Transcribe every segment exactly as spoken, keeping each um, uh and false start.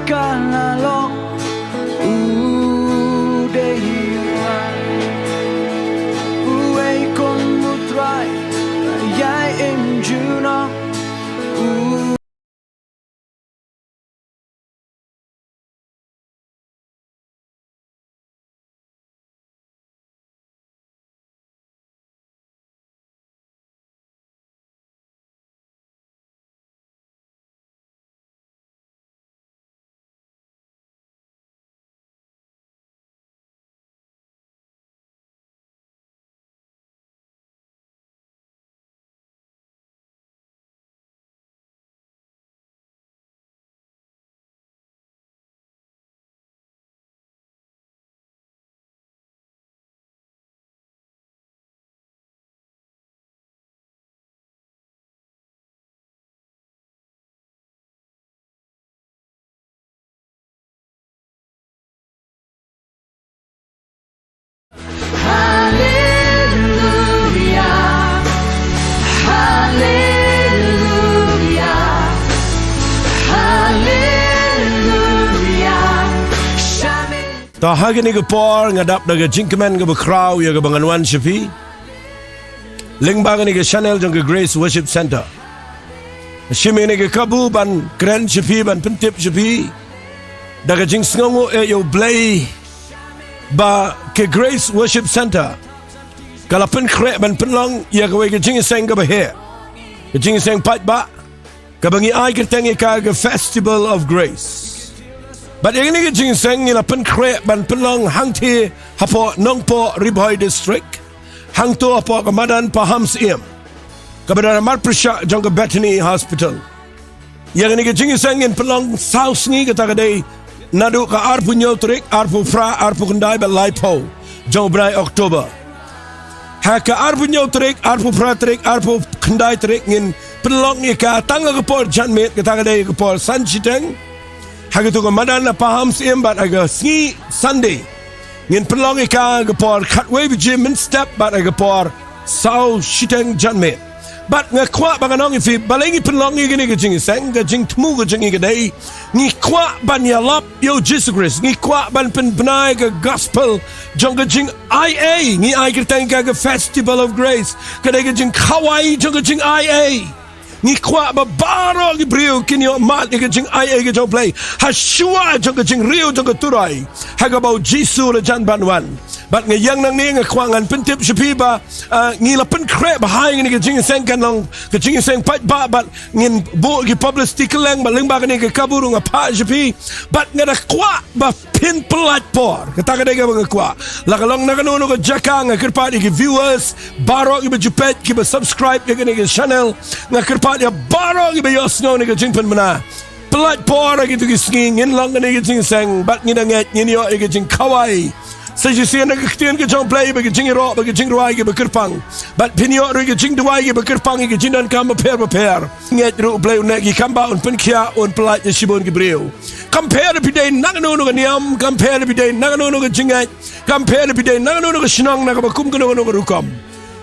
Ka la long u dei hi nga, uei kum u Trai, ïai im junom. Hallelujah, hallelujah, hallelujah. Shamin. Ta ha kane ka por nga dap da ka jingkmen kaba khraw ïa kaba ngan wan sha phi lyngba kane ka channel jong ka Grace Worship Center. Shim ïa kane ka kabu ban kren sha phi, ban pyntip sha phi da ka jingsngewnguh ïa U Blei ba ka Grace Worship Center ka la pynkhreh ban pynlong ïa kawei ka jingïaseng kaba heh, ka jingïaseng paidbah kaba ngi ai kyrteng ïa ka ka Festival of Grace. Bad ïa kane ka jingïaseng ngi la pynkhreh ban pynlong hangthie hapoh Nongpoh, Ri Bhoi District, hangto hapoh ka madan Pahamsyiem, kaba don ha mar pyrshah jong ka Bethany Hospital. Ïa kane ka jingïaseng ngin pynlong saw sngi, kata ka dei naduh ka arphew hynñiew tarik, arphew phra, arphew khyndai bad laiphew jong u bnai October. Ha ka arphew hynñiew tarik, arphew phra tarik, arphew khyndai tarik ngin pynlong ïa ka tang ha ka por janmiet, kata ka dei ka por san shiteng ha kato ka madan na Pahamsyiem, bad ha ka sngi Sunday ngin pynlong ïa ka ha ka por khatwei baje mynstep bad ha ka por saw shiteng janmiet. Bad nga kwah ba ngan ong ïa phi, balei ngi pynlong ïa kane ka jingïaseng, ka jingthmu ka jong ngi ka dei, ngi kwah ban ïalap ïa U Jisu Khrist, ngi kwah ban pynbna ïa ka gospel jong ka jingaiei, ngi ai kyrteng ïa ka ka Festival of Grace, ka dei ka jingkhawai jong ka jingaiei. Ngi kwah ba baroh ki briew kin ïoh mad ïa ka jingaiei ka jong U Blei hashuwa jong ka jingriew jong ka Turai, ha kaba U Jisu u la jan ban wan. Bad nga ïeng nangne nga kwah ngan pyntip sha phi ba, ah, ngi la pynkhreh ba ha kane ka jingïaseng kan long ka jingïaseng paidbah, bad ngin buh ki publicity kylleng, bad lyngba kane ka kabu ruh nga phah sha phi. Bad nga da kwah ba phin pyllait por, kata ka dei kaba nga kwah. La ka long na kano kano ka jaka, nga kyrpad ïa ki viewers baroh kiba ju peit, kiba subscribe ïa kane ka channel, nga kyrpad ïa baroh kiba ïohsngew ïa kane ka jingpynbna, pyllait por ha kito ki sngi, ngin long kane ka jingïaseng bad ngin da ngeit ngin ïoh ïa ka jingkhawai. Sa shisien ha ka ktien ka jong U Blei ba ka jingïaroh bad ka jingrwai kiba kyrpang, bad phin ïoh ruh ïa ka jingduwai kiba kyrpang ïa ka jingdonkam bapher bapher. Ngeit ruh U Blei un neh ki kam, ba un pynkhiah, un pyllait ïa shibun ki briew. Kam pher ïa phi dei na kano kano ka niam, kam pher ïa phi dei na kano kano ka jingngeit, kam pher ïa phi dei na kano kano ka shnong, na kaba kum kano kano ka rukom.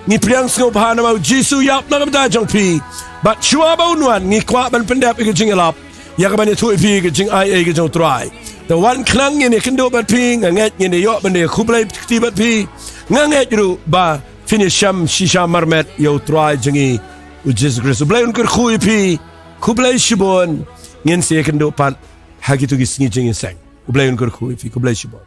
Ngi pdiang sngewbha namar U Jisu u ïap na ka bynta jong phi. Bad shuwa ba un wan ngi kwah ban pyndep ïa ka jingïalap, ïa kaban ïathuh ïa phi ïa ka jingaiei ka jong U Trai. Te wan khnang ngin ïakynduh bad phi, nga ngeit ngin ïoh ban ïakhublei kti bad phi. Nga ngeit ruh ba phin ïashem shisha marmet ïa U Trai jong ngi U Jisu Khrist. U Blei un kyrkhu ïa phi. Khublei shibun. Ngin sa ïakynduh pat ha kito ki sngi jingïaseng. U Blei un kyrkhu ïa phi. Khublei shibun.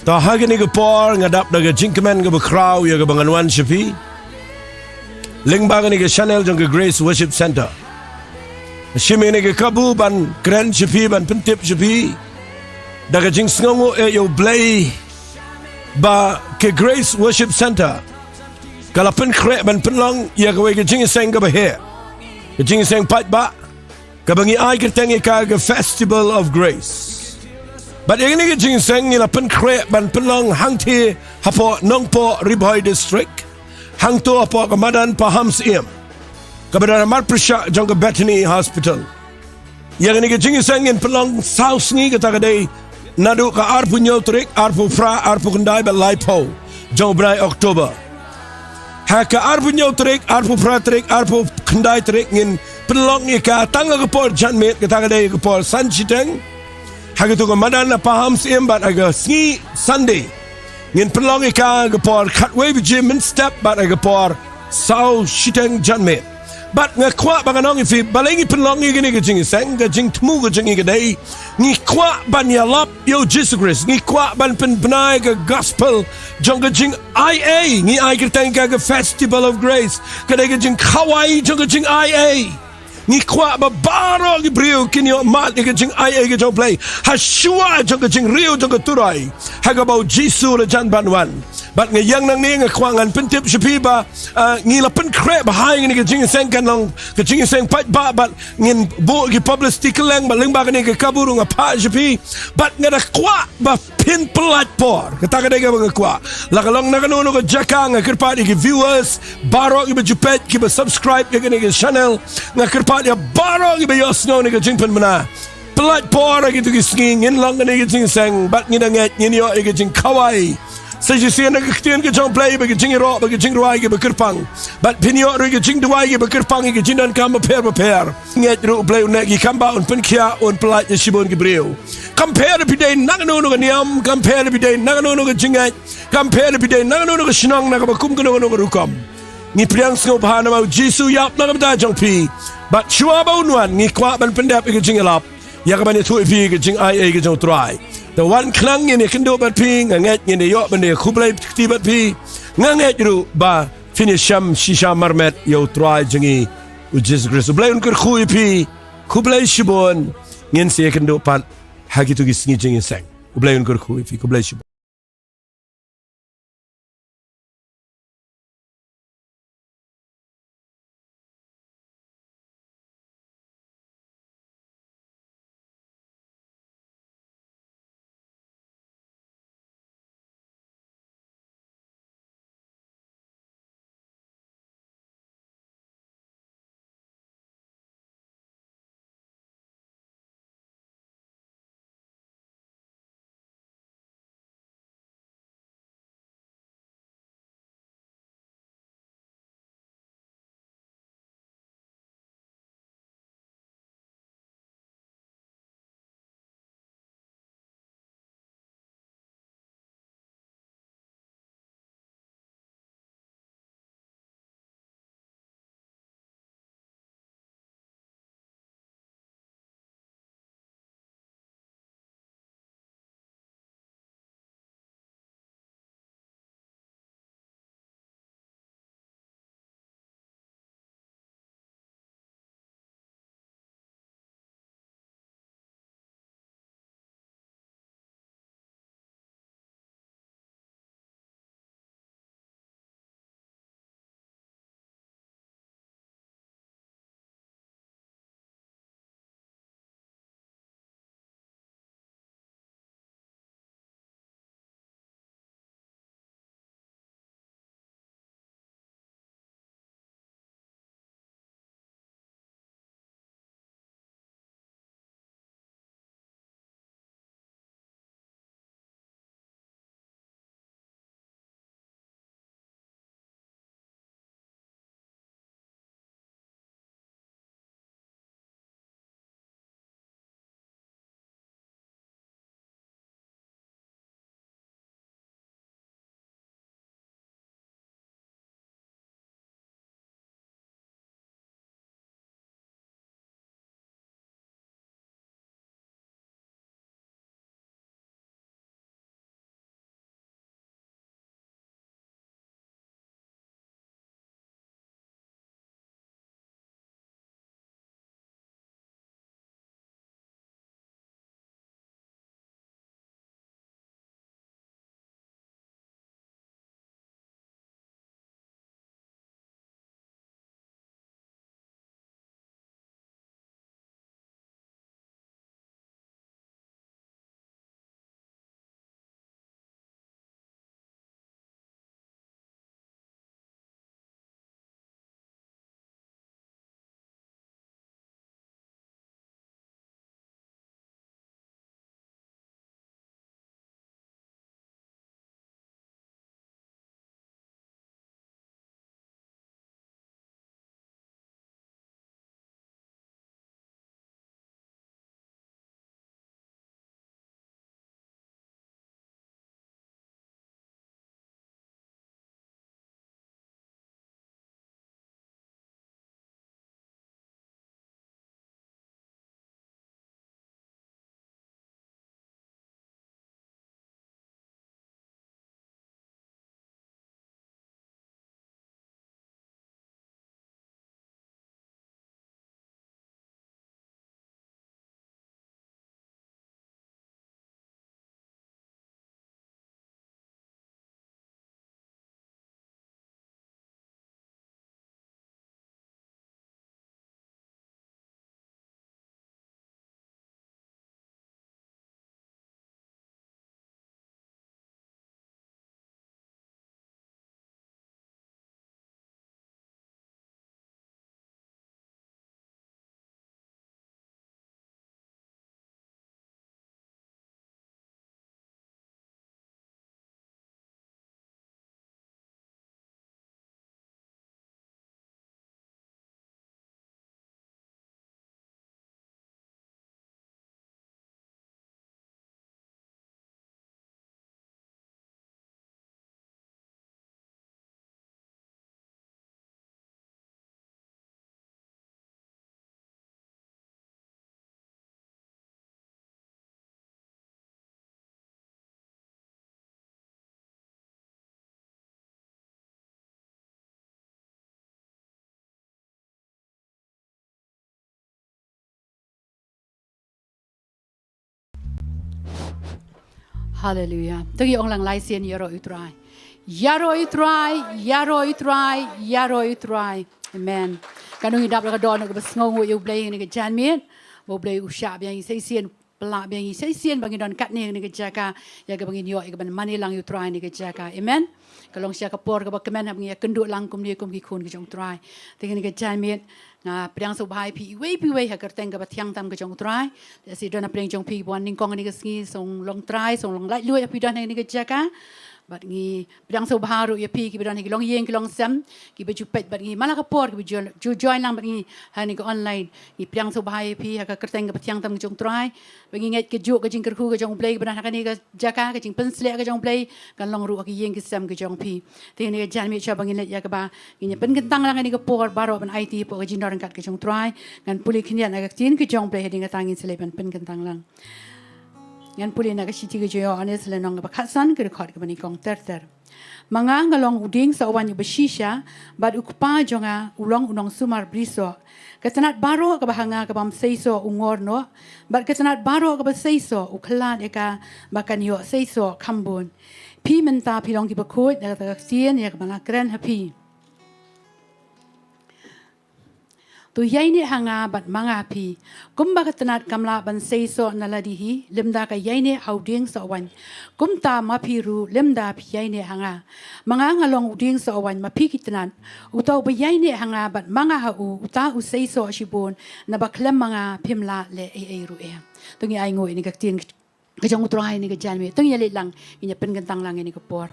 To ha kane ka por nga dap da ka jingkmen kaba khraw ïa kaba ngan wan sha phi lyngba kane ka channel jong ka Grace Worship Center. Shim ïa kane ka kabu ban kren sha phi, ban pyntip sha phi da ka jingsngewnguh ïa U Blei ba ka Grace Worship Center ka la pynkhreh ban pynlong ïa kawei ka jingïaseng kaba heh, ka jingïaseng paidbah kaba ngi ai kyrteng ïa ka ka Festival of Grace. Bad ïa kane ka jingïaseng ngi la pynkhreh ban pynlong hangtei hapoh Nongpoh, Ri Bhoi District, hangto hapoh ka madan Pahamsyiem kaba don ha marpyrshah jong ka Bethany Hospital. Ïa kane ka jingïaseng ngin pynlong saw sngi, kata ka dei naduh ka arphew hynñiew tarik, arphew phra, arphew khyndai bad laiphew jong u bnai October. Ha ka arphew hynñiew tarik, arphew phra tarik, arphew khyndai tarik ngin pynlong ïa ka tang ha ka por janmiet, kata ka dei ka por san shiteng ha kato ka madan na Pahamsyiem, bad ha ka sngi Sunday ngin pynlong ïa ka ha ka por khatwei baje mynstep bad ha ka por saw shiteng janmiet. Bad nga kwah ba ngan ong ïa phi, balei ngi pynlong ïa kane ka jingïaseng? Ka jingthmu ka jong ngi ka dei, ngi kwah ban ïalap ïa U Jisu Khrist, ngi kwah ban pynbna ïa ka gospel jong ka jingai ei, ngi ai kyrteng ïa ka ka Festival of Grace, ka dei ka jingkhawai jong ka jingai ei. Ngi kwah ba baroh ki briew kin ïoh mad ïa ka jingai ei ka jong U Blei ha shuwa jong ka jingriew jong ka Turai ha kaba U Jisu u la jan ban wan. Bad nga ïeng nangne, nga kwah ngan pyntip sha phi ba, ah, ngi la pynkhreh ba ha kane ka jingïaseng kan long ka jingïaseng paidbah, bad ngin buh ki publicity kylleng, bad lyngba kane ka kabu ruh nga phah sha phi. Bad nga da kwah ba phin pyllait por, kata ka dei kaba nga kwah. La ka long na kano kano ka jaka, nga kyrpad ïa ki viewers baroh kiba ju peit, kiba subscribe ïa kane ka channel, nga kyrpad ïa baroh kiba ïohsngew ïa kane ka jingpynbna, pyllait por ha kito ki sngi. Ngin long kane ka jingïaseng bad ngi da ngeit ngin ïoh ïa ka jingkhawai. Sa shisien na ka ktien ka jong U Blei ba ka jingïaroh bad ka jingrwai kiba kyrpang, bad phin ïoh ruh ïa ka jingduwai kiba kyrpang ïa ka jingdonkam bapher bapher. Ngeit ruh U Blei un neh ki kam, ba un pynkhiah, un pyllait ïa shibun ki briew. Kam pher phi dei na kano kano ka niam, kam pher phi dei na kano kano ka jingngeit, kam pher phi dei na kano kano ka shnong, na kaba kum kano kano ka rukom, ngi pdiang sngewbha namar U Jisu u ïap na ka bynta jong phi. Bad shuwa ba un wan, ngi kwah ban pyndep ïa ka jingïalap ïa kaban ïathuh ïa phi ïa ka jingai ei ka jong U Trai. Te wan khnang ngin ïakynduh bad phi, nga ngeit ngin ïoh ban ïakhublei kti bad phi. Nga ngeit ruh ba phin ïashem shisha marmet ïa U Trai jong ngi U Jisu Khrist. U Blei un kyrkhu ïa phi. Khublei shibun. Ngin sa ïakynduh pat ha kito ki sngi jingïaseng. U Blei un kyrkhu ïa phi. Khublei shibun. Haleluya. To ngi ong lang lai sien, ïaroh ïa u Trai. Ïaroh ïa u Trai, ïaroh ïa u Trai, ïaroh ïa u Trai. Amen. Katno ngi dap da ka dohnud kaba sngewnguh ïa u Blei ha kane ka janmiet. Ba u Blei u shah biang ïa ngi sa shisien, pynlah biang ïa ngi sa shisien ba ngin don katne ha kane ka jaka, ïa kaba ngin ïoh ïa kaban mane lang ïa u Trai ha kane ka jaka. Amen. Ka long shisha ka por kaba kmen haba ngi ïakynduh lang kumne kum ki khun ka jong u Trai. Te ha kane ka janmiet nga pdiang sngewbha ïa phi iwei pa iwei ha ka kyrteng kaba thiang tam ka jong u Trai. Lehse don hapdeng jong phi ba wan nyngkong ha kane ka sngi, sngewlong trai, sngewlong laitluid ïa phi don ha kane ka jaka. Bad ngi pdiang sngewbha ruh ïa phi kiba don ha ki longïing ki longsem, kiba ju peit bad ngi man la ka por, kiba ju, ju join lang bad ngi ha kane ka online. Ngi pdiang sngewbha ïa phi ha ka kyrteng kaba thiang tam ka jong u Trai. Ba ngi ngeit kajuh ka jingkyrkhu ka jong u Blei kaba don ha kane ka jaka, ka jingpynshlur ka jong u Blei kan long ruh ha ki ïing ki sem ka jong phi. Te ha kane ka janmiet shuwa ba ngin leit ïa kaba ngin ïa pynkyntang lang ha kane ka por baroh ban aiti hapoh ka jingdon ryngkat ka jong u Trai, ngan pule khyndiat na ka ktien ka jong u Blei, hadien kata ngin sa leit ban pynkyntang lang. Ngan pule na ka shithi ka jong u Ïoannis lynnong kaba khatsan, ka dkhot kaba nyngkong ter ter. Ma nga nga long u dieng sohwaiñ uba shisha, bad u Kpa jong nga u long u nongsumar brisoh. Ka tnat baroh kaba ha nga ka bym seisoh u ngor noh, bad ka tnat baroh kaba seisoh u khlad ïa ka ba kan ïoh seisoh kham bun. Phi mynta phi long kiba khuid da kata ka ktien ïa kaba nga kren ha phi. To ïaineh ha nga bad ma nga ha phi. Kumba ka tnat kam lah ban seisoh na lade hi lymda ka ïaineh ha u dieng sohwaiñ, kumta ma phi ruh lymda phi ïaineh ha nga. Ma nga nga long u dieng sohwaiñ, ma phi ki tnat. Uta uba ïaineh ha nga bad ma nga ha u, uta u seisoh shibun, naba khlem ma nga phim lah leh ei ei ruh em. To ngi ainguh ïa kane ka ktien ka jong u Trai ha kane ka janmiet. To ngi ïa leit lang, ngin ïa pynkyntang lang ha kane ka por.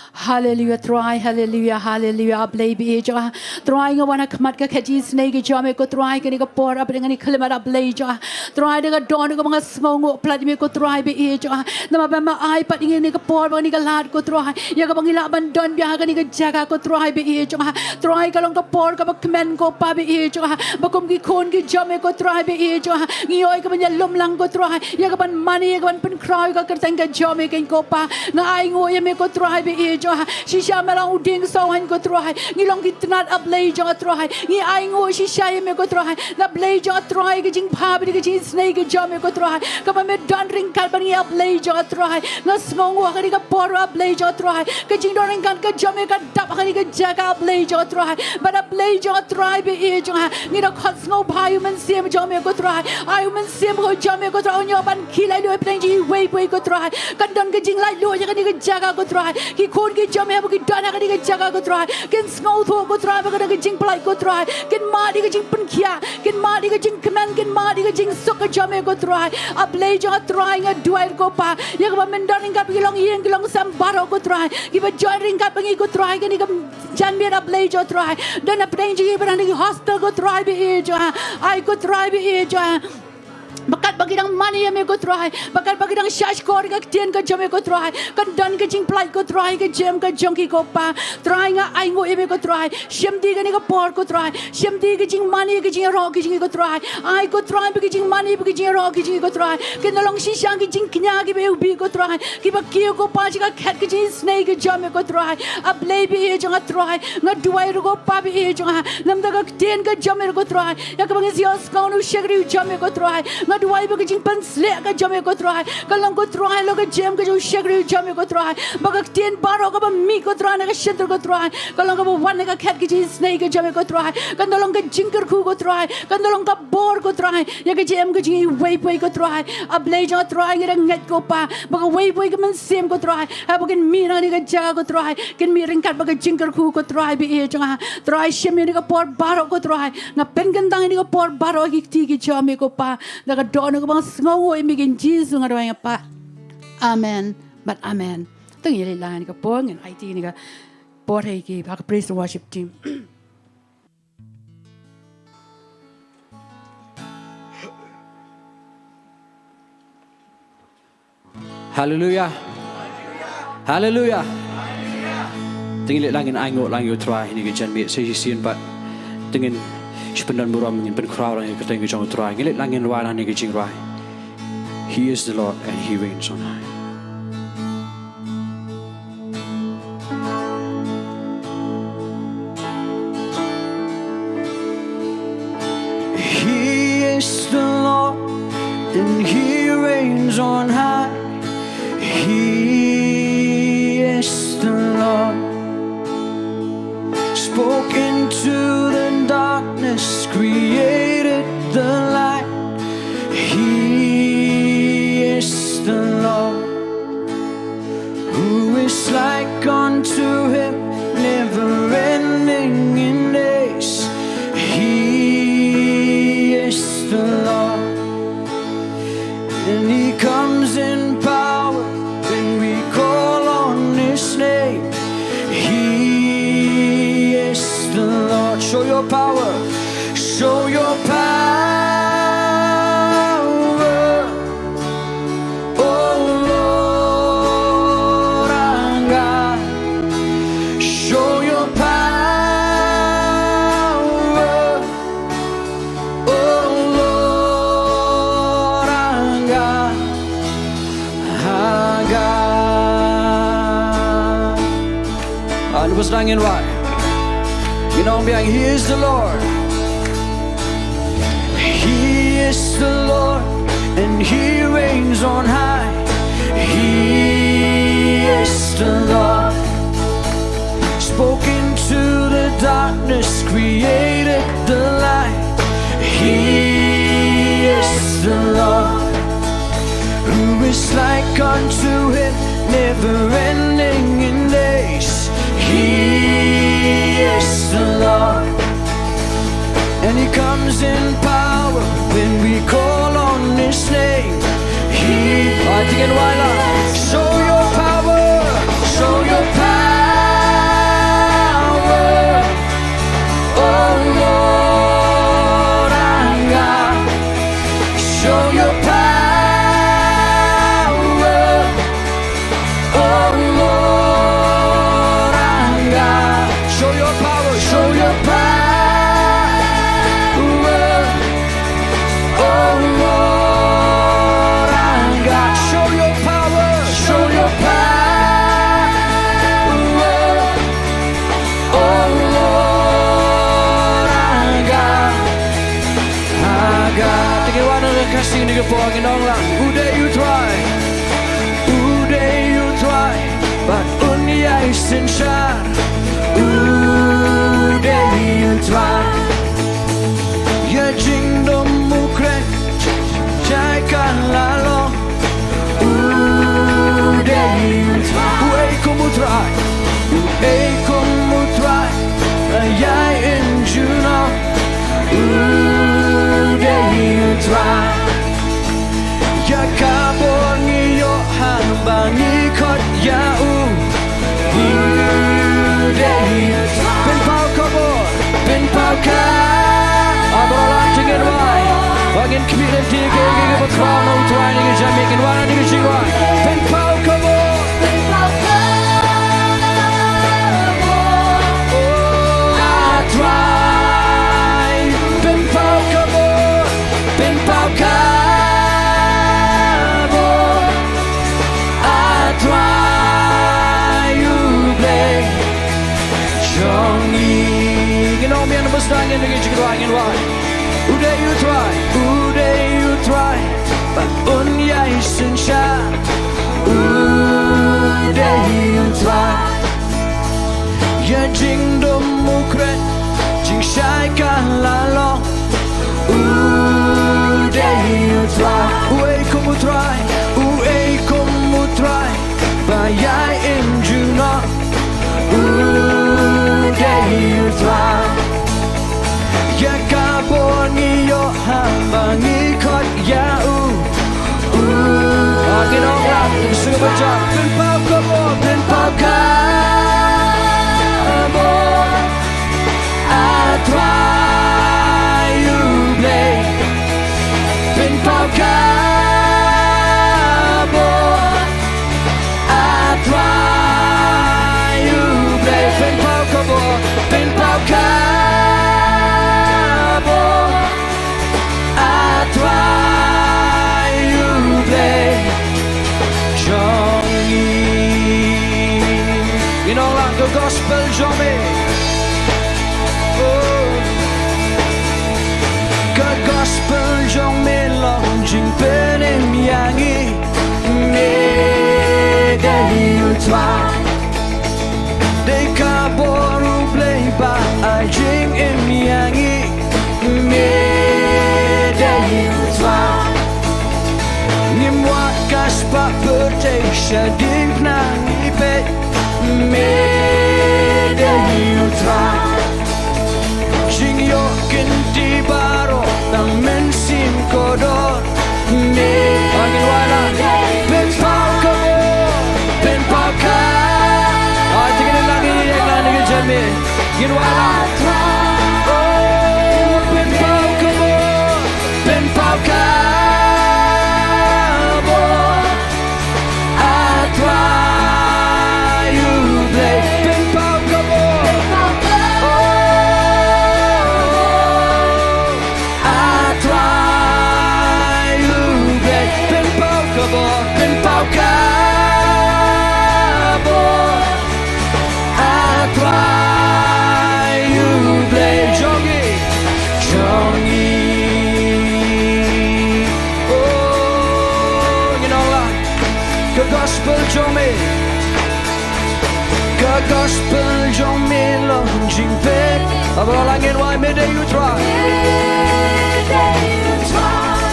Haleluya Trai, haleluya, haleluya. A Blei ba ïeit jong nga, Trai nga wan ha khmat ka khet jingisynei ka jong me ko Trai ha kane ka por, hapdeng kane ka khyllipmat, A Blei jong nga. Trai da ka dohnud kaba nga sngewnguh palat ïa me ko Trai ba ïeit jong nga. Namar ba me ai pat ïa ngi kane ka por bad kane ka lad ko Trai, ïa kaba ngi lah ban don biang ha kane ka jaka ko Trai ba ïeit jong nga. Trai ka long ka por kaba kmen ko Pa ba ïeit jong nga, ba kum ki khun ki jong me ko Trai ba ïeit jong nga, ngi ïoh ïa kaban ïalum lang ko Trai, ïa kaban mane, ïa kaban pynkhraw ïa ka kyrteng ka jong me keiñ ko Pa. Nga ainguh ïa me ko Trai ba ïeit jong nga. Shisha me long u dieng sohwaiñ ko Trai, ngi long ki tnat A Blei jong nga Trai. Ngi ainguh shisha ïa me ko Trai, na Blei jong nga Trai, ka jingbha bad ka jingisynei ka jong me ko Trai, kaba me don ryngkat bad ngi A Blei jong nga Trai. Nga sngewnguh ha kane ka por A Blei jong nga Trai, ka jingdon ryngkat ka jong me ka dap ha kane ka jaka A Blei jong nga Trai. Bad A Blei jong nga Trai ba ïeit jong nga, ngi da khot sngewbha ïa u Mynsiem jong me ko Trai. Ai u Mynsiem ko jong me ko Trai un ïoh ban khie laitluid hapdeng jong iwei pa iwei ko Trai. Kan don ka jinglaitluid ha kane ka jaka ko Trai. Ki khun ki jong me haba ki don ha kane ka jaka ko Trai, kin sngewthuh ko Trai ba ka don ka jingpyllait ko Trai. Kin mad ïa ka jingpynkhiah, kin mad ïa ka jingkmen, kin mad ïa ka jingsuk ka jong me ko Trai. A Blei jong nga Trai, nga duwai ko Pa, ïa kaba men don ryngkat bad ki longïing ki longsem baroh ko Trai, kiba join ryngkat bad ngi ko Trai ha kane ka janmiet A Blei jong nga Trai. Don hapdeng jong ngi kiba don ha ki hostel ko Trai ba ïeit jong nga. Ai ko Trai ba ïeit jong nga, ba katba ki dang mane ïa me ko Trai, ba katba ki dang shahshkor ïa ka ktien ka jong me ko Trai, kan don ka jingpyllait ko Trai ha ka jingim ka jong ki ko Pa. Trai nga ainguh ïa me ko Trai, shim ïa kane ka por ko Trai, shim ïa ka jingmane, ka jingïaroh ka jong ngi ko Trai. Ai ko Trai ba ka jingmane bad ka jingïaroh ka jong ngi ko Trai kin da long shisha ki jingkñia kiba ïeit ko Trai, kiba kiew ko Pa sha ka khet ka jingisynei ka jong me ko Trai. A Blei ba ïeit jong nga Trai, nga duwai ruh ko Pa ba ïeit jong nga, namar ka ktien ka jong me ruh ko Trai, ïa kaba ngin sa ïohsngew na u shakri u jong me ko Trai. Nga duwai ba ka jingpynshlur ka jong me ko Trai kan long ko Trai halor ka jingim ka jong u shakri u jong me ko Trai, ba ka ktien baroh kaba mih ko Trai na ka shyntur ko Trai kan long kaba wan na ka khet ka jingisynei ka jong me ko Trai, kan da long ka jingkyrkhu ko Trai, kan da long ka bor ko Trai ïa ka jingim ka jong iwei pa iwei ko Trai. A Blei jong nga Trai, ngi da ngeit ko Pa ba kawei pa kawei ka mynsiem ko Trai, haba kin mih na kane ka jaka ko Trai, kin mih ryngkat bad ka jingkyrkhu ko Trai ba ïeit jong nga. Trai shim ïa kane ka por baroh ko Trai, nga pynkyntang ïa kane ka por baroh ha ki kti ki jong me ko Pa, da ka dohnud kaba nga sngewnguh ïa me keiñ Jisu nga duwai nga Pa. Amen bad amen. To ngin ïa leit lang ha kane ka por, ngin aiti ïa kane ka por ha ki, ha ka praise and worship team. Haleluya. Haleluya. To ngin leit lang, ngin ainguh lang ïa u Trai ha kane ka janmiet sa shisien pat. To ngin shu pyndon burom, ngin pynkhraw lang ïa ka kyrteng ka jong u Trai. Ngin leit lang, ngin rwai lang ïa ka jingrwai He is the Lord and He reigns on high. He is the Lord and He reigns on high. He Like unto him, never ending in days. He is the Lord, and he comes in power when we call on his name. He is the Lord. Show your power. Show your power. Oh Lord our God, show your power. Oh Lord our God, our God. Ah, lubus lang in wai. You know, biang, He is the Lord. He is the Lord, and he reigns on high. He is the Lord. Spoke into the darkness, created the light. He is the Lord. Who is like unto him, never ending in days? He is the Lord, and he comes in power when we call on his name. He, I think in Waila, show your power, show your power. Oh Lord our God, show your power. Oh Lord our God, show your power, show your power. Oh Lord our God, show your power, show your power. Oh Lord our God, our God. Te ngi wan ha ka ktien jong ka por, ngi ong lang, U dei U Trai, U dei U Trai, bad un ïai synshar. U dei U Trai, ïa jingdum U Khrist shai ka la long. U dei U Trai, u ei kum U Trai, u ei kum U Trai, ïa ïeng junom. U dei U Trai, ïa ka bor ngi ïoh haba ngi khot ïa u. U dei U Trai, pynpaw ka bor, pynpaw ka. Ah, baroh la jingïaid wai. Ba ngin khmih lynti ïa kiei kiei kiba khraw na U Trai, ngin ïa mih, ngin wan ha ka jingïaid wai. Pynpaw ka bor, pynpaw ka bor. Oh, ah Trai, pynpaw ka bor, pynpaw ka bor. Ah Trai U Blei jong ngi. Ngin ong biang, naba sdang ïa ngi, jingduwai, ngin wan. U dei U Trai, U dei U Trai, bad un ïai synshar. U dei U Trai, ïa jingdum U Khrist jingshai ka la long. U dei U Trai, u ei kum U Trai, u ei kum U Trai, ba ïa ïeng junom. U dei U Trai, ïa ka bor ngi ïoh haba ngi khot ïa u. U, ah, ngin ong lang, ngin sngewbha, pynpaw ka bor, pynpaw ka bor. Ah Trai U Blei, pynpaw ka bor. Ah Trai U Blei, pynpaw ka bor, pynpaw ka bor. Ah Trai U Blei jong ngi. Ngin ong lang, ka gospel jong me. Oh. Ka gospel jong me long jingpynim ïa ngi. Me dei U Trai. Dei ka bor U Blei ba ai jingim ïa ngi. Me dei U Trai. Ngim wad ka spah pyrthei shadien nang i peit. Me dei U Trai. Jingïoh kynti baroh tang Mynsiem Kordor. Me, ah, ngin wai lang. Pynpaw ka bor, pynpaw ka. Ah, te ngin nang ïeng lang, ngin ïeng lang, ngin jam. Ngin wai lang. Oh, pynpaw ka bor, pynpaw ka bor. A Trai U Blei, pynpaw ka bor. Oh, A Trai U Blei, pynpaw ka bor, pynpaw ka bor. A Trai U Blei jong ngi, jong ngi. Oh, ngin ong lang. Ka gospel jong me, ka gospel jong me long jingpeit. Haba la ngin wai, me dei U Trai.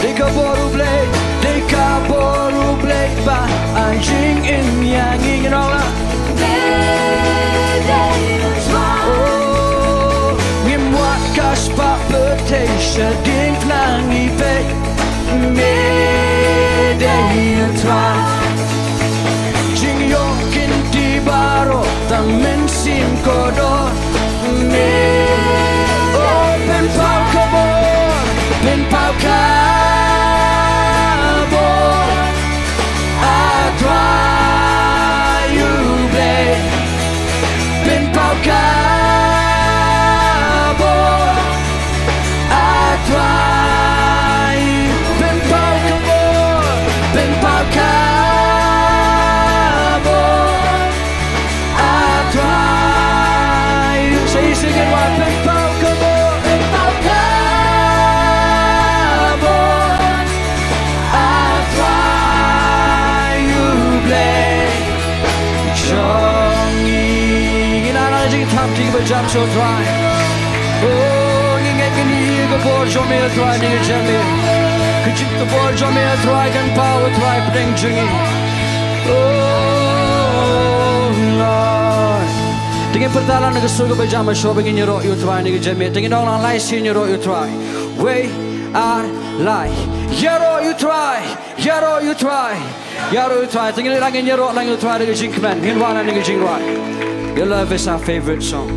Dei ka bor U Blei, dei ka bor U Blei ba ai jingim ïa ngi, ngin ong lang. Oh, ngim wad ka spah pyrthei shadien na ngi peit. Me dei U Trai. Jingïoh kynti baroh tang Mynsiem Kordor. Me, oh, pynpaw ka bor, pynpaw ka bor. A Trai U Blei, pynpaw ka bor. A Trai, pynpaw ka bor, pynpaw ka bor. A Trai, sa shisien, ngin wai, pynpaw ka bor, pynpaw ka bor. A Trai U Blei jong ngi. Ngin ai la ka jingthap ïa kiba jam sha U Trai. Oh, ngi ngeit ngi ïohi ka bor jong me, A Trai, ngi ngeit jong me. Ka jingkyrkhu bor jong me, A Trai, kan paw, A Trai, pdeng jong ngi. Oh Lord. Te ngin pyrta lang na ka sur kaba jam, shuwa ba ngin ïaroh ïa U Trai, ngi ngeit jong me. Te ngin ong lang lai sien, ïaroh ïa U Trai. Wei, ar, lai. Ïaroh ïa U Trai, ïaroh ïa U Trai. Ïaroh ïa U Trai, te ngin ïa, ngin ïaroh lang ïa U Trai da ka jingkmen, ngin wan lang da ka jingrwai. Your love is our favorite song.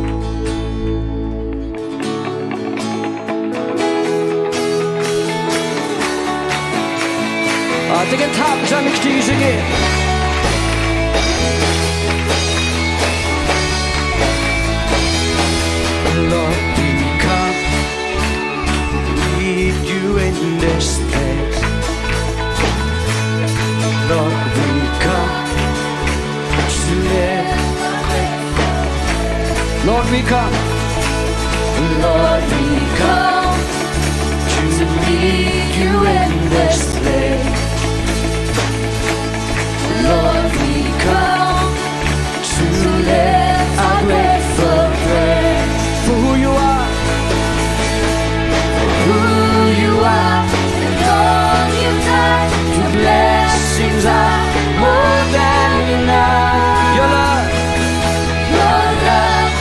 Ah, te ngin thap jam ïa ki jingeh. Lord, we come. Need you in this place. Lord, we come to live. Lord, we come. Lord, we come to meet you in this place. Lord, we come to lift our grateful praise for who you are, for who you are, and all you've done. Your blessings are more than enough. Your love, your love,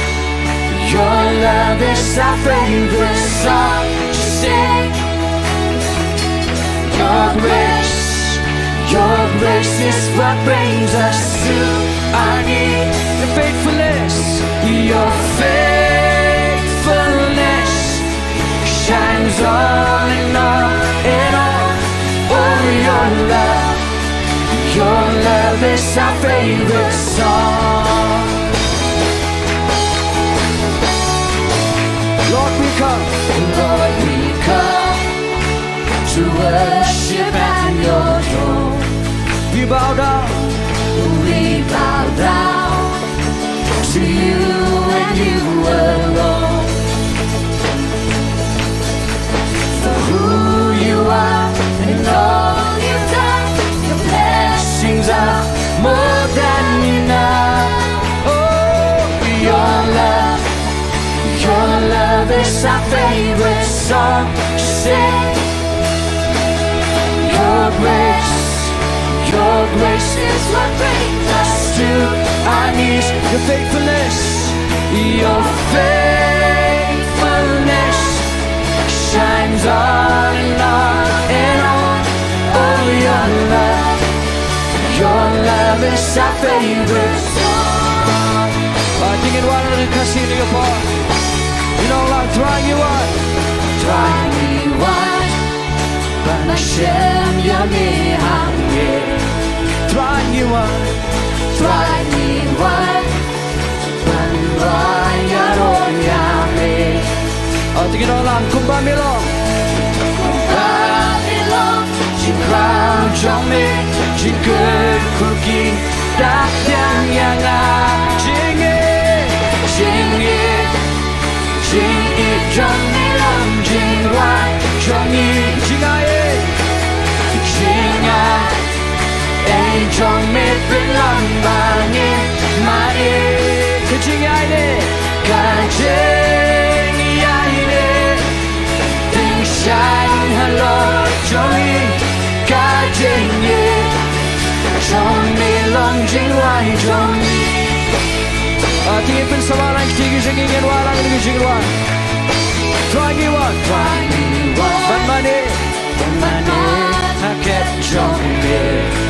your love is our favorite song to sing. Your grace, your grace is what brings us to our knees. Your faithfulness, your faithfulness shines all in all, in all. Oh, your love, your love is our favorite song. Lord, we come. Lord, we come to worship at your throne. We bow down. We bow down to you and you alone. For who you are and all you've done, your blessings are more than enough. Oh, your love, your love is our favorite song to sing. Your grace, your grace is what brings us to our knees. Faithfulness, your faithfulness shines on and on and on. Oh, your love, your love is our favorite song. Ah, dei ngin wan ha ka Khasi kane ka por. Ngi ong lang, Trai ngi wan. Trai ngi wan ban shim ïa me hangne. Trai ngi wan. Trai ngi wan ban wan ïaroh ïa me. Ah, te ngin ong lang, kumba me long. Kumba me long jingkhraw jong me, jingkyrkhu ki da pdiang ïa nga. Jingïeit, jingïeit, jingïeit jong me long jingrwai jong ngi. Jingai, jingai ei jong me pynlong ba ngin mane. Ka jingïaineh, ka jingïaineh tyngshaiñ halor jong ngi. Ka jingïeit jong me long jingrwai jong ngi. Ah, te ngin pynsawa lang kti ki jingïeit, ngin wan lang ki jingwan. Trai ngi wan. Trai ngi wan ban mane. Ban mane ha kyrteng jong me.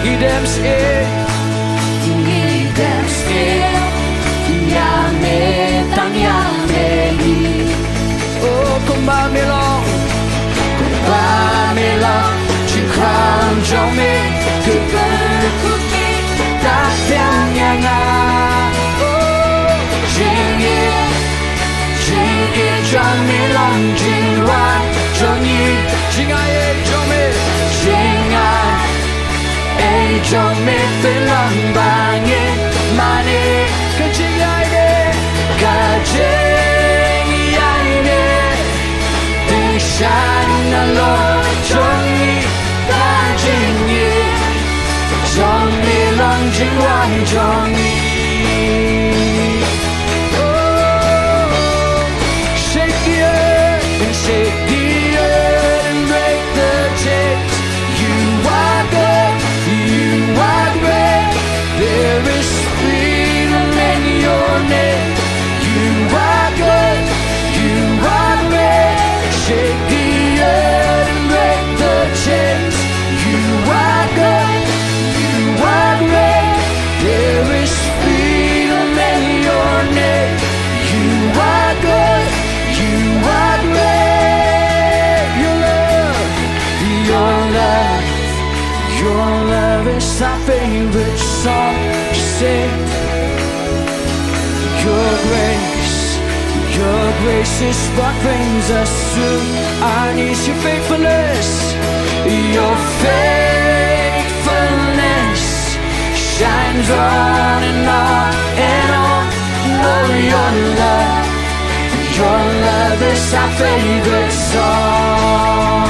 Ngi dem sngewthuh. Ngi dem sngewthuh ïa me, tang ïa me hi. Oh, kumba me long. Kumba me long jingkhraw jong me, ki kyrkhu ki da pdiang ïa nga. Oh, jingïeit, jingïeit jong me long jingrwai jong ngi. Jingai ei jong me, jingai ei jong me pynlong ba ngin mane. Ka jingïaineh, ka jingïaineh tyngshaiñ halor jong ngi. Ka jingïeit jong me long jingrwai jong ngi. Oh, shake the earth and shake the earth and break the chains. You are good, you are great. There is freedom in your name. You are good, you are great. Shake the earth and break the chains. You are good, you are great. There is freedom in your name. You are good, you are great. Your love, your love, your love is our favorite song to sing. Your grace, your grace is what brings us through. Our knees, your faithfulness, your faithfulness shines on and on and on. Oh, your love, your love is our favorite song.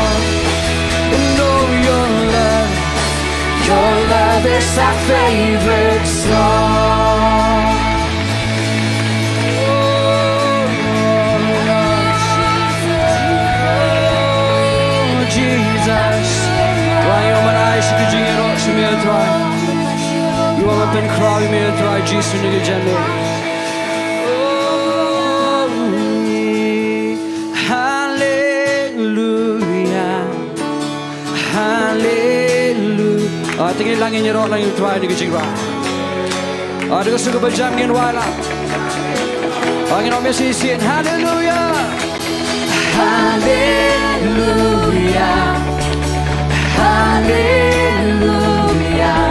And oh, your love, your love is our favorite song. Oh, Jesus. Trai, ïoh ban ai sha ka jingïaroh sha me, Trai. Ïoh ban pynkhraw ïa me, Trai Jisu, na ka jingim. Oh, hallelujah. Hallelujah. Ah, te ngin lang, ngin ïaroh lang ïa u Trai na ka jingrwai. Ah, da ka sur kaba jam ngin wai lang. Ah, ngin ong message sien. Hallelujah. Hallelujah. Hallelujah.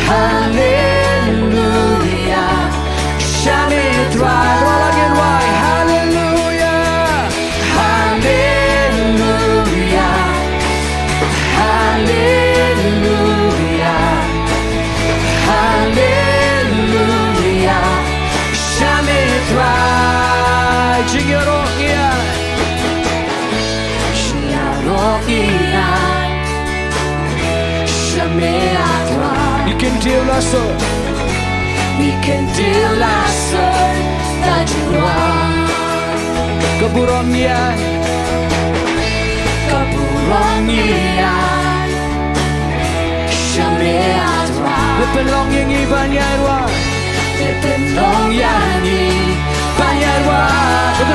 Hallelujah. Sha me Trai. Wai lang ngin wai. Hallelujah. Hallelujah. Hallelujah. Hallelujah. Sha me Trai. Jingïaroh ïa. Jingïaroh ïa. Sha me Trai. Ngi kyntiew la sor. Ngi kyntiew la sor. Da jingrwai. Ka burom ïa. Ka burom ïa. Sha me Trai. Me pynlong ïa ngi ban ïaroh. Te pynlong ïa ngi ban ïaroh.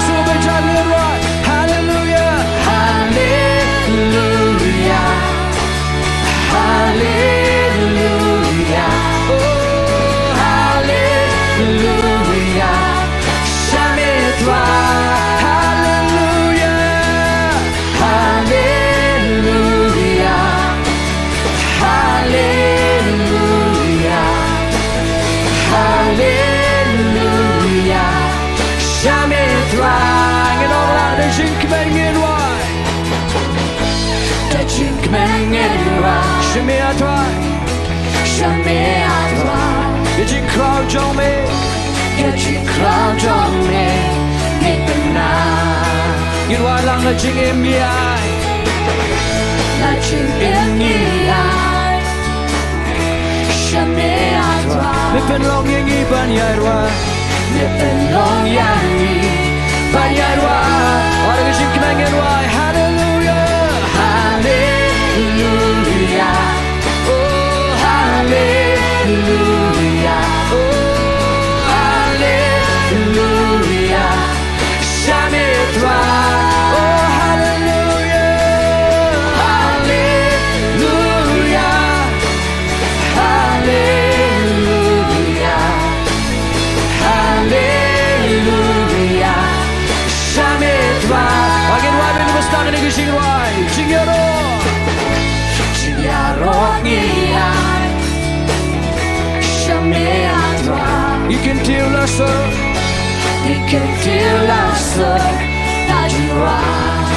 Sngewbha ban ïaroh. Haleluya. Haleluya. Haleluya. Oh, haleluya. Sha me Trai. Haleluya. Haleluya. Haleluya. Haleluya. Sha me Trai. Ngin ong lang da jingkmen ngin wai. Da jingkmen ngin wai. Sha me Trai. Sha me Trai. Ïa jingkhraw jong me. Ïa jingkhraw jong me. Ngin pynang. Ngin wai lang la jingim ïa. La jingim ïa. Sha me Trai. Me pynlong ïa ngi ban ïaroh. Me pynlong ïa ngi ban ïaroh. Ïa ka jingkmen ngin wai. Haleluya. Haleluya. Oh, haleluya. Oh, haleluya. Sha me Trai. Oh, haleluya. Haleluya. Haleluya. Haleluya. Sha me Trai. Ngin wai, ngin wai, ngin wai. Jingïaroh. Jingïaroh ngi ai. Sha me Trai. Ngi kyntiew la sor. Ngi kyntiew la sor. Ta jingïaroh.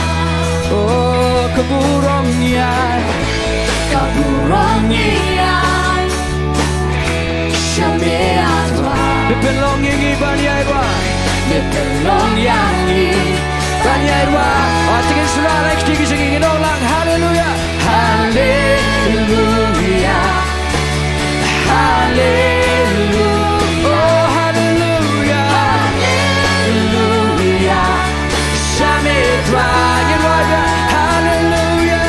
Oh, ka burom ngi ai. Ka burom ngi ai. Sha me Trai. Me pynlong ïa ngi ban ïaroh. Me pynlong ïa ngi ban ïaroh. Ah, te ngin sa ïaroh lem, te ngin sa ïaroh lang. Haleluya. Haleluya. Haleluya. Oh, haleluya. Haleluya. Sha me Trai. Haleluya.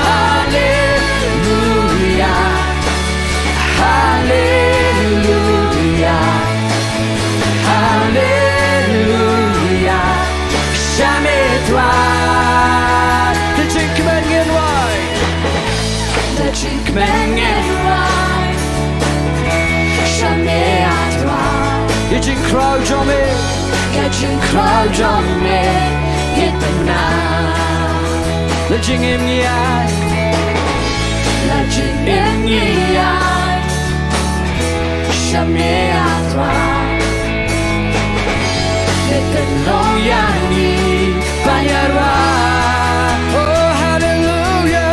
Haleluya. Haleluya. Haleluya. Sha me Trai. Da jingkmen ngin wai. Da jingkmen ngin wai. Sha me Trai. Ïa jingkhraw jong me. Ïa jingkhraw jong me. Ngin pynang. La jingim ngi ai. La jingim ngi ai. Sha me Trai. Me pynlong ïa ngi ban ïaroh. Oh, haleluya.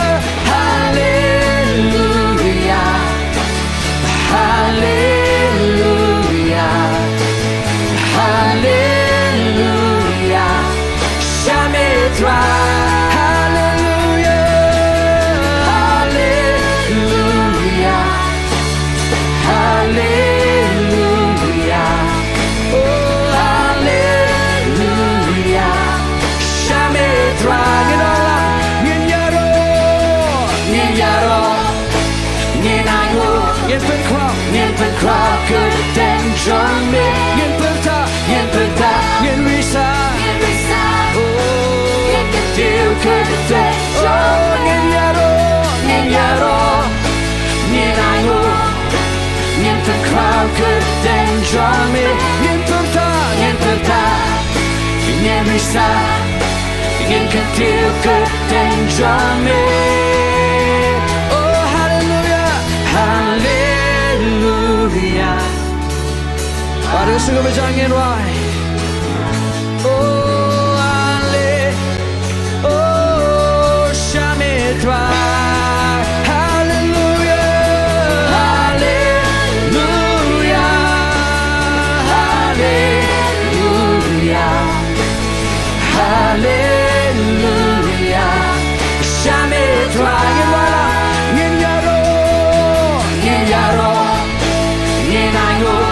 Haleluya. Haleluya. Haleluya. Sha me Trai. Haleluya. Haleluya. Haleluya. Oh, haleluya. Sha me Trai. Ngin ong lang, ngin ïaroh. Ngin ïaroh. Ngin ainguh. Ngin pynkhraw. Ngin pynkhraw kyrteng jong me. Ngin pyrta. Ngin pyrta. Ngin risa. Ngin risa. Oh. Ngin kyntiew kyrteng jong me. Oh, ngin ïaroh. Ngin ïaroh. Ngin ainguh. Ngin pynkhraw kyrteng jong me. Ngin pyrta. Ngin pyrta. Ngin risa. Ngin kyntiew kyrteng jong me. Oh, haleluya. Haleluya. Aduh, sngewbha ba ngin wai. Oh, ale. Oh, sha me Trai. Haleluya. Haleluya. Haleluya. Haleluya. Sha me Trai. Ngin wai lang. Ngin ïaroh. Ngin ïaroh. Ngin ainguh.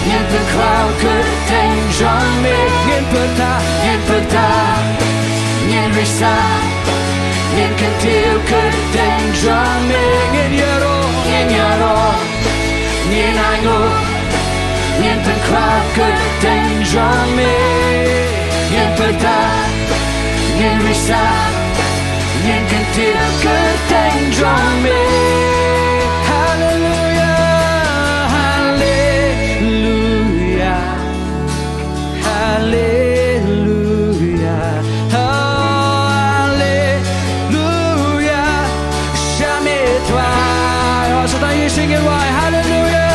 Ngin pynkhraw kyrteng jong me. Ngin pyrta. Ngin pyrta. Ngin risa. Ngin kyntiew kyrteng jong me. Ngin ïaroh. Ngin ïaroh. Ngin ainguh. Ngin pynkreh kyrteng jong me. Ngin pyrta, ngin risa, ngin kyntiew kyrteng jong me. Haleluya, haleluya, haleluya, oh, haleluya. Sha me Trai. Oh, sa tang ïa ka jingïaroh. Haleluya,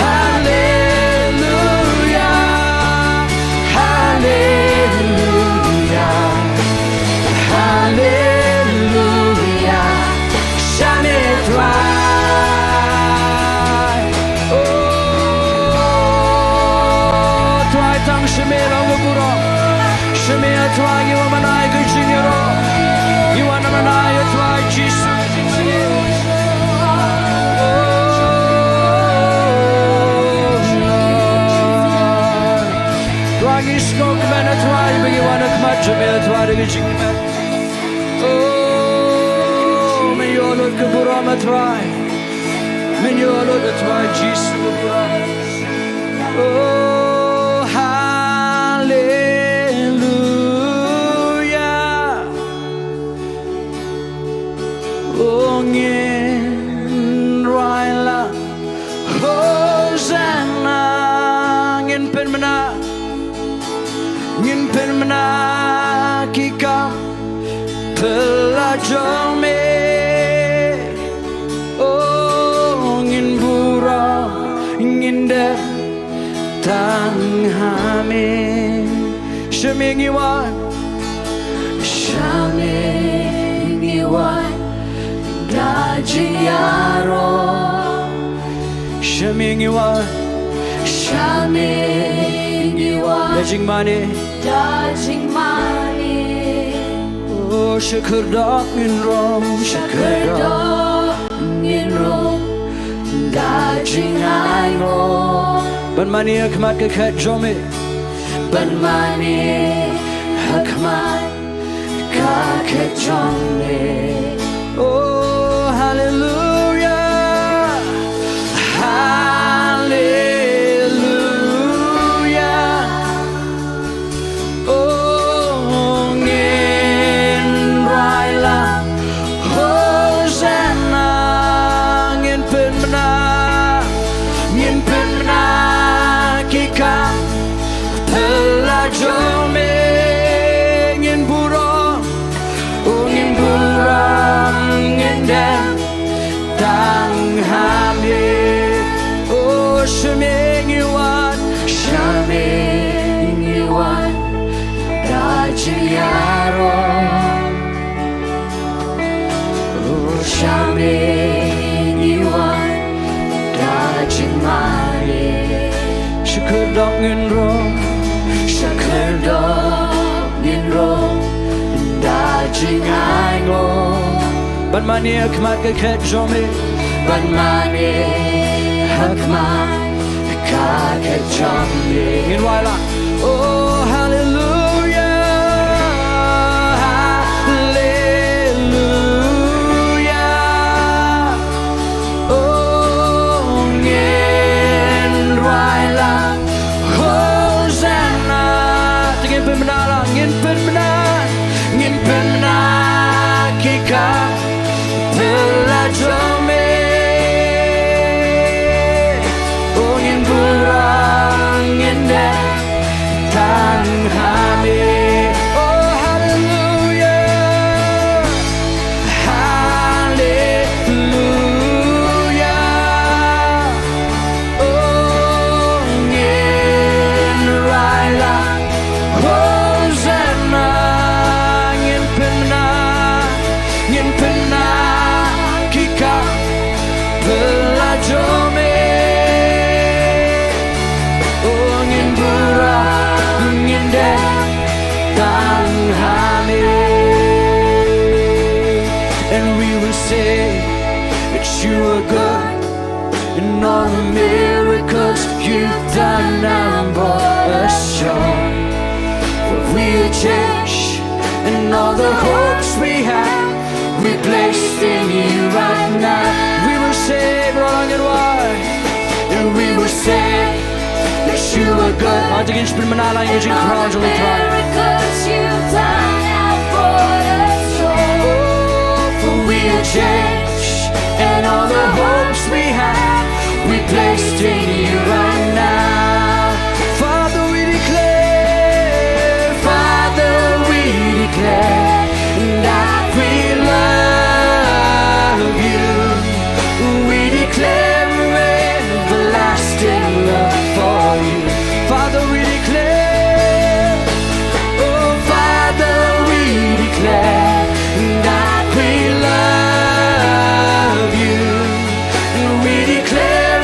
haleluya, haleluya, haleluya. Sha me Trai. Oh, Trai, tang sha me long ka burom. Sha me Trai, ngi wan ban ai ka jingïaroh. Ngi wan ban ai ïa Trai Jisu. Oh, Lord. Trai, ngi sngewkmen Trai ba ngi wan ha khmat jong me Trai da ka jingkmen. Oh, me ïoh lut ka burom Trai. Me ïoh lut Trai Jisu ka burom. Oh, haleluya. Oh, ngin rwai lang. Hosanna. Ngin pynbna, ngin pynbna ki kam phylla jong me. Oh, ngin burom, ngin dep tang ha me. Sha me ngi wan. Sha me ngi wan da jingïaroh. Sha me ngi wan. Sha me ngi wan da jingmane. Da jingmane. Oh, sha khyrdop ngin rung. Sha khyrdop ngin rung da jingainguh. Ban mane ha khmat ka khet jong me. Ban mane ha khmat ka khet jong me. Oh, haleluya, haleluya. Oh, ngin rwai lang. Hosanna, ngin pynbna, ngin pynbna ki kam phylla jong me. Ngin burom, oh, ngin burom, ngin dep tang ha me. Oh, sha me ngi wan. Sha me ngi wan da jingïaroh. Oh, sha me ngi wan da jingmane. Sha khyrdop ngin rung. Sha khyrdop ngin rung da jingainguh. Ban mane ha khmat ka khet jong me. Ban mane ha khmat ka khet jong me. Ngin rwai lang. Oh, haleluya, haleluya. Oh, ngin rwai lang. Hosanna. Te ngin pynbna lang, ngin pynbna, ngin pynbna ki kam phylla jong me. Oh, ngin burom, ngin dep tang ha me. Oh, haleluya, haleluya. Oh, ngin rwai lang. Hosanna. Ngin pynbna, ngin pynbna ki kam phylla jong me. Oh, ngin burom, ngin dep tang ha me. And we will say that you are good. And all the miracles you've done and brought us joy. For we are changed, and all the hopes we have, we placed in you right now. We will say, Roland and why? And we will say, You are good. Haba ngin pynbna lang ïa ka jingkhraw jong U Trai. Miracles you've done have brought us joy. Oh, for we are changed, and all the hopes we have, we placed in you right now. Father, we declare, Father, we declare that we love you. We declare everlasting love for you. Father, we declare, oh Father, we declare that we love you. We declare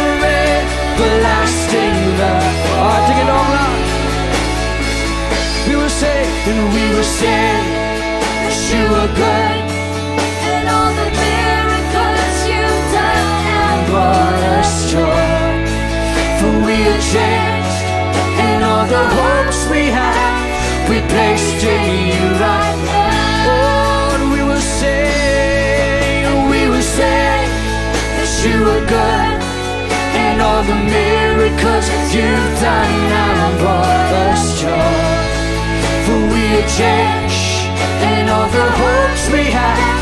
everlasting love. Oh, take it all out. We will say, and we will say that you are good. And all the miracles you've done have brought us joy. For we are changed, and all the hopes we have, we placed in you right now. Oh, and we will say, we will say that you are good. And all the miracles you've done now brought us joy. For we are changed, and all the hopes we have,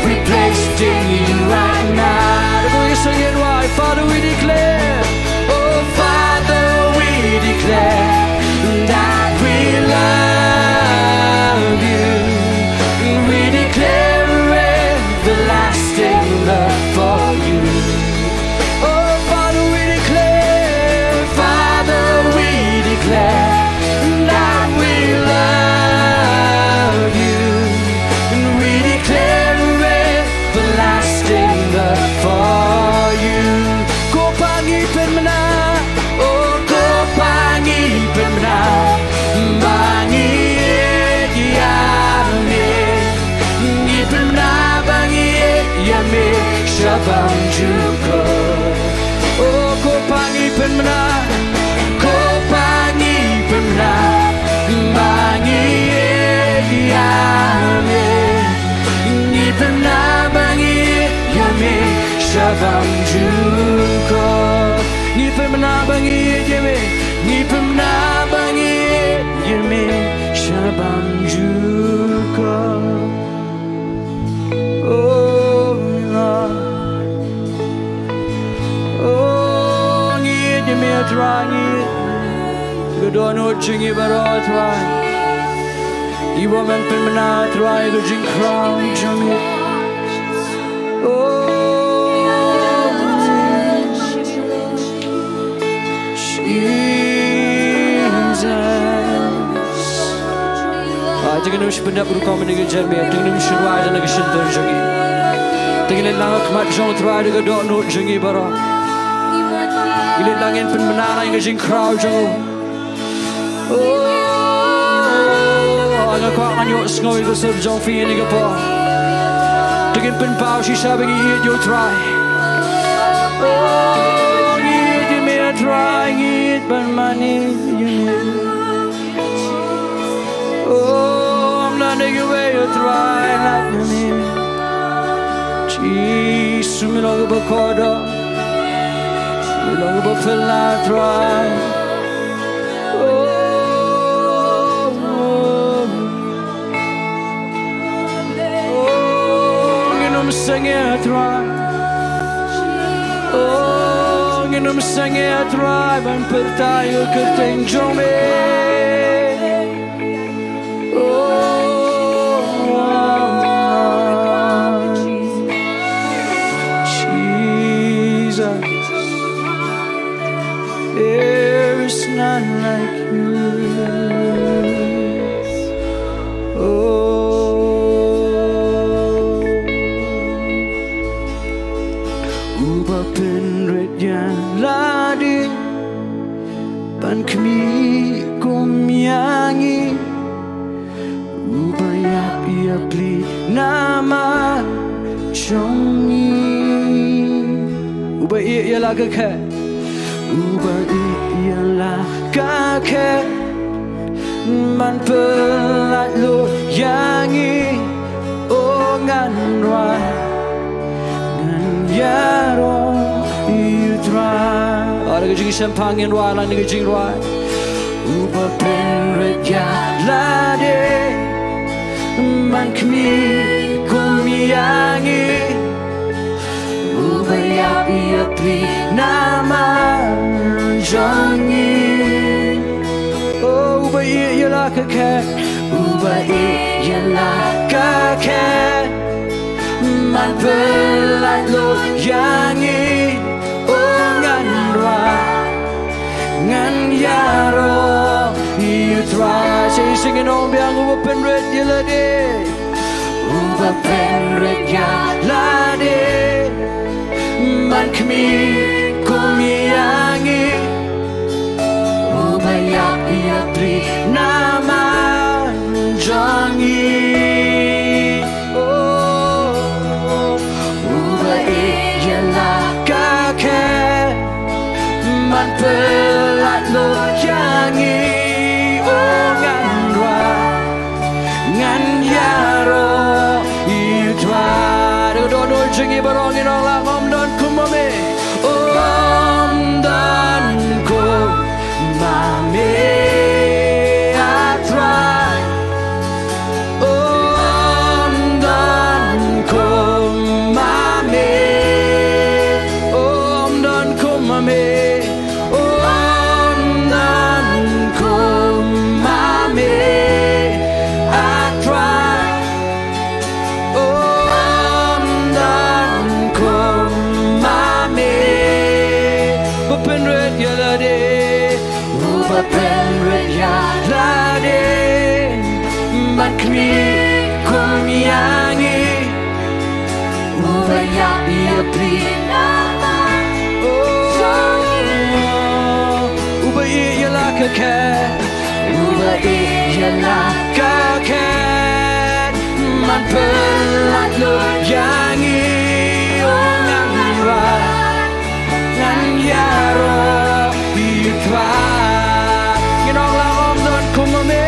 we placed in you right now. Everybody sing it right. Father, we declare, oh Father, we declare that we love you. We declare everlasting love for you. Oh, Father, we declare, Father, we declare that we love you. And we declare everlasting love for you. Ko Pa ngi pynbna, oh, ko Pa ngi pynbna ba ngi ïeit ïa me. Ngi pynbna ba ngi ïeit ïa me sha bynta jong ka. Oh, ko Pa ngi pynbna, ko Pa ngi pynbna ba ngi ïeit ïa me. Ngi pynbna ba ngi ïeit ïa me sha bynta jong ka. Ngi pynbna ba ngi ïeit ïa me. Ngi pynbna ba ngi ïeit ïa me sha bynta jong ka. Oh, oh, ngi ïeit ïa me, Trai, ngi ïeit. Ka dohnud jong ngi baroh, Trai. Ngi bym pynbna, Trai, ka jingkhraw jong ngi. Oh, Jesus. Ah, te ngin ym shym pyndep rukom ha kane ka janmiet, te ngin ym shym rwai da ka shyntur jong ngi. Te ngin leit lang ha khmat jong U Trai da ka dohnud jong ngi baroh. Ngin leit lang ngin pynbna ïa ka jingkhraw jong u. Oh, nga kwah ngan ïohsngew ïa ka sur jong phi ha kane ka por. Te ngin pynpaw shisha ba ngi ïeit ïa U Trai. Oh, ngi ïeit ïa me Trai, ngi ïeit ban mane ïa me. Oh, ym don uwei U Trai lait ïa me. Jisu, me long kaba kordor, me long kaba phylla, Trai. Oh, oh, oh, ngin ym sangeh, Trai. Oh, ngin ym sangeh, Trai, ban pyrta ïa ka kyrteng jong me. Oh, Jesus, there is none like you. Oh, uba pynrit ïa lade ban khmih kum ïa ngi. Uba ïap ïapli namar jong ngi. Uba ïeh ïa la ka khet. Uba ïeh ïa la ka khet. Man pynlait lut ïa ngi. O ngan rwai, ngan ïaroh ïa U Trai. Ora Ka jingshemphang ngin rwai lang na ka jingrwai. Uba pynrit ïa lade man khmih kum ïa ngi. Uba ïap ïa pli namar jong ngi. Oh, uba ïeit ïa la ka khet. Uba ïeit ïa la ka khet. Man pyllait lut ïa ngi. Oh, ngan rwai ngan ïaroh ïa u Trai. Shisha ngin ong biang. Uba pynrit ïa lade. Uba pynrit ïa lade man khmih kum ïa ngi. Uba ïap ïa pli namar jong ngi. Oh, uba ïeit ïa la ka khet. Man pyllait lut ïa ngi. Oh, ngan rwai ngan ïaroh ïa u Trai. Da ka dohnud jong ngi baroh ngin ong lang: Ym don kum ma me. Ym don kum ma me, ah Trai. Ym don kum ma me. Ym don kum ma me. Ym don kum ma me, ah Trai. Ym don kum ma me. Uba pynrit ïa lade. Uba pynrit ïa lade man khmih kum ïa ngi. Uba ïap ïa pli namar jong ngi. Uba ïeit ïa la ka khet. Uba ïeit ïa la ka khet. Man pyllait lut ïa ngi. Oh, ngan rwai ngan ïaroh ïa u Trai. Ngin ong lang: Ym don kum ma me.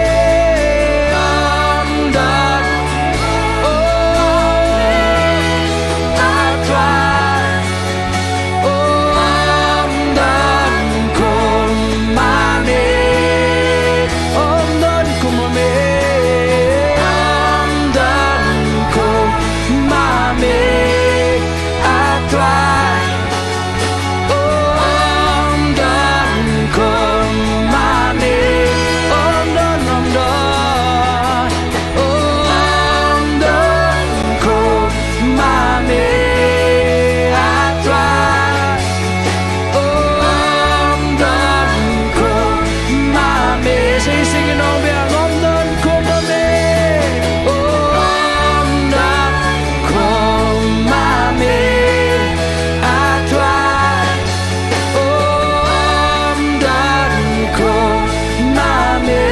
Ym don. Oh, ah Trai. Oh, ym don kum ma me. Ym don kum ma me. Ym don kum ma me, ah Trai. Oh, ym don kum ma me. Ym don, ym don. Oh, ym don kum ma me, ah Trai. Oh, ym don kum ma me. Shisha ngin ong biang: Ym don kum ma me. Oh, ym don kum ma me, ah Trai. Oh, ym don kum ma me.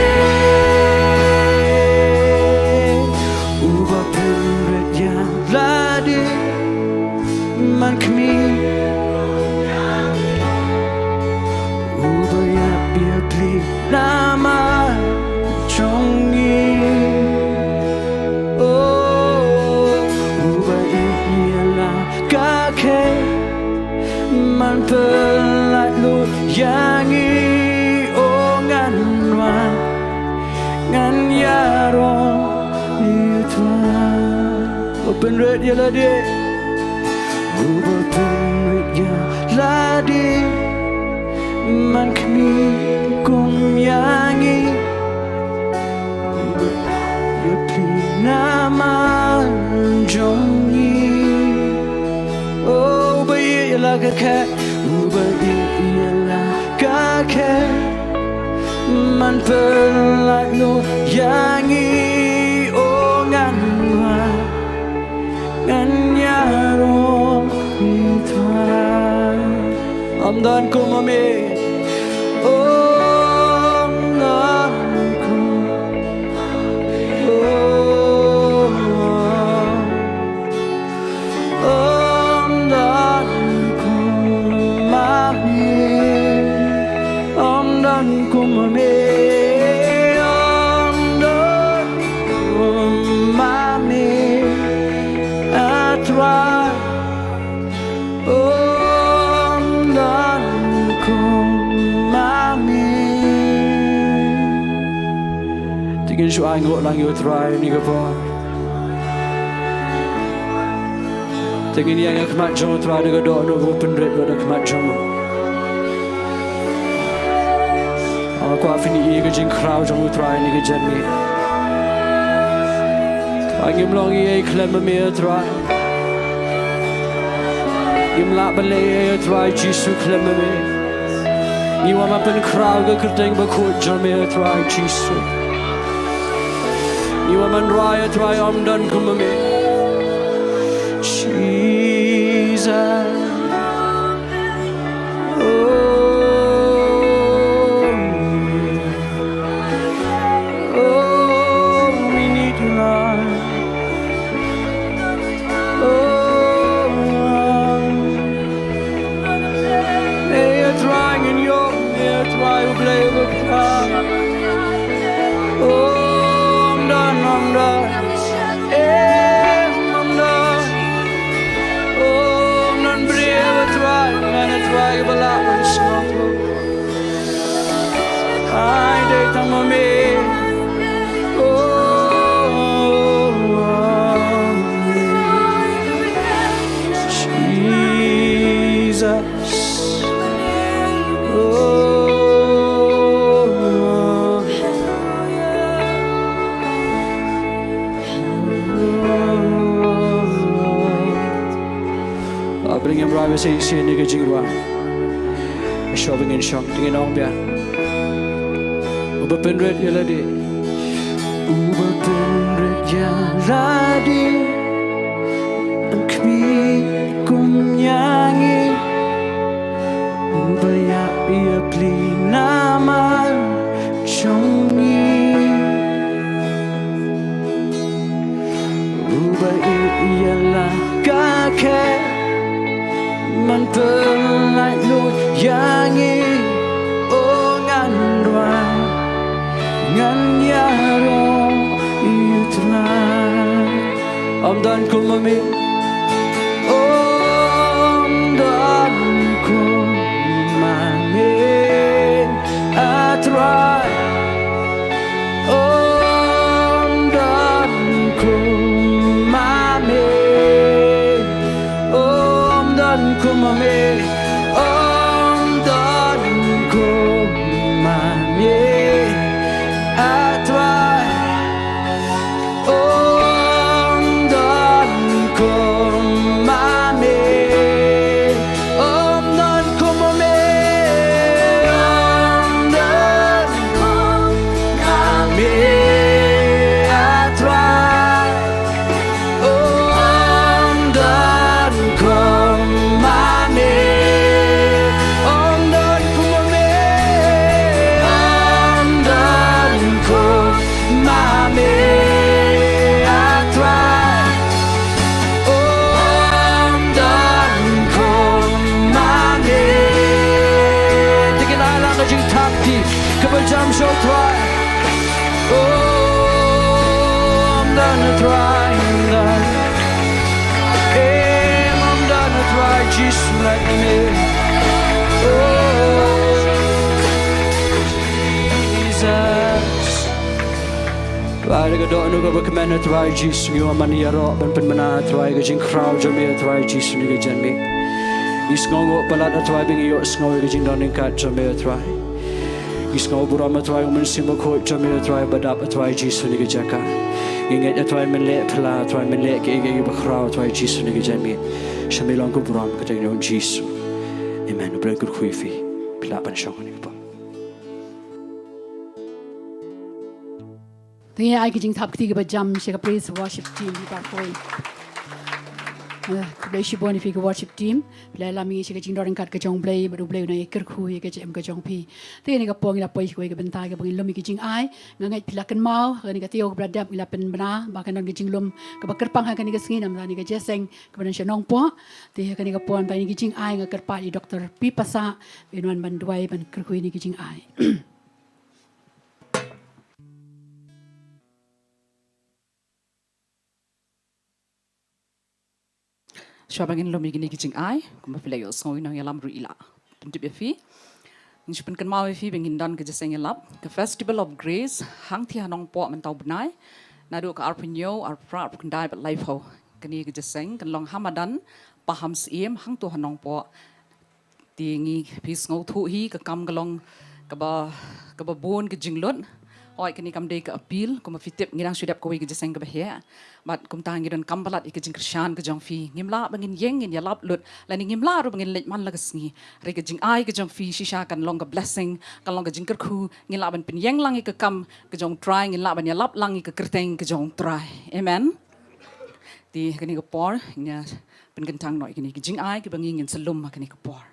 Uba pynrit ïa lade man khmih. Uba ïap ïa pli namar jong ngi. Oh, uba ïeit ïa la ka khet. Man pyllait lut ïa ngi. Oh, ngan rwai ngan ïaroh ïa u Trai. Uba pynrit ïa lade. Uba pynrit ïa lade man khmih kum ïa ngi. Uba ïeit ïa pli namar jong ngi. Oh, uba ïeit ïa la ka khet. Uba ïeit ïa la ka khet. Man pyllait lut ïa ngi. Oh, ngan rwai ngan ïaroh ïa u Trai. Ym don kum ma me. Ym don kum. Oh, ym don kum ma me. Ym don kum ma me. Ym don kum ma me, ah Trai. Ym don kum Ngin shu ainguh lang ïa u Trai ha kane ka por. Te ngin ïeng ha khmat jong u Trai da ka dohnud ba pynrit bad ha khmat jong u. Nga kwah phin ïohi ïa ka jingkhraw jong u Trai ha kane ka janmiet. Ba ngim long eiei khlem ma me, Trai. Ngim lah ban leh eiei, Trai Jisu, khlem ma me. Ngi wan ban pynkhraw ïa ka kyrteng bakhuid jong me, Trai Jisu. Ngi wan ban rwai, Trai, ym don kum ma me. Jesus. Oh, oh, we need you, Lord. Oh, Lord. Ei, Trai, ngin ïoh, ei, Trai, U Blei bakhuid. Oh, ym don, ym don. Ei, ym don. Oh, ym don briew, Trai, ngan, Trai, ba lah ban sngewthuh. Ai, dei tang ma me. Oh, Jesus. Oh. Ah, bring him right, say, say, ngi ka jingrwai. Shong, ngin shong, te ngin ong biang. Uba pynrit ïa lade. Uba pynrit ïa lade. Ym khmih kum ïa ngi. Uba ïap ïa pli namar jong ngi. Uba ïeit ïa la ka khet. Man pynlait lut ïa ngi. O ngan rwai, ngan ïaroh ïa u Trai. Ym don kum ma me. Ym don kum ma me, a Trai. Ym don kum ma me. Ym don kum ma me. Ym don kum ma me, a Trai. Ym don kum ma me. Ym don kum ma me. Ym don kum ma me, a Trai. Ym don kum ma me. Ym don kum ma me. Ym don kum ma me, a Trai. Ym don kum ma me. Te ngin ai lang ka jingthap kti kaba jam sha u Trai. Ym don Trai, ym don. Ym don Trai Jisu like me. Oh, Jesus. Trai, da ka dohnud kaba kmen, Trai Jisu, ngi wan ban ïaroh ban pynbna, Trai, ka jingkhraw jong me, Trai Jisu, ha kane ka janmiet. Ngi sngewnguh palat, Trai, ba ngi ïohsngew ïa ka jingdon ryngkat jong me, Trai. Ngi sngew burom, Trai, U Mynsiem Bakhuid jong me, Trai, ba dap, Trai Jisu, ha kane ka jaka. Ngi ngeit, Trai, men leh phylla, Trai, men leh kiei kiei kiba khraw, Trai Jisu, ha kane ka janmiet. Sha me long ka burom, ha ka kyrteng jong U Jisu. Amen. U Blei un kyrkhu ïa phi. Phi lah ban shong hangne hapoh. Te ngi ai ka jingthap kti kaba jam sha ka praise worship team, phi baroh. Eh, khublei shibun ïa phi ka worship team. Phi la ïalam ïa ngi sha ka jingdon ryngkat ka jong U Blei, bad U Blei un nang ïakyrkhu ïa ka jingim ka jong phi. Te kane ka por ngi la poi sha kawei ka bynta kaba ngin lum ïa ka jingai. Nga ngeit phi la kynmaw, kane ka taïew kaba la dep ngi la pynbna ba kan don ka jinglum kaba kyrpang ha kane ka sngi namar kane ka jingïaseng kaba don sha Nongpoh. Te kane ka por, mynta kane ka jingai nga kyrpad ïa u Doctor P Passah, un wan ban duwai ban kyrkhu ïa kane ka jingai. Shuwa ba ngin lum ïa kine ki jingai, kumba phi la ïohsngew, i nongïalam ruh i la pyntip ïa phi. Ngi pynkynmaw ïa phi ba ngin don ka jingïalap ka Festival of Grace hangtei ha Nongpoh mynta u bnai, naduh ka arphew hynñiew, arphew phra, arphew khyndai bad laiphew. Kane ka jingïaseng kan long ha madan Pahamsyiem hangto ha Nongpoh. Te ngi, phi sngewthuh hi, ka kam ka long kaba, kaba bun ka jinglut. Hooid, kane kam dei ka appeal, kumba phi tip ngi dang shu dep kawei ka jingïaseng kaba heh. Bad kumta ngi donkam palat ïa ka jingkyrshan ka jong phi. Ngim lah ba ngin ïeng ngin ïalap lut, lane ngim lah ruh ba ngin leit man la ka sngi. Hynrei ka jingai ka jong phi shisha kan long ka blessing, kan long ka jingkyrkhu, ngin lah ban pynïeng lang ïa ka kam ka jong u Trai, ngin lah ban ïalap lang ïa ka kyrteng ka jong u Trai. Amen. Te kane ka por ngin ïa pynkyntang noh ïa kane ka jingai kaba ngi ngin sa lum ha kane ka por.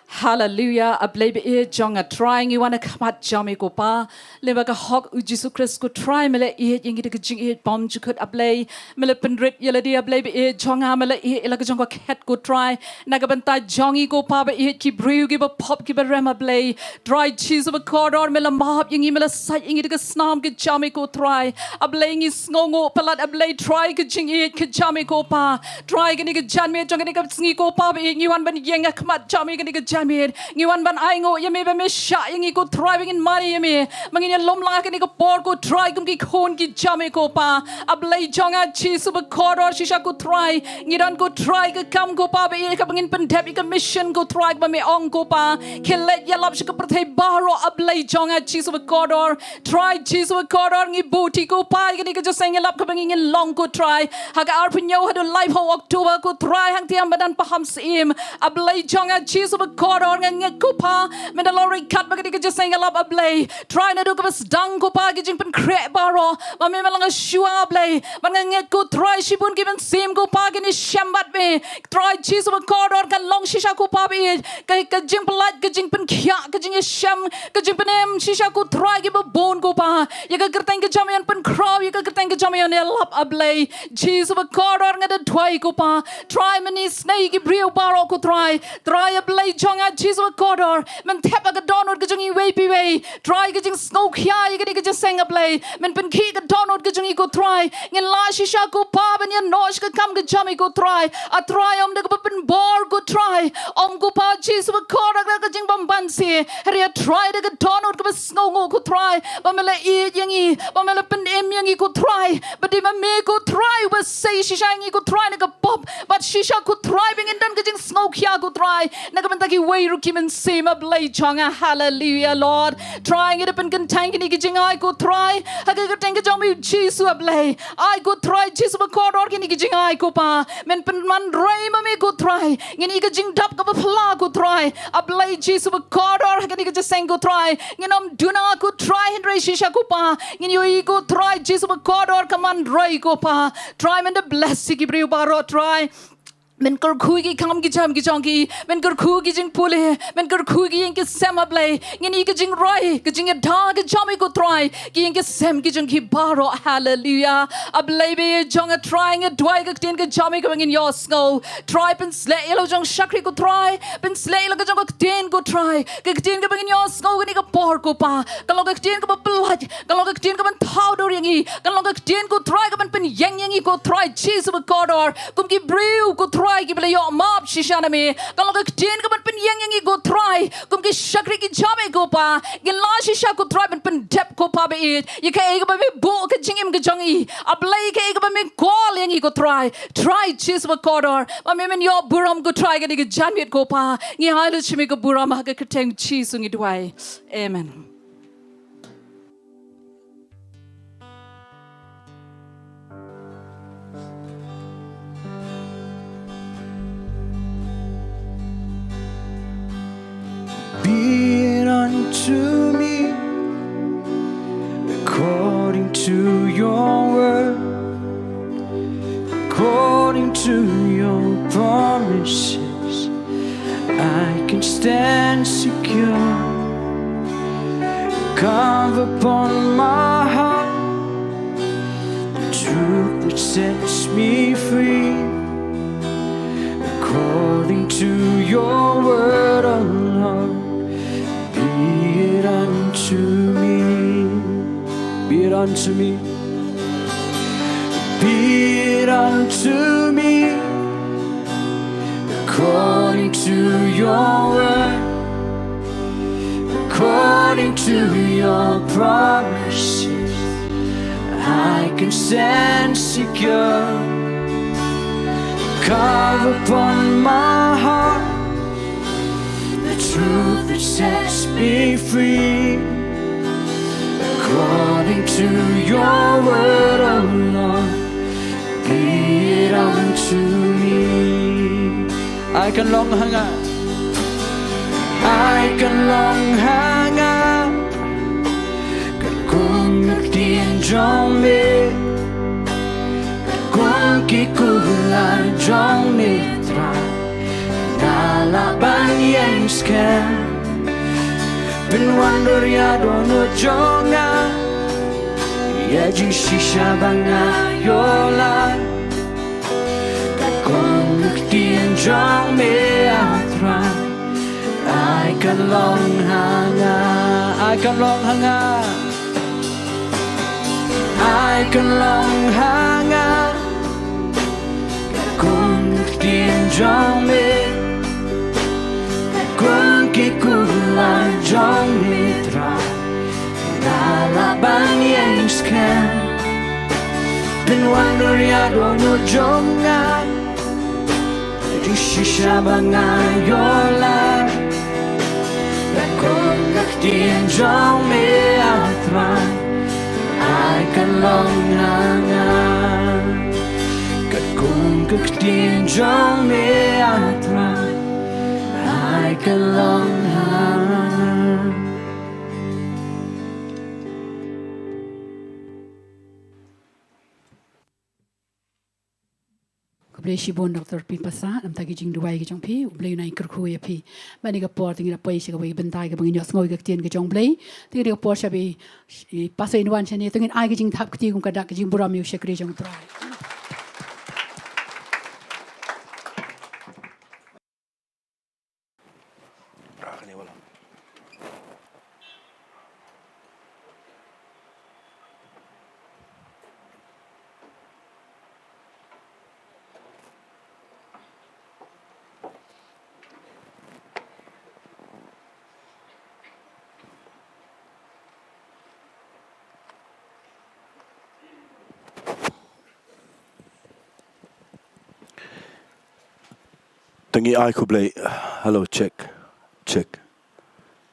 Haleluya, A Blei ba ïeit jong nga Trai, ngi wan ha khmat jong me ko Pa, lyngba ka hok u Jisu Khrist ko Trai, me la ïeit ïa ngi da ka jingïeit bymjukut A Blei, me la pynrit ïa lade A Blei ba ïeit jong nga, me la ïeit ïa la ka jong ka khet ko Trai, na ka bynta jong ngi ko Pa ba ïeit ki briew kiba pop kiba rem A Blei, Trai Jisu ba kordor, me la map ïa ngi, me la sait ïa ngi da ka snam ka jong me ko Trai. A Blei ngi sngewnguh palat A Blei Trai ka jingïeit ka jong me ko Pa. Trai kane ka janmiet jong kane ka sngi ko Pa ba ïeit ngi wan ban ïeng ha khmat jong me kane ka janmiet. Ngi wan ban ainguh ïa me ba me shah ïa ngi ko Trai ba ngin mane ïa me. Ba ngin ïalum lang ha kane ka por ko Trai kum ki khun ki jong me ko Pa. A Blei jong nga Jisu ba kordor shisha ko Trai. Ngi don ko Trai ka kam ko Pa ba ïeit kaba ngin pyndep ïa ka mission ko Trai kaba me ong ko Pa. Khie leit ïalap sha ka pyrthei baroh A Blei jong nga Jisu ba kordor. Trai Jisu ba kordor ngi buti ko Pa ïa kane ka jingïaseng ïalap kaba ngi ngin long ko Trai. Ha ka arphew hynñiew haduh laiphew October ko Trai hangtei ha madan Pahamsyiem. A Blei jong nga Jisu ba kordor nga ngeit ko Pa. Mynta la ryngkat bad kane ka jingïaseng ïalap A Blei. Trai naduh kaba sdang ko Pa ki jingpynkhreh baroh. Ba me me la nga shuwa A Blei. Ba nga ngeit ko Trai shibun ki mynsiem ko Pa kine shem bad me. Trai Jisu ba kordor kan long shisha ko Pa ba ïeit. Ka, ka jingpyllait, ka jingpynkhiah, ka jingïashem, ka jingpynim shisha ko Trai kiba bun ko Pa. Ïa ka kyrteng ka jong me yn pynkhraw, ïa ka kyrteng ka jong me yn ïalap A Blei. Jisu ba kordor nga da duwai ko Pa. Trai men isynei ki briew baroh ko Trai. Trai A Blei jong nga Jisu ba kordor. Men thep ha ka dohnud ka jong iwei pa iwei. Trai ka jingsngewkhia ïa kane ka jingïaseng A Blei. Men pynkhih ka dohnud ka jong i ko Trai. Ngin lah shisha ko Pa ban ïanoh sha ka kam ka jong me ko Trai. A Trai ym da kaba pynbor ko Trai. Ym ko Pa Jisu ba kordor da ka jingbymbanse. Hynrei A Trai da ka dohnud kaba sngewnguh ko Trai. Ba me la ïeit ïa ngi. Ba me la pynim ïa ngi ko Trai. Ba dei ma me ko Trai uba sei shisha ïa ngi ko Trai na ka pop. Bad shisha ko Trai ba ngin don ka jingsngewkhia ko Trai. Na ka bynta kiwei ruh ki mynsiem A Blei jong nga. Haleluya Lord. Trai ngi da pynkyntang kine ki jingai ko Trai. Ha ka kyrteng ka jong me Jisu A Blei. Ai ko Trai Jisu ba kordor kine ki jingai ko Pa. Men pynman rei ma me ko Trai. Ngin ïohi ka jingdap kaba phylla ko Trai. A Blei Jisu ba kordor ha kane ka jingïaseng ko Trai. Ngin ym duna ko Trai hynrei shisha ko Pa. Ngin ïohi ko Trai Jisu ba kordor ka man rei ko Pa. Trai men da bless ïa ki briew baroh Trai. Men kyrkhu ïa ki kam ki jam ki jong ki. Men kyrkhu ïa ki jingpule. Men kyrkhu ïa ki ïing ki sem A Blei. Ngin ïohi ka jingroi, ka jingïada ka jong me ko Trai. Ki ïing ki sem ki jong ki baroh. Haleluya. A Blei ba ïeit jong nga Trai nga duwai ka ktien ka jong me kaba ngin ïohsngew. Trai pynsleh ïa la ka jong shakri ko Trai. Pynsleh ïa la ka jong ka ktien ko Trai. Ka ktien kaba ngin ïohsngew kane ka por ko Pa. Kan long ka ktien kaba pyllait. Kan long ka ktien kaban thaw dur ïa ngi. Kan long ka ktien ko Trai kaban pynïeng ïa ngi ko Trai Jisu ba kordor. Kum ki briew ko Trai kiba la ïoh map shisha na me. Kan long ka ktien kaban pynïeng ïa ngi ko Trai. Kum ki shakri ki jong me ko Pa. Ngin lah shisha ko Trai ban pyndep ko Pa ba ïeit. Ïa kaei kaba me buh ka jingim ka jong i. A Blei kaei kaba me call ïa ngi ko Trai. Trai Jisu ba kordor. Ba me men ïoh burom ko Trai kane ka janmiet ko Pa. Ngi ai lut sha me ka burom ha ka kyrteng Jisu ngi duwai. Amen. Be it unto me according to your word, according to your promises. I can stand secure. Carve upon my heart the truth that sets me free. According to your word, O Lord, be it unto me. Be it unto me. Be it unto me according to your word. To your promises, I can stand secure. Carve upon my heart the truth that sets me free. According to your word, O Lord, be it unto me. Ai kan long ha nga. Ai kan long ha nga. Kan kum ka ktien jong me. Kan kum ki kular jong me Trai. Nga lah ban ïeng skhem. Pynwandur ïa dohnud jong nga. Ïa jingshisha ba nga ïoh lait. Ka kum ka ktien jong me, ah Trai. Ai kan long ha nga. Ai kan long ha nga. Ai kan long ha nga. Ka kum ka ktien jong me. Ka kum ki kular jong me Trai. Nga lah ban ïeng skhem. Pynwandur ïa dohnud jong nga. Jingshisha ba nga ïoh lait. Ka kum ka ktien jong me, ah Trai. Ai kan long ha nga. Ka kum ka ktien jong me, ah Trai. Ai kan long ha nga. Khublei shibun Doctor Pynpasa, namar ki jingduwai ki jong phi, U Blei un ai kyrkhu ïa phi. Bad ha kane ka por te ngin ïa poi sha kawei ka bynta kaba ngin ïohsngew ïa ka ktien ka jong U Blei. Te ha kane ka por shaba i Pastor in wan shane, te ngin ai ka jingthap kti kum ka dak ka jingburom ïa u shakri jong U Trai. Te ngi ai khublei. Hello, check. Check.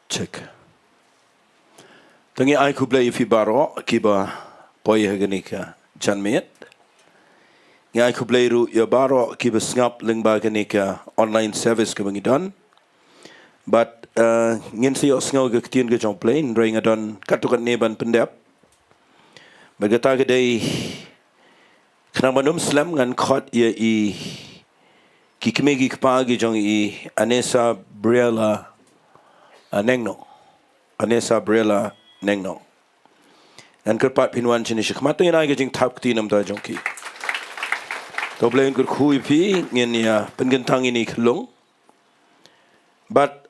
Check. Te ngi ai khublei ïa phi baroh kiba poi ha kane ka janmiet. Ngi ai khublei ruh ïa baroh kiba sngap lyngba kane ka online service kaba ngi don. Bad, eh, ngin sa ïohsngew ka ktien ka jong U Blei, hynrei nga don katto katne ban pyndep. Bad kata ka dei, khnang ban ym slem ngan khot ïa i ki kmie ki kpa ki jong i Anessa Briella, ah, Nengno. Anessa Briella Nengno. Ngan kyrpad phin wan shane shakhmat, to ngin ai ka jingthap kti namar ka jong ki. To U Blei un kyrkhu ïa phi, ngin ïa pynkyntang ïa i khyllung. Bad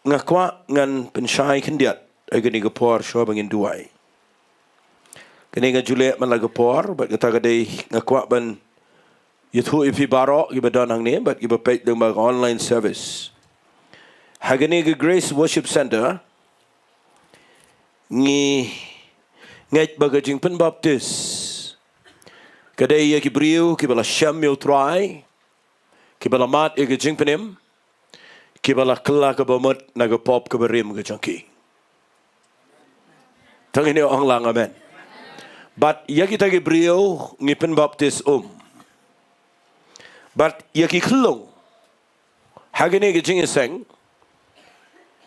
nga kwah ngan pynshai khyndiat ha kane ka por shuwa ba ngin duwai. Kane nga ju leh man la ka por, bad kata ka dei nga kwah ban ïathuh ïa phi baroh kiba don hangne bad kiba peit lyngba ka online service. Ha kane ka Grace Worship Centre ngi ngeit ba ka jingpynbaptis ka dei ïa ki briew kiba la shem ïa U Trai, kiba la mad ïa ka jingpynim, kiba la kylla kaba mut na ka pop kaba rim ka jong ki. To ngin ong lang amen. Bad ïa kita ki briew ngi pynbaptis um. Bad ïa ki khyllung ha kane ka jingïaseng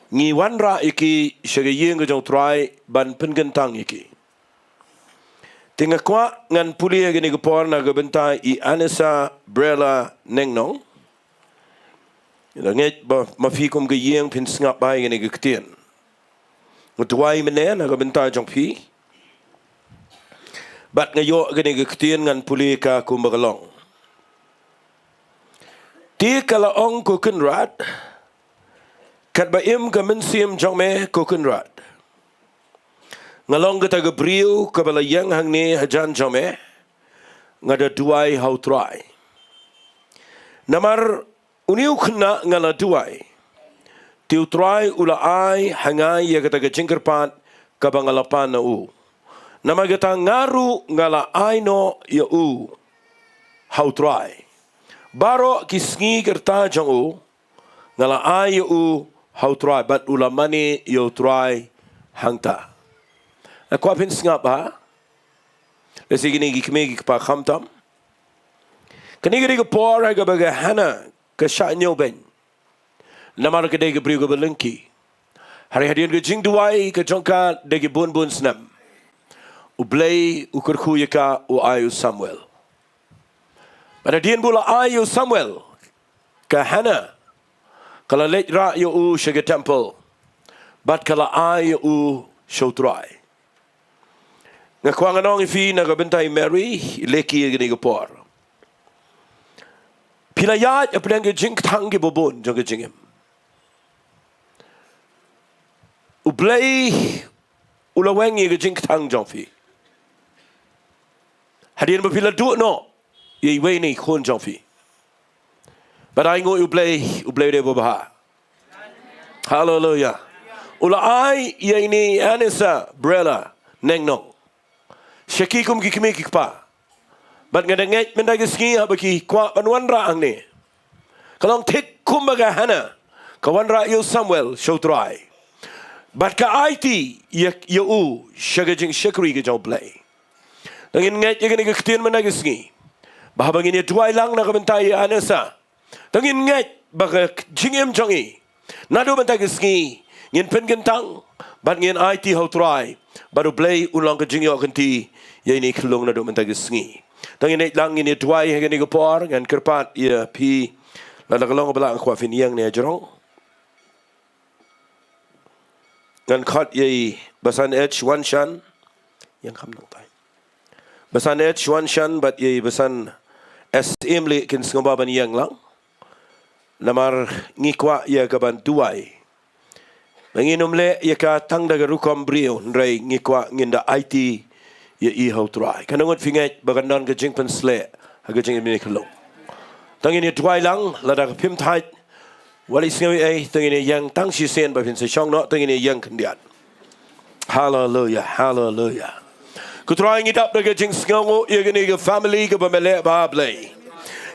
ngi wanrah ïa ki sha ka ïing ka jong U Trai ban pynkyntang ïa ki. Te nga kwah ngan pule ha kane ka por na ka bynta i Anessa Briella Nengno. Nga ngeit ba ma phi kum ka ïing phin sngap bha ïa kane ka ktien. Nga duwai mynne na ka bynta jong phi. Bad nga ïoh kane ka ktien ngan pule ka kumba ka long. Te ka la ong ko Kynrad, katba im ka mynsiem jong me ko Kynrad, nga long kata ka briew kaba la ïeng hangne hajan jong me, nga da duwai ha U Trai. Namar une u khynnah nga la duwai, te u Trai u la ai ha nga ïa kata ka jingkyrpad kaba nga la pan na u. Namar kata nga ruh nga la ai noh ïa u ha u Trai. Baroh ki sngi ka rta jong u nga la ai ïa u ha u Trai, bad u la mane ïa u Trai hangta. Nga kwah phin sngap ha. Lehse kine ki kmie ki kpa khamtam. Kane ka dei ka por ha kaba ka Hana ka shah ñiewbeiñ. Namar ka dei ka briew kaba lyngkhi. Hynrei hadien ka jingduwai ka jong ka da ki bun bun snem, U Blei u kyrkhu ïa ka, u ai u Samuel. Bad hadien ba u la ai ïa u Samuel, ka Hana ka la leit rah ïa u sha ka temple, bad ka la ai ïa u sha u Trai. Nga kwah ngan ong ïa phi na ka bynta i Mary, i Leki, ïa kane ka por. Phi la ïaid hapdeng ki jingkthang kiba bun jong ka jingim. U Blei u la weng ïa ka jingkthang jong phi. Hadien ba phi la duh noh ïa iwei na i khun jong phi, bad ai nguh ïa U Blei, U Blei u dei uba bha. Haleluia. U la ai ïa ine i Anessa Brella Neng Nong sha ki kum ki kmie ki kpa. Bad nga da ngeit mynta ka sngi haba ki kwah ban wanrah hangne, ka long thik kumba ka Hana ka wanrah ïa u Samuel sha u Trai, bad ka aiti ïa, ïa u sha ka jingshakri ka jong U Blei. To ngin ngeit ïa kane ka ktien mynta ka sngi, ba haba ngin ïa duwai lang na ka bynta i Anessa, to ngin ngeit ba ka jingim jong i naduh mynta ka sngi ngin pynkyntang bad ngin aiti ha u Trai, bad U Blei un long ka jingïoh kynti ïa ine i khyllung naduh mynta ka sngi. To ngin ngeit lang, ngin ïa duwai ha kane ka por. Ngan kyrpad ïa phi, lada ka long ba lah, nga kwah phin ïeng ne hajrong. Ngan khot ïa i Basan H Wanshan, ïeng kham nangtai. Basan H Wanshan bad ïa i Basan S Imli kin sngewbha ban ïeng lang. Namar ngi kwah ïa ka ban duwai. Ba ngin ym leh ïa ka tang da ka rukom briew, hynrei ngi kwah ngin da aiti ïa i ha u Trai. Kan ngut phi ngeit ba kan don ka jingpynsleh ha ka jingim ine i khyllung. To ngin ïa duwai lang, lada ka phim thait, wat la sngew ei ei, to ngin ïa ïeng tang shisien, ba phin sa shong noh, to ngin ïa ïeng khyndiat. Haleluia, haleluia. Ko Trai, ngi dap da ka jingsngewnguh ïa kane ka family kaba me leh bha, Blei.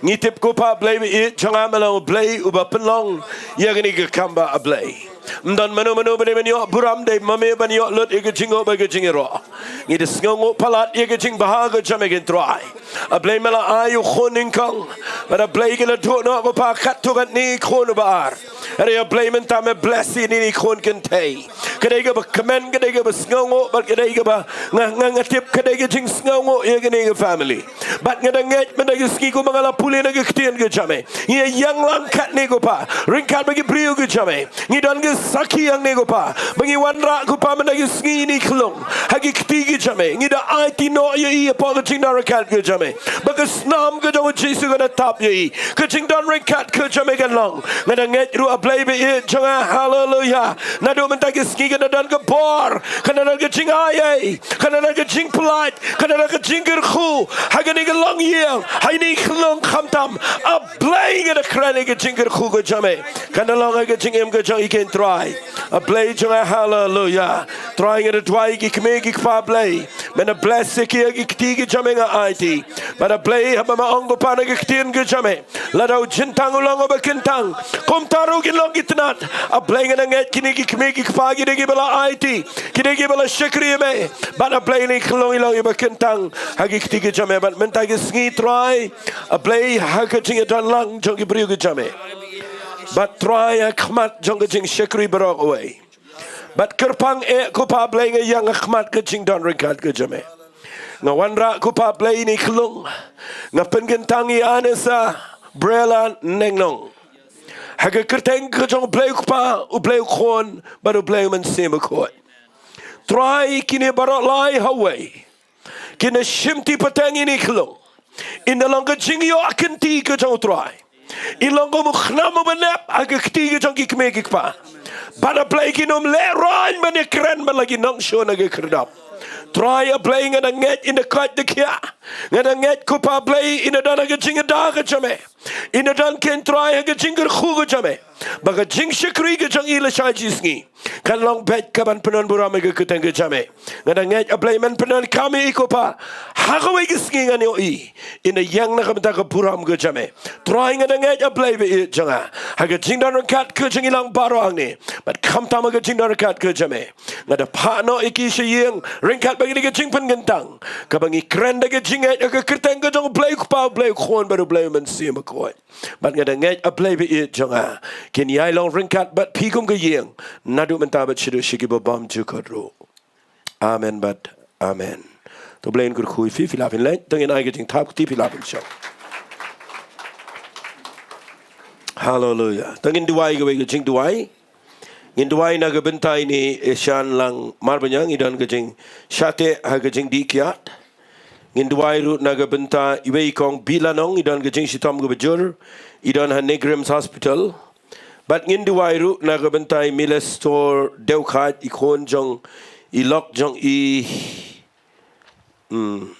Ngi tip ko Pa Blei ba ïeit jong nga me long Blei uba pynlong ïa kane ka kam bha, A Blei. Ym don mano mano ba dei ban ïoh burom, dei ma me ban ïoh lut ïa ka jingnguh bad ka jingïaroh. Ngi da sngewnguh palat ïa ka jingbha ka jong me, ko Trai. A Blei, me la ai u khun nyngkong, bad A Blei, ki la duh noh ko Pa katto katne, khun uba ar. Hynrei A Blei, mynta me bless ïa ine i khun kynthei. Ka dei kaba kmen, ka dei kaba sngewnguh, bad ka dei kaba nga, nga, nga tip ka dei ka jingsngewnguh ïa kane ka family. Bad nga da ngeit mynta ka sngi kumba nga la pule na ka ktien ka jong me, ngi ïeng lang katne ko Pa, ryngkat bad ki briew ki jong me. Ngi don ka sakhi hangne ko Pa, ba ngi wanrah ko Pa mynta ka sngi ine i khyllung ha ki kti ki jong me. Ngi da aiti noh ïa i hapoh ka jingdon ryngkat ka jong me, ba ka snam ka jong U Jisu kan da tap ïa i. Ka jingdon ryngkat ka jong me kan long. Nga da ngeit ruh, A Blei ba ïeit jong nga, haleluia, naduh mynta ka sngi kan da don ka bor, kan da don ka jingai ei, kan da don ka jingpyllait, kan da don ka jingkyrkhu ha kane ka longïing, ha ine i khyllung khamtam. A Blei, nga da kren ïa ka jingkyrkhu ka jong me kan da long ha ka jingim ka jong i, ko Trai. A Blei jong nga, haleluia. Trai, nga da duwai ïa ki kmie ki kpa, Blei, men da bless ïa ki, ïa ki kti ki jong me, nga aiti. Bad A Blei, haba ma ong ko Pa na ka ktien ka jong me, lada u jyntang u long uba kyntang, kumta ruh kin long ki tnat. A Blei, nga da ngeit kine ki kmie ki kpa ki dei kiba la aiti, ki dei kiba la shakri ïa me. Bad A Blei, ine i khyllung i long iba kyntang ha ki kti ki jong me. Bad mynta ka sngi, Trai, A Blei, ha ka jingïadon lang jong ki briew ki jong me, bad Trai, ha khmat jong ka jingshakri baroh kawei, bad kyrpang eh ko Pa Blei, nga ïeng ha khmat ka jingdon ryngkat ka jong me. Nga wanrah ko Pa Blei ine i khyllung, nga pynkyntang ïa i Anessa Brella Neng Nong ha ka kyrteng ka jong U Blei U Kpa, U Blei U Khun, bad U Blei U Mynsiem Bakhuid. Trai, kine baroh lai ha uwei kin da shimti pateng ine i khyllung, in da long ka jingïoh kynti ka jong U Trai. In long kum u khnam uba nep ha ka kti ka jong ki kmie ki kpa. Bad A Blei kin ym lehrain ban ïakren bad la ki nongshun ha ka khyrdop. Trai A Blei, nga da ngeit in da koit da khiah. Nga da ngeit ko Pa Blei in da don ha ka jingïada ka jong me. In da don ken Trai ha ka jingkyrkhu ka jong me. Ba ka jingshakri ka jong i lashai shi sngi kan long beit kaban pyndonburom ïa ka kyrteng ka jong me. Nga da ngeit A Blei men pyndonkam ïa i ko Pa. Ha kawei ka sngi ngan ïohi in da ïeng na ka bynta ka burom ka jong me. Trai nga da ngeit A Blei ba ïeit jong nga. Ha ka jingdon ryngkat ka jong i lang baroh hangne. Bad khamtam ha ka jingdon ryngkat ka jong me. Nga da phah noh ïa ki sha ïing ryngkat bad kane ka jingpynkyntang kaba ngi kren da ka jingngeit ha ka kyrteng ka jong U Blei U Kpa, U Blei U Khun bad U Blei U Mynsiem Bakhuid. Bad nga da ngeit A Blei ba ïeit jong nga, kin ïai long ryngkat bad phi kum ka ïing naduh mynta bad shaduh sha kiba bymjukut ruh. Amen bad amen. To Blei un kyrkhu ïa phi, phi lah phin leit. To ngin ai ka jingthap kti, phi lah phin shong. Haleluia. To ngin duwai kawei ka jingduwai. Ngin duwai na ka bynta ine i Shanlang Marbaniang, i don ka jingshah teh ha ka jingdih kiad. Ngin duwai ruh na ka bynta iwei i Kong Bilanong, i don ka jingshitom kaba jur, i don ha NEIGRIHMS Hospital. Bad ngin duwai ruh na ka bynta i Milestor Dewkhaid, i khun jong i lok jong i, hmm,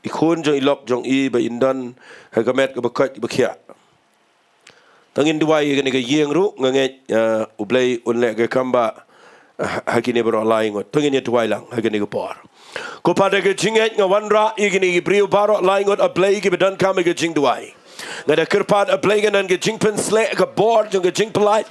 i khun jong i lok jong i ba in don ha ka met kaba koit ba khiah. To ngin duwai ïa kane ka ïing ruh, nga ngeit, eh, U Blei un leh ka kam ba, eh, ha kine baroh lai ngut. To ngin ïa duwai lang ha kane ka por. Ko Pa, da ka jingngeit nga wanrah ïa kine ki briew baroh lai ngut A Blei kiba donkam ïa ka jingduwai. Nga da kyrpad A Blei, nga don ka jingpynsleh ka bor jong ka jingpyllait.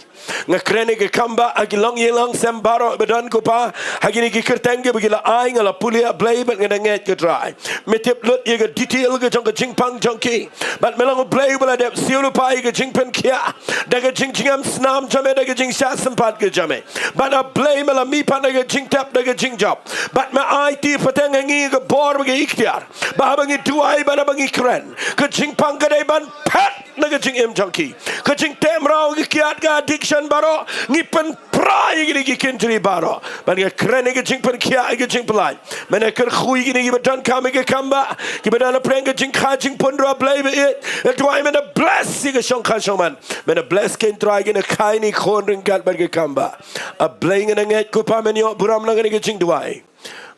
Nga kren ïa ka kam ba ha ki longïing longsem baroh ba don ko Pa, ha kine ki kyrteng kiba ki la ai, nga la pule A Blei bad nga da ngeit ko Trai, me tip lut ïa ka detail ka jong ka jingpang jong ki. Bad me long U Blei uba la dep siew lypa ïa ka jingpynkhiah da ka jingjngem snam jong me, da ka jingshah sympat ka jong me. Bad A Blei me la mih pat na ka jingtep da ka jingjop. Bad me aiti pateng ha ngi ka bor bad ka iktiar ba haba ngi duwai bad haba ngi kren, ka jingpang ka dei ban phet na ka jingim jong ki. Ka jingteh mraw, ka kiad, ka addiction baroh, ngi pynpra ïa kine ki kynjri baroh. Bad nga kren ïa ka jingpynkhiah, ïa ka jingpyllait. Men kyrkhu ïa kine kiba donkam ïa ka kam ba, kiba don ha pdeng ka jingkha jingpun ruh A Blei ba ïeit. Nga duwai men bless ïa ka shongkha shongman. Men bless ko Trai ïa kine khun ryngkat bad ka kam ba. A Blei nga da ngeit ko Pa men ïoh burom na kane ka jingduwai.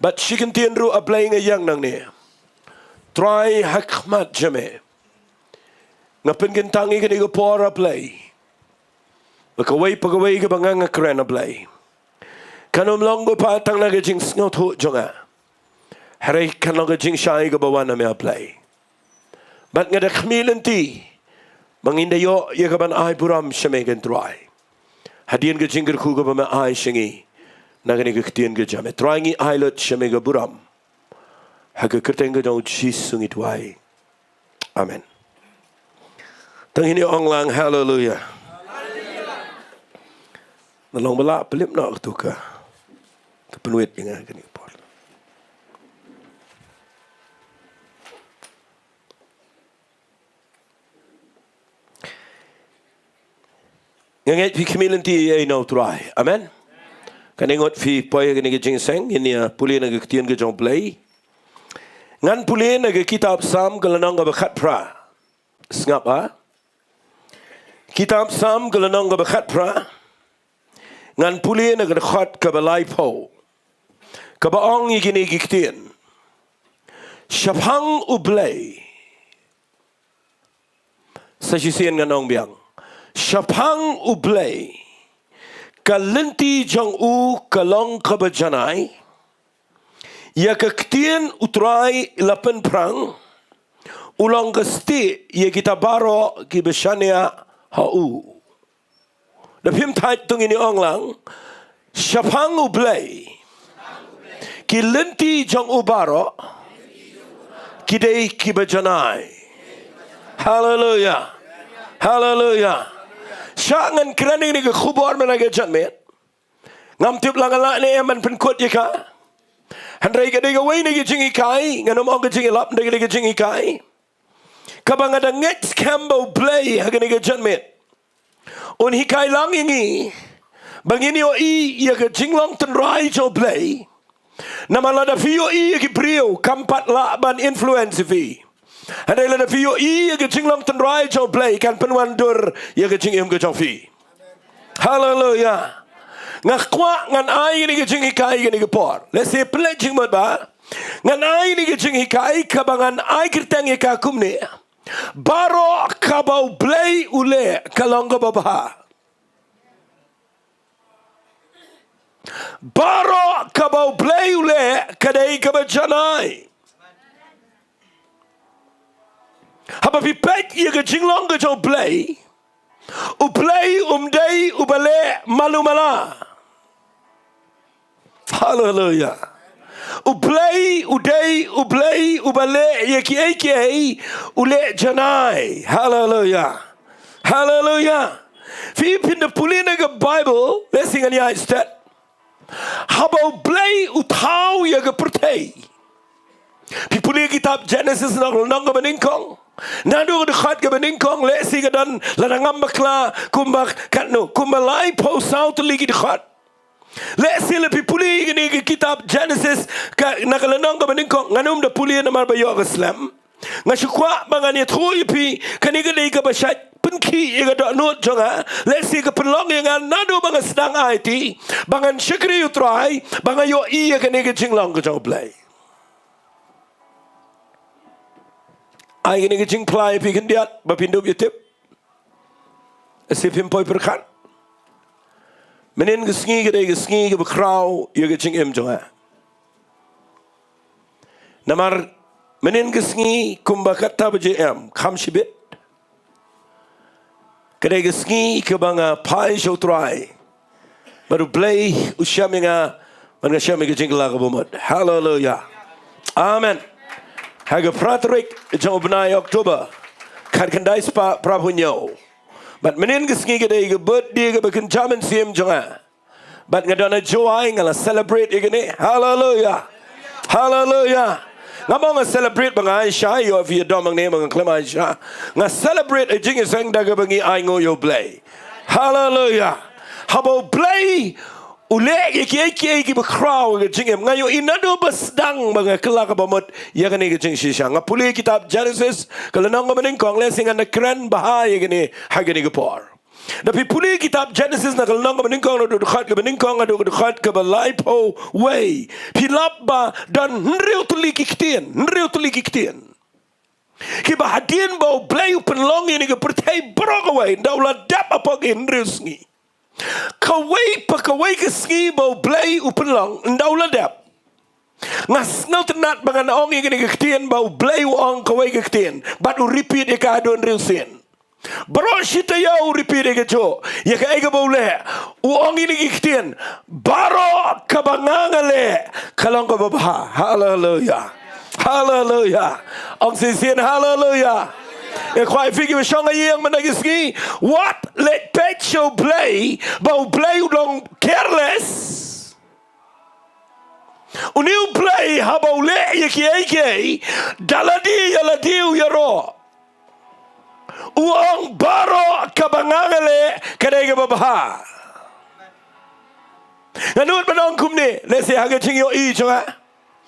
Bad shi kyntien ruh A Blei nga ïeng nangne Trai ha khmat jong me. Nga pynkyntang ïa kane ka por A Blei. Ba kawei pa kawei kaba nga nga kren A Blei, kan ym long ko Pa tang na ka jingsngewthuh jong nga. Hynrei kan long ka jingshai kaba wan na me A Blei. Bad nga da khmih lynti ba ngin da ïoh ïa kaban ai burom sha me ko Trai. Hadien ka jingkyrkhu kaba me ai sha ngi na kane ka ktien ka jong me Trai ngi ai lut sha me ka burom. Ha ka kyrteng ka jong U Jisu ngi duwai. Amen. To ngin ïa ong lang haleluia. Nalong ba lah pynlip noh katu ka, ka pynwit ïa nga kane ka por. Nga ngeit phi khmih lynti ïa ïa u Trai. Amen. Kane ngut phi poi ha kane ka jingïaseng, ngin ïa pule na ka ktien ka jong U Blei. Ngan pule na ka kitab Salm ka lynnong kaba khatphra. Sngap ha. Kitab Salm ka lynnong kaba khatphra. Ngan pule na ka dkhot kaba laiphew. Kaba ong ïa kine ki ktien. Shaphang U Blei. Sa shisien ngan ong biang. Shaphang U Blei, ka lynti jong u ka long kaba janai. Ïa ka ktien U Trai la pynphrang. U long ka stieh ïa kita baroh kiba shaniah ha u. Da phim thait to ngin ïa ong lang. Shaphang U Blei, ki lynti jong u baroh ki dei kiba janai. Haleluia. Haleluia. Shah ngan kren ïa kane ka khubor mynta ka janmiet. Ngam tip la nga lah ne em ban pynkut ïa ka. Hynrei ka dei kawei na ki jinghikai, ngan ym ong ka jingïalap, hynrei ka dei ka jinghikai kaba nga da ngeit skhem ba U Blei ha kane ka janmiet un hikai lang ïa ngi ba ngin ïohi ïa ka jinglong tynrai jong U Blei. Namar lada phi ïohi ïa ki briew kam pat lah ban influence ïa phi. Hynrei lada phi ïohi ïa ka jinglong tynrai jong U Blei kan pynwandur ïa ka jingim ka jong phi. Haleluya. Nga kwah ngan ai ïa kane ka jinghikai ïa kane ka por. Lehse pynleit jingmut ba ngan ai ïa kane ka jinghikai kaba ngan ai kyrteng ïa ka kumne: Baroh kaba U Blei u leh ka long kaba bha. Baroh kaba U Blei u leh ka dei kaba janai. Haba phi peit ïa ka jinglong ka jong U Blei, U Blei um dei uba leh malu mala. Haleluya. U Blei u dei U Blei uba leh ïa kiei kiei, u leh janai. Haleluya. Haleluya. Phi, phin da pule na ka Baibl, lehse ngan ïaid stet. Haba U Blei u thaw ïa ka pyrthei. Phi pule kitab Genesis na ka lynnong kaba nyngkong, naduh ka dkhot kaba nyngkong, lehse ka don, lada ngam bakla, kumba katno, kumba laiphew saw tylli ki dkhot. Lehse lada phi pule ïa kane ka kitab Genesis, ka, na ka lynnong kaba nyngkong, ngan ym da pule namar ba ïoh ka slem. Nga shu kwah ba ngan ïathuh ïa phi, kane ka dei kaba shait pynkhih ïa ka dohnud jong nga. Lehse ka pynlong ïa nga naduh ba nga sdang aiti, ba ngan shakri U Trai, ba nga ïohi ïa kane ka jinglong ka jong U Blei. Ai kane ka jingphla ïa phi khyndiat ba phin dup ïa tip. Lehse phim poi pyrkhat. Mynnin ka sngi ka dei ka sngi kaba khraw ïa ka jingim jong nga. Namar mynnin ka sngi kumba kata baje em, kham shibit, ka dei ka sngi kaba nga phai sha U Trai. Bad U Blei u shem ïa nga, bad nga shem ïa ka jingkylla kaba mut. Haleluya. Amen. Ha ka phra tarik jong u bnai October, khatkhyndai spah phraphew hynñiew. Bad mynnin ka sngi ka dei ka birthday kaba kynja mynsiem jong nga. Bad nga don ha Jowai, nga la celebrate ïa kane. Haleluya. Haleluya. Ngam ong nga celebrate ba nga ai sha, ïoh phi ïa dom hangne ba nga khlem ai sha. Nga celebrate ïa ka jingïaseng da kaba ngi ainguh ïa U Blei. Haleluya. Haba U Blei u leh ïa kiei kiei kiba khraw ha ka jingim, nga ïohi naduh ba sdang ba nga kylla kaba mut ïa kane ka jingshisha. Nga pule kitab Genesis, ka lynnong kaba nyngkong, lehse ngan da kren bha ïa kane ha kane ka por. Da phi pule kitab Genesis na ka lynnong kaba nyngkong, naduh dkhot kaba nyngkong haduh dkhot kaba laiphew wei, phi lap ba don hynriew tylli ki ktien, hynriew tylli ki ktien. Kiba hadien ba U Blei u pynlong ïa kane ka pyrthei baroh kawei, ynda u la dep hapoh ki hynriew sngi. Kawei pa kawei ka sngi ba U Blei u pynlong, ynda u la dep, nga sngewtynnat ba ngan ong ïa kane ka ktien ba U Blei u ong kawei ka ktien, bad u repeat ïa ka haduh hynriew sien. Baroh shi taïew u repeat ïa kajuh, ïa kaei kaba u leh. U ong ïa kine ki ktien: Baroh kaba nga nga leh ka long kaba bha. Haleluya. Haleluya. Ong shisien haleluya. Nga kwah ïa phi kiba shong ha ïing mynta ki sngi, wat leit peit sha U Blei ba U Blei u long careless. Une U Blei haba u leh ïa kiei kiei, da lade ïa lade u ïaroh, u ong baroh kaba nga nga leh ka dei kaba bha. Nga nud ban ong kumne, lehse ha ka jingïohi jong nga,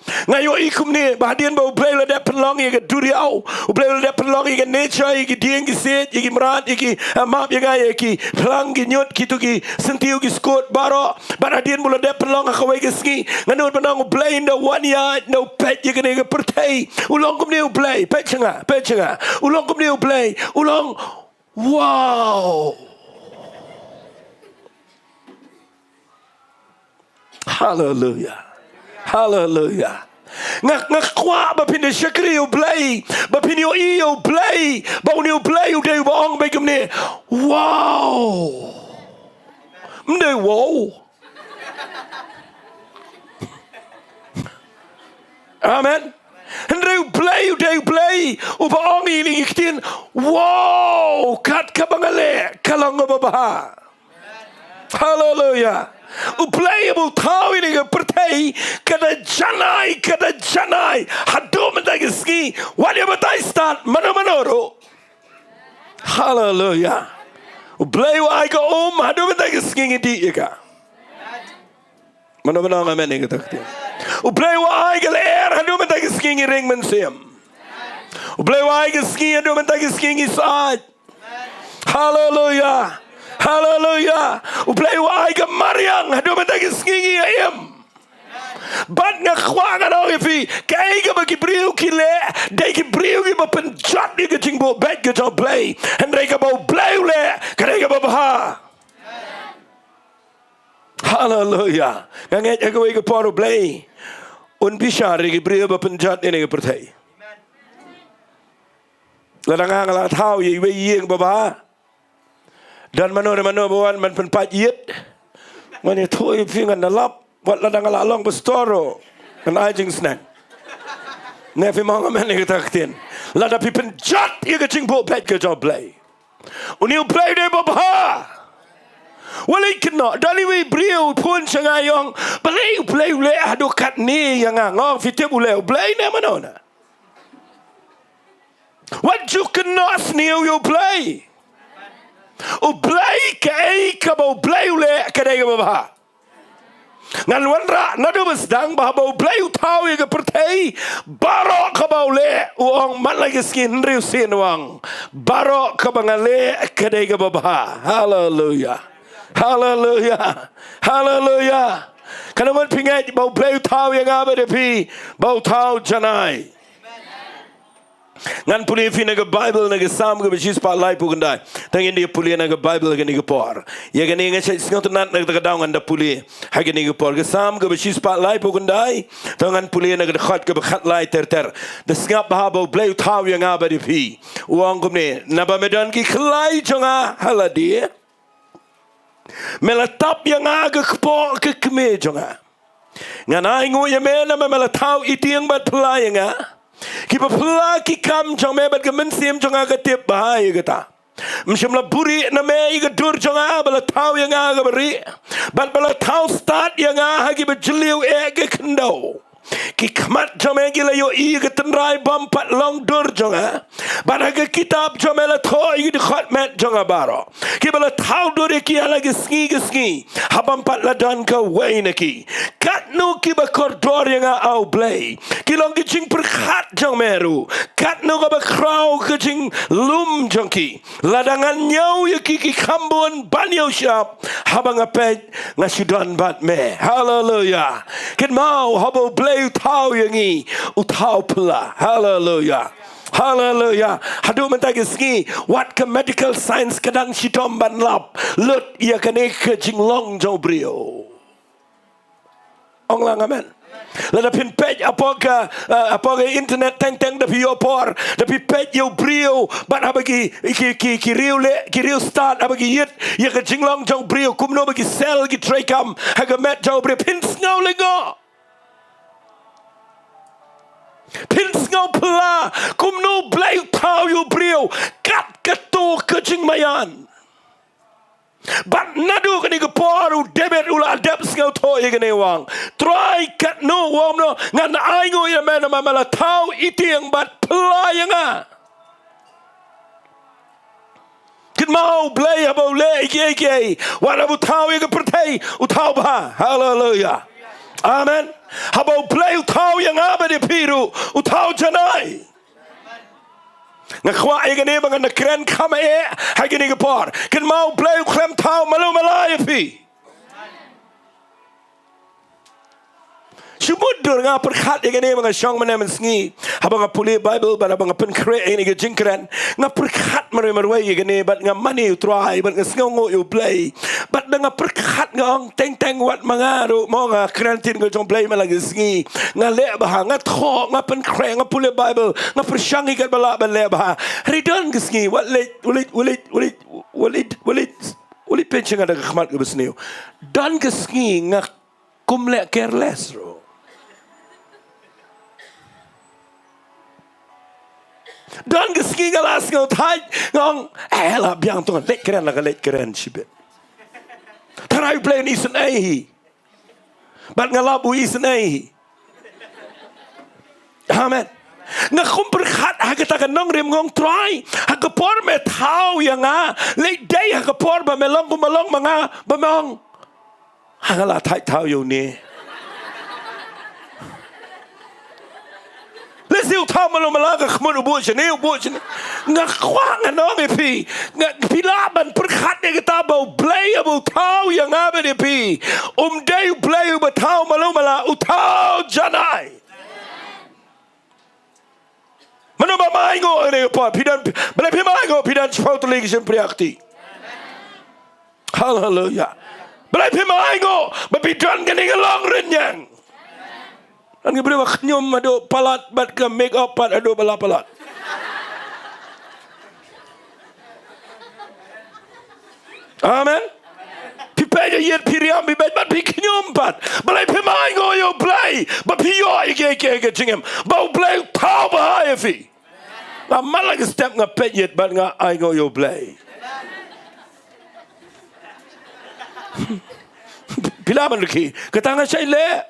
nga ïohi kumne ba hadien ba U Blei u la dep pynlong ïa ka duriaw, U Blei u la dep pynlong ïa ka nature, ïa ki dieng ki siej, ïa ki mrad, ïa ki, eh, map ïa nga, ïa ki phlang ki ñiut, kito ki syntiew ki skud baroh. Bad hadien ba u la dep pynlong ha kawei ka sngi, nga nud ban ong U Blei ynda u wan ïaid, ynda u peit ïa kane ka pyrthei, u long kumne U Blei, peit sha nga, peit sha nga. U long kumne U Blei, u long, wow. Haleluya. Haleluya. Nga, nga kwah ba phin da shakri ïa U Blei, ba phin ïohi ïa U Blei, ba une U Blei u dei uba ong beit kumne: Wow. Ym dei wow. Amen. Hynrei U Blei u dei U Blei uba ong ïa kine ki ktien: Wow, kat kaba nga leh ka long kaba bha. Haleluya. U Blei uba u thaw ïa kane ka pyrthei, ka da janai, ka da janai haduh mynta ki sngi. Wat ïa batai stad mano mano ruh. Haleluya. U Blei u ai ka um, haduh mynta ki sngi ngi dih ïa ka. Mano mano ong amen ïa kata ka ktien. U Blei u ai ka lyer, haduh mynta ki sngi ngi ring mynsiem. U Blei u ai ka sngi, haduh mynta ki sngi ngi syaid. Haleluya. Haleluya. U Blei u ai ka mariang, haduh mynta ka sngi ngi ïa im. Bad nga kwah ngan ong ïa phi, kaei kaba ki briew ki leh, dei ki briew kiba pynjot ïa ka jingbuh beit ka jong U Blei. Hynrei kaba U Blei u leh, ka dei kaba bha. Haleluya. Nga ngeit ha kawei ka por U Blei un bishar ïa ki briew ba pynjot ïa kane ka pyrthei. Lada nga nga la thaw ïa iwei i ïing ba bha, don mano re mano ba wan ban pynpait ïit. Ngan ïathuh ïa phi, ngan da lap. Wat lada nga la long pastor ruh, ngan ai jingsneng. Ne phi mong amen ïa kata ka ktien? Lada phi pynjot ïa ka jingbuh beit ka jong U Blei, une U Blei u dei ba bha. Wat leit kynnoh, don iwei i briew i phone sha nga i ong, balei U Blei u leh haduh katne ïa nga? Nga ong, phi tip u leh U Blei ne mano ne? Wat ju kynnoh sniew ïa U Blei. U Blei, kaei kaba U Blei u leh ka dei kaba bha. Ngan wanrah naduh ba sdang ba haba U Blei u thaw ïa ka pyrthei, baroh kaba u leh u ong, man la ka sngi hynriew sien u ong, baroh kaba nga leh ka dei kaba bha. Haleluya. Haleluya. Haleluya. Kan ong phi ngeit ba U Blei u thaw ïa nga bad ïa phi, ba u thaw janai. Ngan pule ïa phi na ka Baibl, na ka Salm kaba shispah laiphew khyndai. Tang ngin ïa pule na ka Baibl ha kane ka por. Ïa kane nga shait sngewtynnat na kata ka daw ngan da pule ha kane ka por. Ka Salm kaba shispah laiphew khyndai. Tang ngan pule na ka dkhot kaba khatlai ter ter. Da sngap bha ba U Blei u thaw ïa nga bad ïa phi. U ong kumne, naba me don ki khlai jong nga ha lade, me la tap ïa nga ha ka kpoh ka kmie jong nga. Ngan ainguh ïa me namar me la thaw ïa tieng bad phylla ïa nga. Kiba phylla ki kam jong me bad ka mynsiem jong nga ka tip bha ïa kata. Ym shym la buhrieh na me ïa ka dur jong nga ba la thaw ïa nga ha kaba rieh, bad ba la thaw stad ïa nga ha kiba jylliew eh ki khyndew. Ki khmat jong me ki la ïohi ïa ka tynrai bym pat long dur jong nga, bad ha ka kitab jong me la thoh ïa ki dkhot met jong nga baroh, kiba la thaw dur ïa ki ha la ka sngi ka sngi, ha bym pat la don kawei na ki. Katno kiba kordor ïa nga, A U Blei, ki long ki jingpyrkhat jong me ruh. Katno kaba khraw ka jinglum jong ki. Lada ngan ñiew ïa ki, ki kham bun ban ïew shyiap. Haba nga peit, nga shu don bad me. Haleluya. Kynmaw, haba U Blei u thaw ïa ngi, u thaw phylla. Haleluya. Haleluya. Haduh mynta ka sngi, wat ka medical science ka dang shitom ban lap lut ïa kane ka jinglong jong u briew. Ong lang amen. Lada phin peit hapoh ka, eh, hapoh ka internet teng teng, da phi ïoh por, da phi peit ïa u briew, bad haba ki, ki, ki, ki riew leh, ki riew stad, haba ki ïit ïa ka jinglong jong u briew, kumno ba ki cell ki treikam ha ka met jong u briew, phin sngew lyngngoh. Phin sngew phylla, kumno U Blei u thaw ïa u briew kat kato ka jingmaïan. Bad naduh kane ka por u David u la dep sngewthuh ïa kane, u ong, Trai, katno, u ong, no, ngan ainguh ïa me namar me la thaw ïa tieng bad phylla ïa nga. Kynmaw, U Blei haba u leh kiei kiei, wat haba u thaw ïa ka pyrthei, u thaw bha. Haleluya. Amen. Haba U Blei u thaw ïa nga bad ïa phi ruh, u thaw janai. Nga kwah ïa kane ba ngan da kren kham eh ha kane ka por. Kynmaw, U Blei u khlem thaw malu mala ïa phi. Shu mutdur nga pyrkhat ïa kane ba nga shong mynne mynsngi, haba nga pule Baibl bad haba nga pynkhreh ïa kane ka jingkren, nga pyrkhat marwei marwei ïa kane bad nga mane ïa u Trai bad nga sngewnguh ïa U Blei. Bad da nga pyrkhat nga ong, teng teng wat ma nga ruh mo, nga kren ktien ka jong U Blei man la ka sngi. Nga leh bha, nga thoh, nga pynkhreh, nga pule Baibl, nga pyrshang ïa katba lah ban leh bha. Hynrei don ka sngi, wat leit, wat leit, wat leit, wat leit, wat leit, wat leit, wat leit pynshong da ka khmat kaba sniew. Don ka sngi nga kum leh careless ruh. Don ka sngi nga la sngewthait, nga ong, eh, la biang, to leit kren, la ka leit kren shibit. Tharai U Blei un isynei hi. Bad nga lap u isynei hi. Amen. Nga kum pyrkhat ha kata ka nongrim, nga ong, Trai, ha ka por me thaw ïa nga, leit dei ha ka por ba me long kumba long ma nga, ba me ong, ha nga la thait thaw ïa une. Lehse u thaw malu mala, ka khmut u buh shane, u buh shane. Nga kwah ngan ong ïa phi, nga, phi lah ban pyrkhat ïa kata ba U Blei uba u thaw ïa nga bad ïa phi um dei U Blei uba thaw malu mala, u thaw janai. Mano ba ma ainguh ïa kane ka por, phi don, balei phi ma ainguh phi don shiphew tylli ki jingpyrkhat? Haleluya. Balei phi ma ainguh ba phi don kane ka long rynïeng? Don ki briew ba khñium haduh palat bad ka make up pat haduh ba la palat. Amen. Phi peit ïa ïit phi riam phi beit bad phi khñium pat. Balei phi ma ainguh ïa U Blei ba phi ïoh ïa ki, ïa ki, ïa ki jingim, ba U Blei u thaw bha ïa phi? Nga man la ki step nga peit ïit bad nga ainguh ïa U Blei. Phi lah ban rkhie, kata nga shait leh.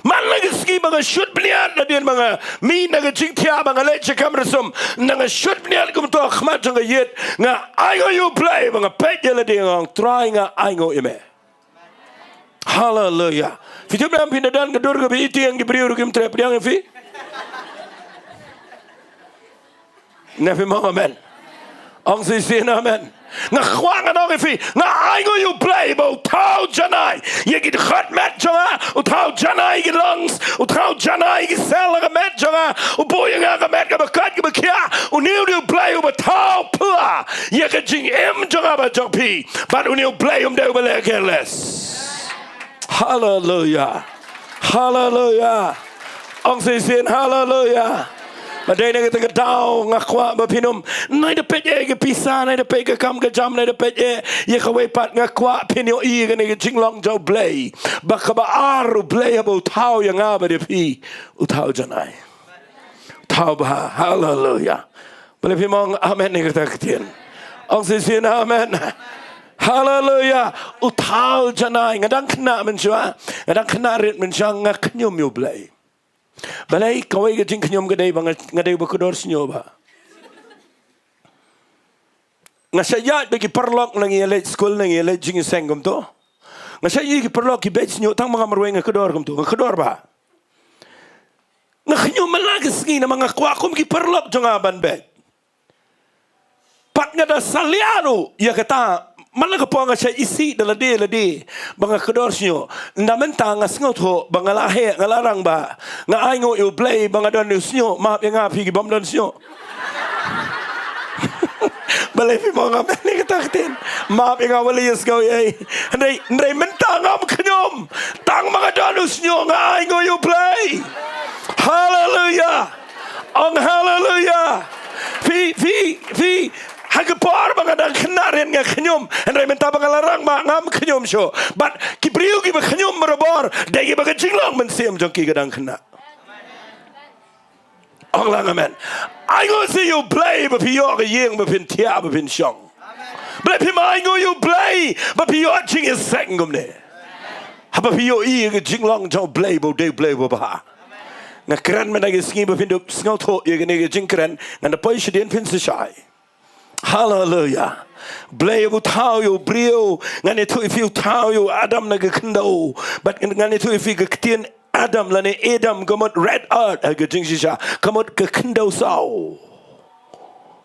Man la ki sngi ba nga shut bniat, nadien ba nga mih na ka jingthiah ba nga leit sha kam rasum, na nga shut bniat kumto ha khmat jong ka ïit, nga ainguh ïa U Blei, ba nga peit ïa lade nga ong, Trai, nga ainguh ïa me. Haleluya. Phi tip ne em, phi na don ka dur kaba ïeit ïa ki briew ruh kim treh pdiang ïa phi. Ne phi ong amen? Ong shisien amen. Nga kwah ngan ong ïa phi, nga ainguh ïa U Blei ba u thaw janai ïa ki dkhot met jong nga, u thaw janai ïa ki lungs, u thaw janai ïa ki cell ha ka met jong nga, u buh ïa nga ka met kaba koit kaba khiah. Une u dei U Blei uba thaw pla ïa ka jingim jong nga bad jong phi. Bad une U Blei um dei uba leh careless. Haleluya. Haleluya. Ong shisien haleluya. Ba dei na kata ka daw nga kwah ba phin ym, nai da peit ïa ka pisa, nai da peit ïa ka kam ka jam, nai da peit ïa, ïa kawei pat, nga kwah phin ïohi ïa kane ka jinglong jong U Blei. Ba kaba ar, U Blei haba u thaw ïa nga bad ïa phi, u thaw janai. Thaw bha. Haleluya. Balei phim ong amen ïa kata ka ktien? Ong shisien amen. Haleluya. U thaw janai. Nga dang khynnah mynshuwa, nga dang khynnah rit mynshuwa, nga khñium ïa U Blei. Balei? Kawei ka jingkhñium ka dei ba nga, nga dei uba kdor shñiuh bha. Nga shait ïaid bad ki paralok, ngi ïaleit skul, ngi ïaleit jingïaseng kumto. Nga shait ïohi ki paralok ki beit shñiuh, tang ba nga marwei nga kdor kumto, nga kdor bha. Nga khñium man la ki sngi namar nga kwah kum ki paralok jong nga ban beit. Pat nga da salia ruh ïa kata, man la ka por nga shait isih da lade lade ba nga kdor shñiuh. Ynda mynta nga sngewthuh ba nga la heh, nga la rangbah, nga ainguh ïa U Blei ba nga don u shñiuh, map ïa nga phi ki bym don shñiuh. Balei phim ong amen ïa kata ka ktien? Map ïa nga, wat leh ïa sngewthuh ei. Hynrei, hynrei mynta ngam khñium. Tang ba nga don u shñiuh nga ainguh ïa U Blei. Haleluya. Ong haleluya. Phi, phi, phi. Ha ka por ba nga dang khynnah rit nga khñium. Hynrei mynta ba nga la rangbah ngam khñium shuh. Bad ki briew kiba khñium barabor dei kiba ka jinglong mynsiem jong ki ka dang khynnah. Ong lang amen. Ainguh seh ïa U Blei ba phi ïoh ka ïing ba phin thiah ba phin shong. Balei phim ainguh ïa U Blei ba phi ïoh jingïaseng kumne? Haba phi ïohi ïa ka jinglong jong U Blei ba u dei U Blei uba bha. Nga kren mynta ki sngi ba phin da sngewthuh ïa kane ka jingkren, ngan da poi shadien phin sa shai. Haleluya. Blei u thaw ïa u briew, ngan ïathuh ïa phi, u thaw ïa u Adam na ka khyndew. Bad ngan ïathuh ïa phi ka ktien Adam lane Adam ka mut red earth ha ka jingshisha, ka mut ka khyndew saw.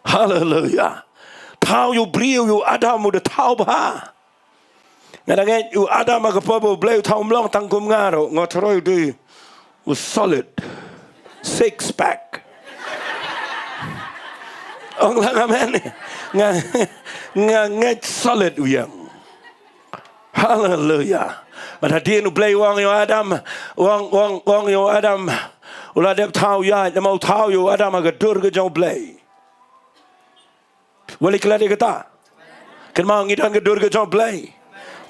Haleluya. Thaw ïa u briew, ïa u Adam u da thaw bha. Nga da ngeit u Adam ha ka por ba U Blei u thaw um long tang kum nga ruh, nga tharai u dei u solid. Six pack. Ong lang amen. Nga, nga ngeit solid u ïeng. Haleluya. Bad hadien U Blei u ong ïa u Adam, u ong, u ong, u ong ïa u Adam, u la dep thaw ïaid, namar u thaw ïa u Adam ha ka dur ka jong U Blei. Wat leh klet ïa kata. Kynmaw ngi don ka dur ka jong U Blei.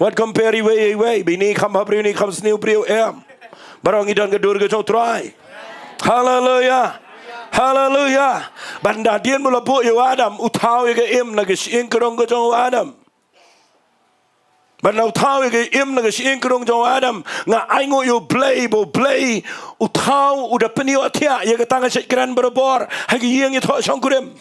Wat compare iwei ïa iwei, ba ine i kham bhabriew, ine i kham sniew briew, em. Baroh ngi don ka dur ka jong U Trai. Haleluya. Haleluya. Bad hadien ba u la buh ïa u Adam, u thaw ïa ka im na ka shyieng krung ka jong u Adam. Bad haba u thaw ïa ka im na ka shyieng krung jong u Adam, nga ainguh ïa U Blei ba U Blei u thaw, u da pynïohthiah ïa kata nga shait kren barabor ha ka ïing ïathoh shongkurim.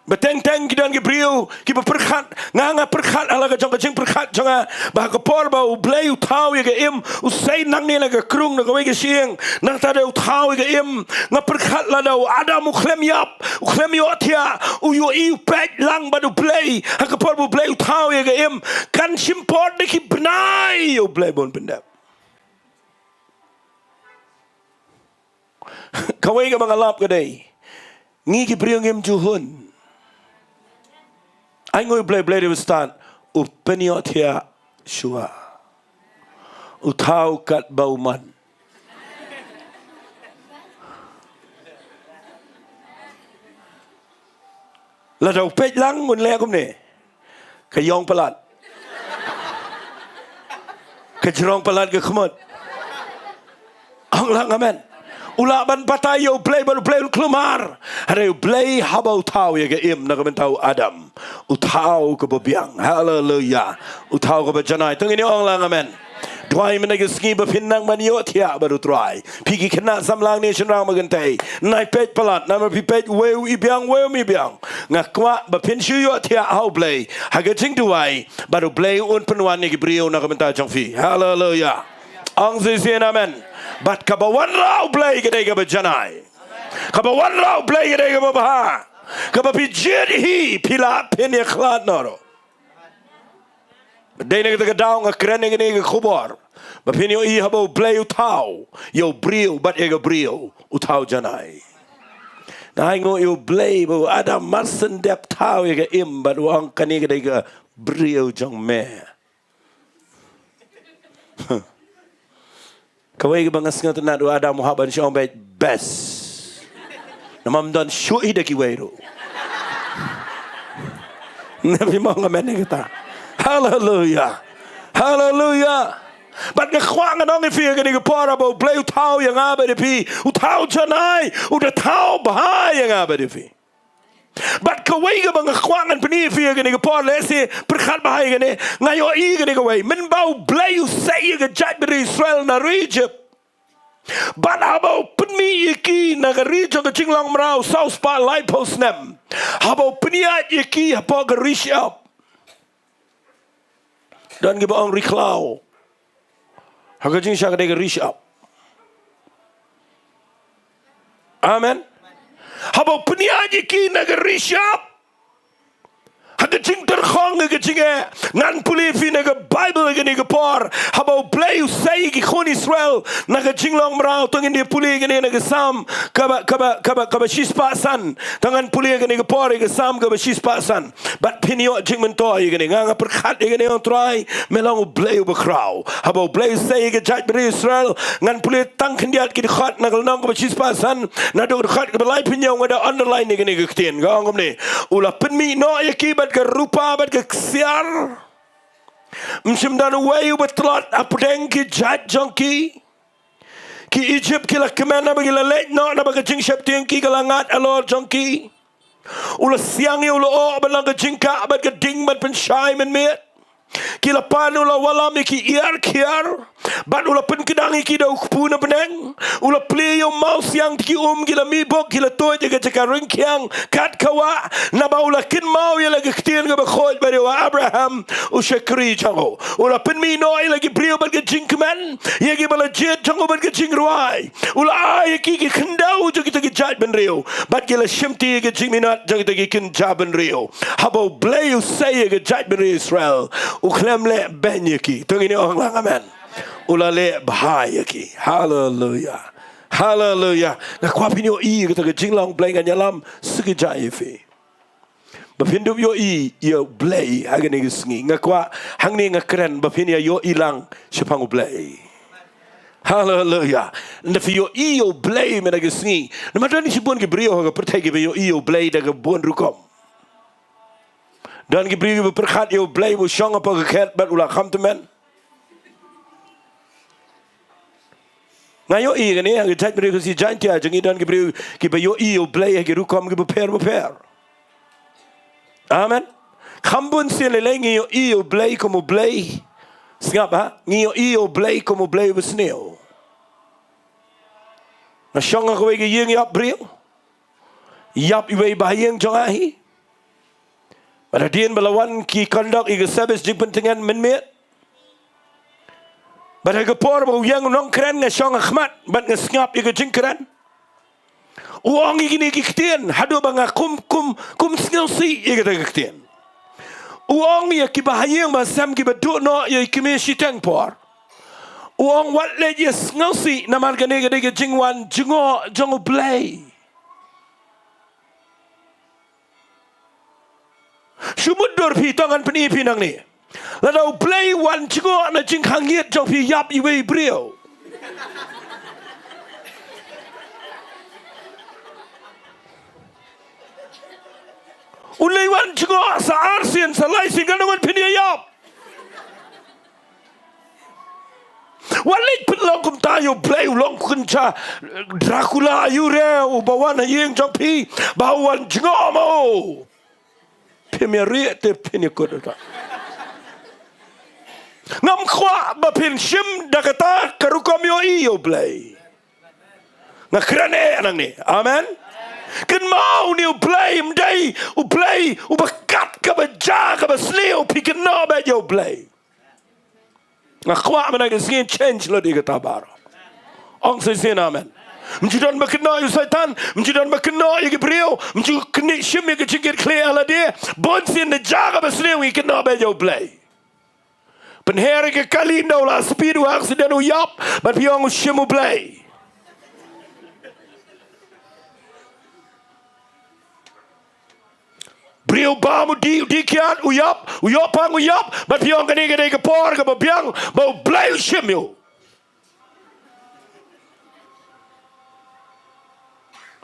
Ba teng teng ki don ki briew kiba pyrkhat, nga nga pyrkhat ha la ka jong ka jingpyrkhat jong nga, ba ha ka por ba U Blei u thaw ïa ka im, u sei nangne na ka krung na kawei ka shyieng, nangta da u thaw ïa ka im. Nga pyrkhat lada u Adam u khlem ïap, u khlem ïohthiah, u ïohi u peit lang bad U Blei ha ka por ba U Blei u thaw ïa ka im, kan shim por da ki bnai ïa U Blei ban pyndep. Kawei kaba nga lap ka dei, ngi ki briew ngim ju hun. Ai ngui Blei, Blei dei ba stad, u pynïohthiah shuwa, u thaw katba u mon. Lada u peit lang un leh kumne. Ka ïong palat. Ka jrong palat ka khmut. Ong lang amen. U lah ban batai ïa U Blei bad U Blei un khlumar. Hynrei U Blei haba u thaw ïa ka im na ka bynta u Adam, u thaw kaba biang. Haleluya. U thaw kaba janai. To ngin ong lang amen. Duwai mynta ka sngi ba phin nang ban ïohthiah bad U Trai. Phi ki khynnah samla ne shynrang ba kynthei, nai peit palat, namar phi peit wei i biang, wei i biang. Nga kwah ba phin shu ïohthiah ha U Blei ha ka jingduwai, bad U Blei un pynwan ïa ki briew na ka bynta jong phi. Haleluya. Ong shisien amen. Bad kaba wanrah U Blei ka dei kaba janai. Kaba wanrah U Blei ka dei kaba bha. Kaba phi jied hi phi lah phin ïakhlad noh ruh. Dei na kata ka daw nga kren ïa kane ka khubor ba phin ïohi haba U Blei u thaw ïa u briew bad ïa ka briew u thaw janai. Nga ai nguh ïa U Blei ba u Adam mar shen dep thaw ïa ka im bad u ong kane ka dei ka briew jong me. Kawei kaba nga sngewtynnat, u Adam u hap ban shu ong beit best. Namar ym don shuh hi da kiwei ruh. Nga phi mong amen ïa kata. Haleluya. Haleluya. Bad nga kwah ngan ong ïa phi ha kane ka por ba U Blei u thaw ïa nga bad ïa phi, u thaw janai, u da thaw bha ïa nga bad ïa phi. Bad kawei kaba nga kwah ngan pyni ïa phi ha kane ka por, lehse pyrkhat bha ïa kane, nga ïohi kane kawei. Mynba U Blei u sei ïa ka jaitbynriew Israel na ri Egypt, bad haba u pynmih ïa ki na ka ri jong ka jinglong mraw saw spah laiphew snem, haba u pynïaid ïa ki hapoh ka ri shyiap. Don kiba ong ri khlaw. Ha ka jingshisha ka dei ka ri shyiap. Amen. Haba u pynïaid ïa ki na ka ri shyiap, ha ka jingtyrkhong, ha ka jingeh, ngan pule ïa phi na ka Baibl ha kane ka por. Haba U Blei u sei ïa ki khun Israel na ka jinglong mraw, to ngin ïa pule ïa kane na ka Salm kaba, kaba, kaba, kaba shispah san. To ngan pule ïa kane ka por ïa ka Salm kaba shispah san. Bad phin ïoh jingmyntoi ïa kane. Nga nga pyrkhat ïa kane, ong Trai, me long U Blei uba khraw. Haba U Blei u sei ïa ka jaitbynriew Israel, ngan pule tang khyndiat ki dkhot na ka lynnong kaba shispah san, naduh ka dkhot kaba laiphew hynñiew, nga da underline ïa kane ka ktien. Ka ong kumne: U la pynmih noh ïa ki bad ka rupa bad ka ksiar. Ym shym don uwei uba tlot hapdeng ki jait jong ki. Ki Egypt ki la kmen naba ki la leit noh, naba ka jingsheptieng ki ka la ngat halor jong ki. U la siang ïa u lyoh bad la ka jingkah bad ka ding ban pynshai mynmiet. Ki la pan, u la wallam ïa ki ïar khiar, bad u la pynkdang ïa ki da u kpu na bneng. U la plie ïa u mawsiang, ki um ki la mih bok, ki la tuid ïa ka jaka ringkiang kat ka wah, naba u la kynmaw ïa la ka ktien kaba khuid bad ïa u Abraham, u shakri jong u. U la pynmih noh ïa la ki briew bad ka jingkmen, ïa kiba la jied jong u bad ka jingrwai. U la ai ïa ki ki khyndew jong kita ki jaitbynriew, bad ki la shimti ïa ka jingminot jong kita ki kynja bynriew. Haba U Blei u sei ïa ka jaitbynriew Israel, u khlem leh beiñ ïa ki. To ngin ong lang amen. U la leh bha ïa ki. Haleluya. Haleluya. Nga kwah phin ïohi ïa kata ka jinglong Blei, ngan ïalam sngewbha ïa phi. Ba phin dup ïohi ïa U Blei ha kane ka sngi. Nga kwah hangne nga kren ba phin ïa ïohi lang shaphang U Blei. Haleluya. Ynda phi ïohi ïa U Blei mynta ka sngi. Namar don shibun ki briew ha ka pyrthei kiba ïohi ïa U Blei da ka bun rukom. Don ki briew kiba pyrkhat ïa U Blei ba u shong hapoh ka khet bad u la kham tymmen. Nga ïohi kane ha ka jaitbynriew Khasi Jaiñtia jong ngi, don ki briew kiba ïohi ïa U Blei ha ki rukom kiba pher bapher. Amen. Kham bun sien lei lei ngi ïohi ïa U Blei kum U Blei sngap, ha? Ngi ïohi ïa U Blei kum U Blei uba sniew. Nga shong ha kawei ka ïing ïap briew. Ïap iwei i ba ïing jong nga hi. Bad hadien ba la wan ki khyndok ïa ka service jingpyntngen mynmiet, bad ha ka por ba u ïeng u nongkren, nga shong ha khmat bad nga sngap ïa ka jingkren. U ong ïa kine ki ktien haduh ba nga kum, kum, kum sngewsih ïa kata ka ktien. U ong ïa kiba ha ïing ba sem kiba duh noh ïa i kmie shiteng por. U ong wat leit ïa sngewsih namar kane ka dei ka jingwan jngoh jong U Blei. Shu mutdur phi, to ngan pyni phi nangne. Lada U Blei u wan jngoh na jingkhang ïit jong phi, ïap iwei i briew. U lei wan jngoh sa arsien sa laisien, kan ngan pyni ïap. Wat leit pynlong kumta ïa U Blei, u long kynja Dracula ïa u re uba wan ha ïing jong phi ba u wan jngoh mo. Phim ïa rieh te phin ïa kut uta. Ngam kwah ba phin shim da kata ka rukom ïohi ïa U Blei. Nga kren eh nangne. Amen. Kynmaw une U Blei, ym dei U Blei uba kat kaba ja kaba sniew, phi kynnoh beit ïa U Blei. Nga kwah mynta ka sngi change lut ïa kata baroh. Ong sa shisien amen. Ym ju don ba kynnoh ïa u Soitan, ym ju don ba kynnoh ïa ki briew, ym ju kynnoh shim ïa ka jingkitkhlieh ha lade. Bun sien da ja kaba sniew ngi kynnoh beit ïa U Blei. Pynher ïa ka kali, ynda u la speed u accident u ïap, bad phi ong u shim U Blei. Briew bam u dih, u dih kiad, u ïap, u ïoh pang u ïap, bad phi ong kane ka dei ka por kaba biang ba U Blei u shim ïa u.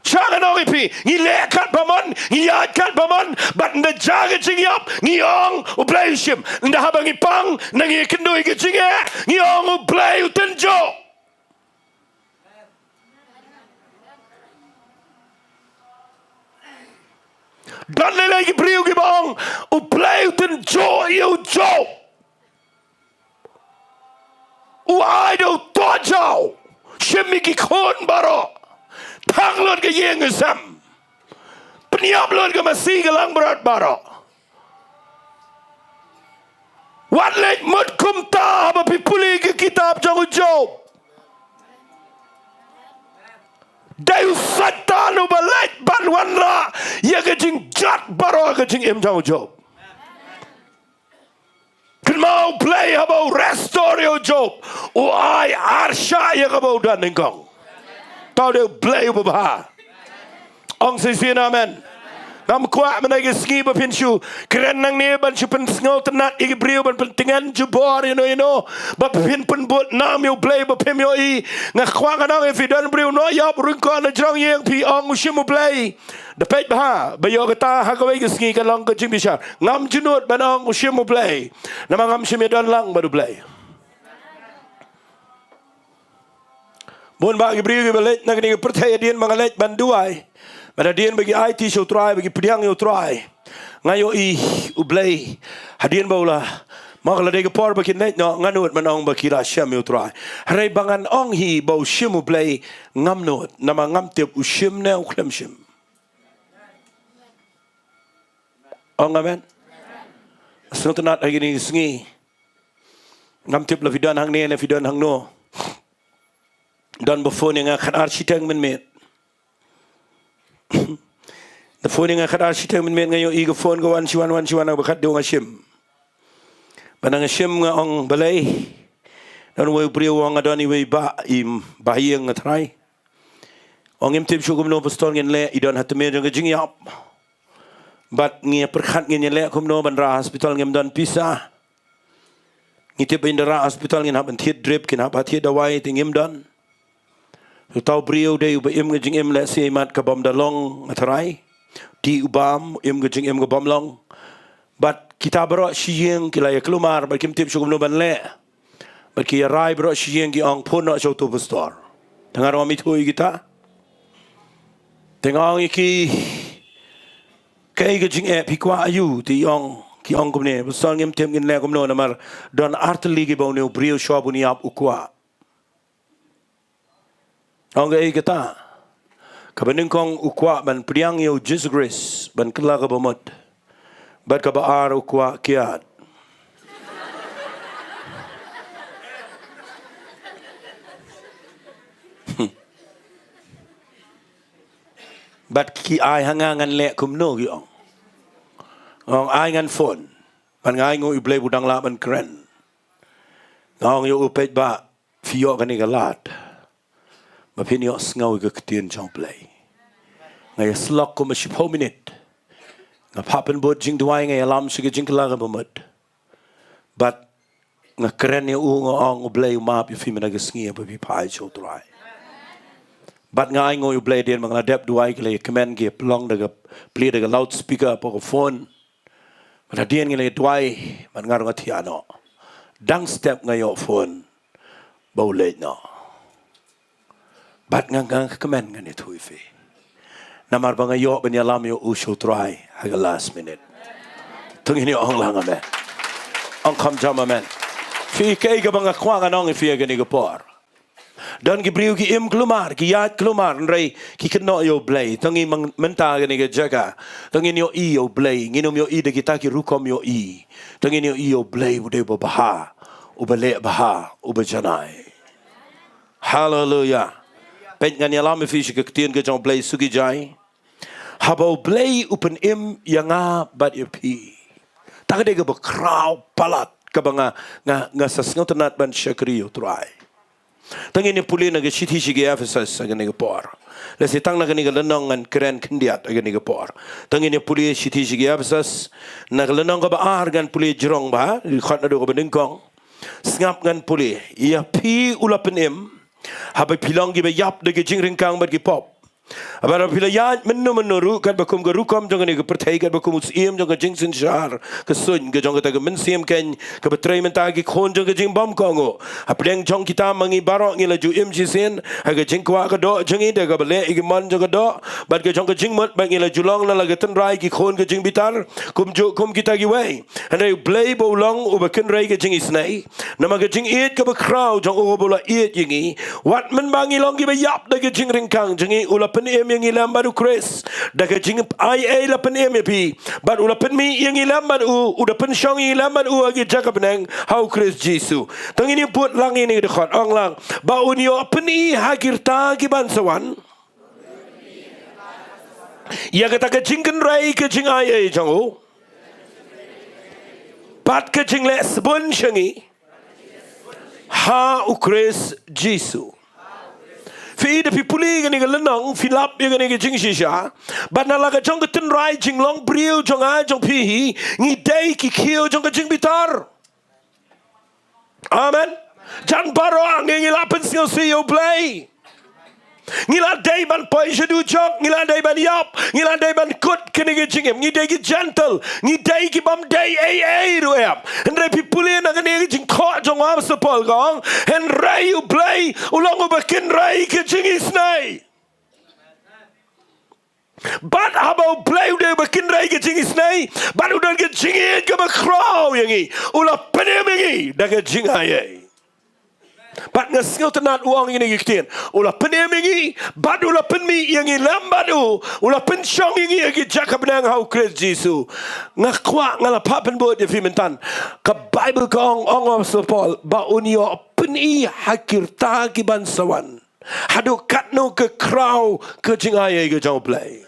Sha ngan ong ïa phi, ngi leh katba mon, ngi ïaid katba mon, bad ynda jia ka jingïap ngi ong U Blei u shim. Ynda haba ngi pang, ynda ngi ïakynduh ïa ka jingeh, ngi ong U Blei u tynjuh. Don lei lei ki briew kiba ong U Blei u tynjuh ïa u Job. U ai da u tohjaw, shim ïa ki khun baroh, thang lut ka ïing ka sem, pynïap lut ka masi ka langbrot baroh. Wat leit mut kumta haba phi pule ïa ka kitab jong u Job. Dei u Soitan uba leit ban wanrah ïa ka jingjot baroh ka jingim jong u Job. Kynmaw U Blei haba u restore ïa u Job, u ai arshah ïa kaba u don nyngkong. Te u dei U Blei uba bha. Ong sa shisien amen. Ngam kwah mynta ka sngi ba phin shu kren nangne ban shu pynsngewtynnat ïa ki briew, ban pyntngen jubor ïano ïano, ba phin pynbud nam ïa U Blei ba phim ïohi. Nga kwah ngan ong ïa phi, don briew noh ïap ryngkot na jrong ïing, phi ong u shim U Blei. Da peit bha ba ïoh kata ha kawei ka sngi ka long ka jingbishar. Ngam ju nud ban ong u shim U Blei, namar ngam shym ïadon lang bad U Blei. Bun bah ki briew kiba leit na kane ka pyrthei, hadien ba nga leit ban duwai, bad hadien ba ki aiti sha U Trai, ba ki pdiang ïa U Trai, nga ïohi U Blei, hadien ba u la, ma ka la dei ka por ba kin leit noh, ngan nud ban ong ba ki la shem ïa U Trai. Hynrei ba ngan ong hi ba u shim U Blei, ngam nud, namar ngam tip u shim ne u khlem shim. Ong amen. Sngewtynnat ha kine ki sngi. Ngam tip la phi don hangne ne phi don hangno. Don ba phone ïa nga khatar shiteng mynmiet. Da phone ïa nga khatar shiteng mynmiet, nga ïohi ka phone ka wan shi wan, wan shi wan, ba khatduh nga shim. Ba nga shim nga ong balei. Don uwei u briew u ong nga don iwei i bah, i bah ïing, nga trai. Ong ngim tip shuh kumno pastor ngin leh, i don ha tmier jong ka jingïap. Bad ngi pyrkhat ngin ïaleh kumno ban rah hospital, ngim don pisa. Ngi tip ba ynda rah hospital ngin hap ban thied drip, kin hap ban thied dawai, te ngim don. Uta u briew dei uba im ka jingim lehse mat ka bym da long, nga trai. Dei u bam, im ka jingim ka bym long. Bad kita baroh shi ïing ki la ïa kulmar, bad kim tip shuh kumno ban leh. Bad ki ïa rai baroh shi ïing, ki ong phone noh sha uto u pastor. Te nga ruh ngam ithuh ïa kita. Te nga ong ïa ki, kaei ka jingeh, phi kwah aïu? Te i ong, ki ong kumne, pastor ngim tip ngin leh kumno namar don artylli kiba une u briew shuwa ban ïap u kwah. Ong kaei kata? Kaba nyngkong u kwah ban pdiang ïa u Jisu Khrist ban kylla ka bamut. Bad kaba ar u kwah kiad. Bad ki ai ha nga ngan leh kumno ki ong. Ong ai ngan phone. Bad nga ai nguh ïa u Blei ba u dang lah ban kren. Nga ong ïa u peit ba phi ïoh kane ka lad. Ba phin ïoh sngew ïa ka ktien jong u Blei. Nga ïa slok kumba shiphew minit. Nga phah pynbud jingduwai nga ïalam sha ka jingkylla kaba mut. Bad nga kren ïa u nga ong u Blei u map ïa phi mynta ka sngi ba phi phai sha u Trai. Bad nga ai nguh ïa u Blei dien ba nga la dep duwai ki la ïa kmen ki ïa pynlong da ka plie da ka loudspeaker hapoh ka phone. Bad hadien ngi la ïa duwai bad nga ruh nga thiah noh. Dang step nga ïoh phone ba u leit noh. Bad nga nga kmen ngan ïathuh ïa phi. Namar ba nga ïoh ban ïalam ïa u sha u Trai ha ka last minute. To ngin ïa ong lang amen. Ong kham jam amen. Phi kaei kaba nga kwah ngan ong ïa phi ha kane ka por. Don ki briew ki im kulmar, ki ïaid kulmar, hynrei ki kynnoh ïa u Blei. To ngi mang mynta ha kane ka jaka. To ngin ïohi ïa u Blei, ngin ym ïohi da kita ki rukom ïohi. To ngin ïohi ïa u Blei u dei uba bha, uba leh bha, uba janai. Haleluya. Peit ngan ïalam ïa phi sha ka ktien ka jong u Blei, suki jai. Haba u Blei u pynim ïa nga bad ïa phi. Ta ka dei kaba khraw palat kaba nga nga nga sa sngewtynnat ban shakri ïa u Trai. To ngin ïa pule na ka shithi sha ki Ephesus ha kane ka por. Lehse tang na kane ka lynnong ngan kren khyndiat ha kane ka por. To ngin ïa pule shithi sha ki Ephesus na ka lynnong kaba ar ngan pule jrong bha, dkhot naduh kaba nyngkong. Sngap ngan pule, ïa phi u la pynim, haba phi long kiba ïap da ki jingryngkang bad ki pop. Haba phi la ïaid mynno mynno ruh, katba kum ka rukom jong kane ka pyrthei, katba kum u syiem jong ka jingsynshar ka suiñ, ka jong kata ka mynsiem keiñ kaba trei mynta ha ki khun jong ka jingbymkohnguh. Hapdeng jong kita ma ngi baroh ngi la ju im shisien ha ka jingkwah ka doh jong ngi, da kaba leh ïa ki mon jong ka doh bad ka jong ka jingmut, bad ngi la ju long na la ka tynrai ki khun ka jingbitar kumjuh kum kita kiwei. Hynrei u Blei ba u long uba kynrei ka jingisynei, namar ka jingïeit kaba khraw jong u ba u la ïeit ïa ngi, wat mynba ngi long kiba ïap da ka jingryngkang jong ngi, u la pynim ïa ngi lem bad u Khrist. Da ka jingaiei la pynim ïa phi, bad u la pynmih ïa ngi lem bad u, u da pynshong ïa ngi lem bad u ha ki jaka bneng ha u Khrist Jisu. To ngin ïa bud lang ïa kane ka dkhot, ong lang, ba un ïoh pyni ha ki rta ki ban sa wan ïa kata ka jingkynrei ka jingaiei jong u bad ka jingleh sbun sha ngi ha u Khrist Jisu. Phi, da phi pule kane ka lynnong, phi lap ïa kane ka jingshisha, bad na la ka jong ka tynrai jinglong briew jong nga jong phi hi, ngi dei ki khiew jong ka jingbitar. Amen. Jan baroh ngi, ngi la pynsngewsih ïa u Blei. Ngi la dei ban poi sha dujok, ngi la dei ban ïap, ngi la dei ban kut kane ka jingim, ngi dei ki gentle, ngi dei ki bym dei ei ei ruh em. Hynrei phi pule na kane ka jingthoh jong u Apostol Paul ka ong, hynrei u Blei u long uba kynrei ka jingisynei. Bad haba u Blei u dei uba kynrei ka jingisynei, bad u don ka jingïeit kaba khraw ïa ngi, u la pynim ïa ngi da ka jingaiei. Bad nga sngewtynnat u ong ïa kine ki ktien, u la pynim ïa ngi, bad u la pynmih ïa ngi lem bad u, u la pynshong ïa ngi ha ki jaka bneng ha u Khrist Jisu. Nga kwah, nga la phah pynbud ïa phi mynta. Ka Baibl ka ong, ong u Apostol Paul ba un ïoh pyni ha ki rta ki ban sa wan haduh katno ka khraw ka jingaiei ka jong u Blei.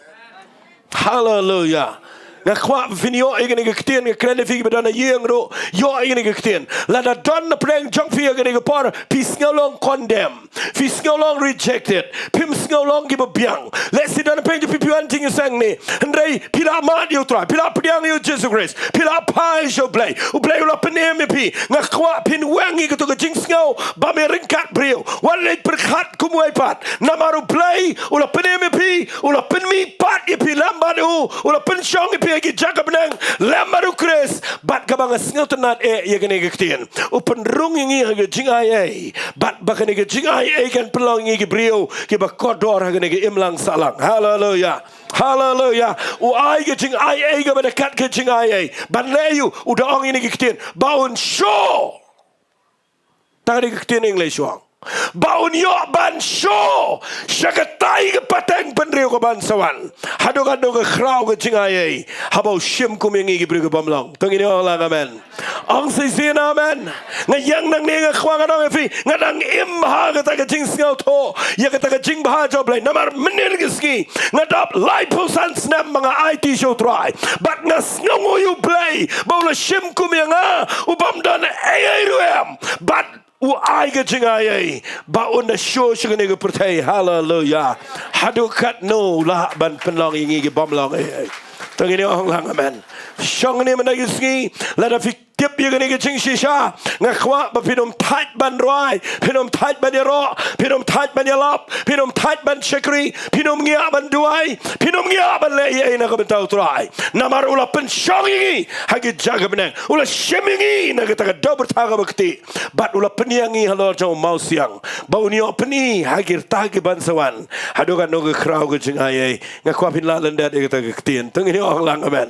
Haleluya. Nga kwah phin ïoh ïa kane ka ktien, nga kren ïa phi kiba don ha ïing ruh, ïoh ïa kane ka ktien. Lada don na pdeng jong phi ha kane ka por phi sngew long condemn, phi sngew long rejected, phim sngew long kiba biang. Lehse don na pdeng jong phi phi wan jingïaseng ne, hynrei phi la mad ïa u Trai, phi la pdiang ïa u Jisu Khrist, phi la phai sha u Blei, u Blei u la pynim ïa phi. Nga kwah phin weng ïa kato ka jingsngew ba me ryngkat briew, wat leit pyrkhat kumwei pat. Namar u Blei u la pynim ïa phi, u la pynmih pat ïa phi lem bad u, u la pynshong ïa phi ha ki jaka bneng lem bad u Khrist. Bad kaba nga sngewtynnat eh ïa kane ka ktien, u pynrung ïa ngi ha ka jingaiei, bad ba kane ka jingaiei kan pynlong ïa ngi ki briew kiba kordor ha kane ka imlang sahlang. Haleluya. Haleluya. U ai ka jingaiei kaba da kat ka jingaiei. Ban leh aïu? U da ong ïa kane ka ktien ba un shoh. Ta ka dei ka ktien English u ong. Ba un ïoh ban shu sha katai ka pateng bynriew kaban sa wan. Haduh katno ka khraw ka jingaiei haba u shim kum ïa ngi ki briew ki bym long. To ngin ong lang amen. Ong shisien amen. Nga ïeng nangne nga kwah ngan ong ïa phi, nga dang im ha kata ka jingsngewthuh ïa kata ka jingbha jong U Blei. Namar mynnin ka sngi nga dap laiphew san snem ba nga aiti sha U Trai, bad nga sngewnguh ïa U Blei ba u la shim kum ïa nga u bym don ei ei ruh em, bad u ai ka jingaiei ba un da shu sha kane ka pyrthei. Haleluya. Haduh katno u lah ban pynlong ïa ngi ki bym long ei ei. To ngin ong lang amen. Shong ne mynta ka sngi, lada phi tip ïa kane ka jingshisha, nga kwah ba phin ym thait ban rwai, phin ym thait ban ïaroh, phin ym thait ban ïalap, phin ym thait ban shakri, phin ym ngiah ban duwai, phin ym ngiah ban leh ei ei na ka bynta U Trai. Namar u la pynshong ïa ngi ha ki jaka bneng, u la shim ïa ngi na kata ka dewbyrtha kaba kti, bad u la pynïeng ïa ngi halor jong u mawsiang ba un ïoh pyni ha ki rta kiban sa wan. Haduh katno ka khraw ka jingaiei. Nga kwah phin lah lyndet ïa kata ka ktien. To ngin ong lang amen.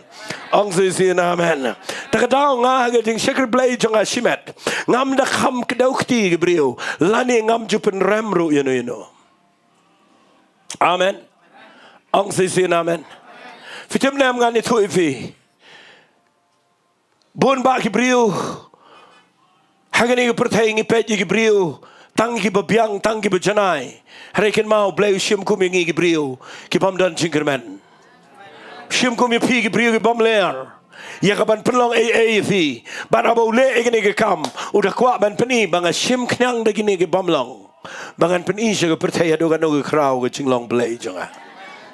Ong shisien amen. Ta ka daw nga ha ka jingshakri Blei jong nga shimet, ngam da kham kdew kti ki briew, lane ngam ju pynrem ruh ïano ïano. Amen. Ong shisien amen. Phi tip ne em, ngan ïathuh ïa phi. Bun bah ki briew ha kane ka pyrthei ngi peit ïa ki briew tang kiba biang, tang kiba janai. Hynrei kynmaw, U Blei u shim kum ïa ngi ki briew ki bym don jingkyrmen. U shim kum ïa phi ki briew ki bym ler ïa kaban pynlong ei ei ïa phi. Bad haba u leh ïa kane ka kam, u da kwah ban pyni ba nga shim khñiang da kine ki bym long, ba ngan pyni sha ka pyrthei haduh katno ka khraw ka jinglong Blei jong nga.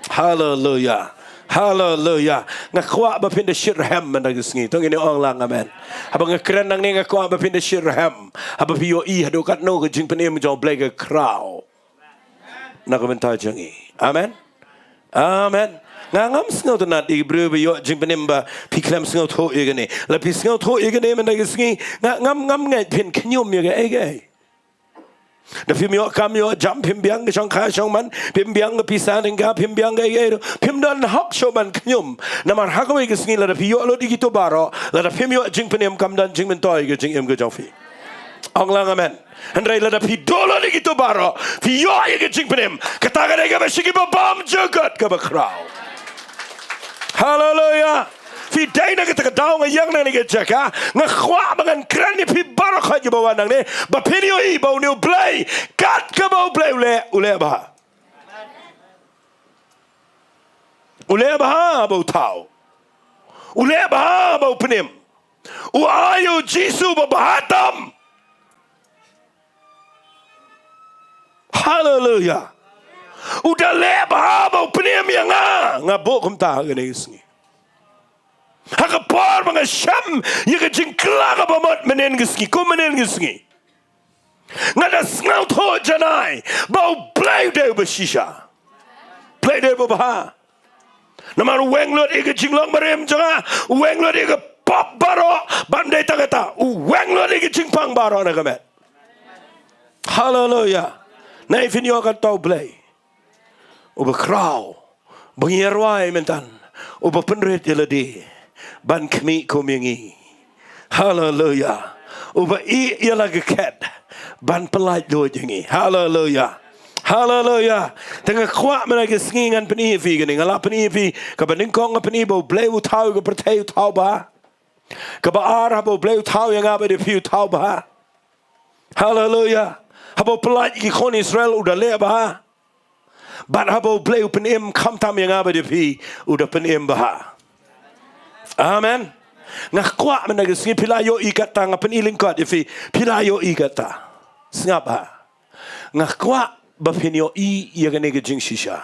Haleluya. Haleluya. Nga kwah ba phin da shitrhem mynta ka sngi. To ngin ong lang amen. Haba nga kren nangne nga kwah ba phin da shitrhem, haba phi ïohi haduh katno ka jingpynim jong U Blei ka khraw na ka bynta jong ngi. Amen. Amen. Nga ngam sngewtynnat ïa ki briew ba ïoh jingpynim ba phi khlem sngewthuh ïa kane. Lada phi sngewthuh ïa kane mynta ka sngi, nga ngam, ngam ngeit phin khñium ïa kaei kaei. Da phim ïoh kam ïoh jam, phim biang ka shongkha shongman, phim biang ka pisa tyngka, phim biang kaei kaei ruh, phim don hok shuh ban khñium. Namar ha kawei ka sngi lada phi ïoh lut ïa kito baroh, lada phim ïoh jingpynim, kam don jingmyntoi ka jingim ka jong phi. Ong lang amen. Hynrei lada phi duh lut ïa kito baroh, phi ïoh ïa ka jingpynim, kata ka dei kaba shisha, kaba bymjukut, kaba khraw. Haleluya. Phi dei na kata ka daw, nga ïeng na kane ka jaka, nga kwah ba ngan kren ïa phi baroh khoit kiba wan nangne, ba phin ïohi ba une U Blei, kat kaba U Blei u leh, u leh bha. U leh bha ba u thaw. U leh bha ba u pynim. U ai ïa u Jisu ba bha tam. Haleluya. U da leh bha ba u pynim ïa nga. Nga buh kumta ha kane ka sngi. Ha ka por ba nga shem ïa ka jingkylla kaba mut mynnin ka sngi, kum mynnin ka sngi, nga da sngewthuh janai ba U Blei u dei uba shisha. Blei dei uba bha. Namar u weng lut ïa ka jinglong barim jong nga, u weng lut ïa ka pop baroh, bad ym dei tang kata, u weng lut ïa ka jingpang baroh na ka met. Haleluya. Naei phin ïoh kata U Blei uba khraw, ba ngi ïa rwai mynta, uba pynrit ïa lade ban khmih kum ïa ngi. Haleluya. Uba ïeh ïa la ka khet ban pyllait luid ïa ngi. Haleluya. Haleluya. Te nga kwah mynta ka sngi ngan pyni ïa phi kane, nga la pyni ïa phi, kaba nyngkong nga pyni ba U Blei u thaw ïa ka pyrthei, u thaw bha. Kaba ar, haba U Blei u thaw ïa nga bad ïa phi, u thaw bha. Haleluya. Haba u pyllait ïa ki khun Israel, u da leh bha. Bad haba U Blei u pynim khamtam ïa nga bad ïa phi, u da pynim bha. Amen. Nga kwah mynta ka sngi phi la ïohi kata, nga pyni lyngkot ïa phi, phi la ïohi kata. Sngap ha. Nga kwah ba phin ïohi ïa kane ka jingshisha,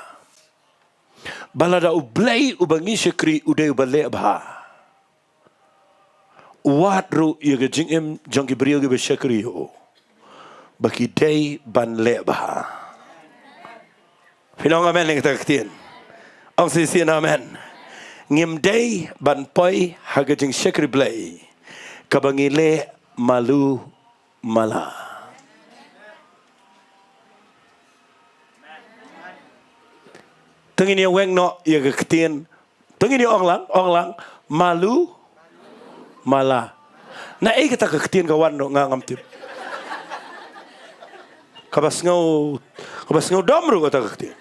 ba lada U Blei uba ngi shakri u dei uba leh bha, u wad ruh ïa ka jingim jong ki briew kiba shakri ïa u ba ki dei ban leh bha. Phin ong amen ïa kata ka ktien? Ong shisien amen. Ngim dei ban poi ha ka jingshakri Blei kaba ngi leh malu mala. Te ngin ïa weng noh ïa ka ktien. Te ngin ïa ong lang, ong lang, malu mala. Naei kata ka ktien ka wan noh, nga ngam tip. Kaba sngew, kaba sngew dom ruh kata ka ktien.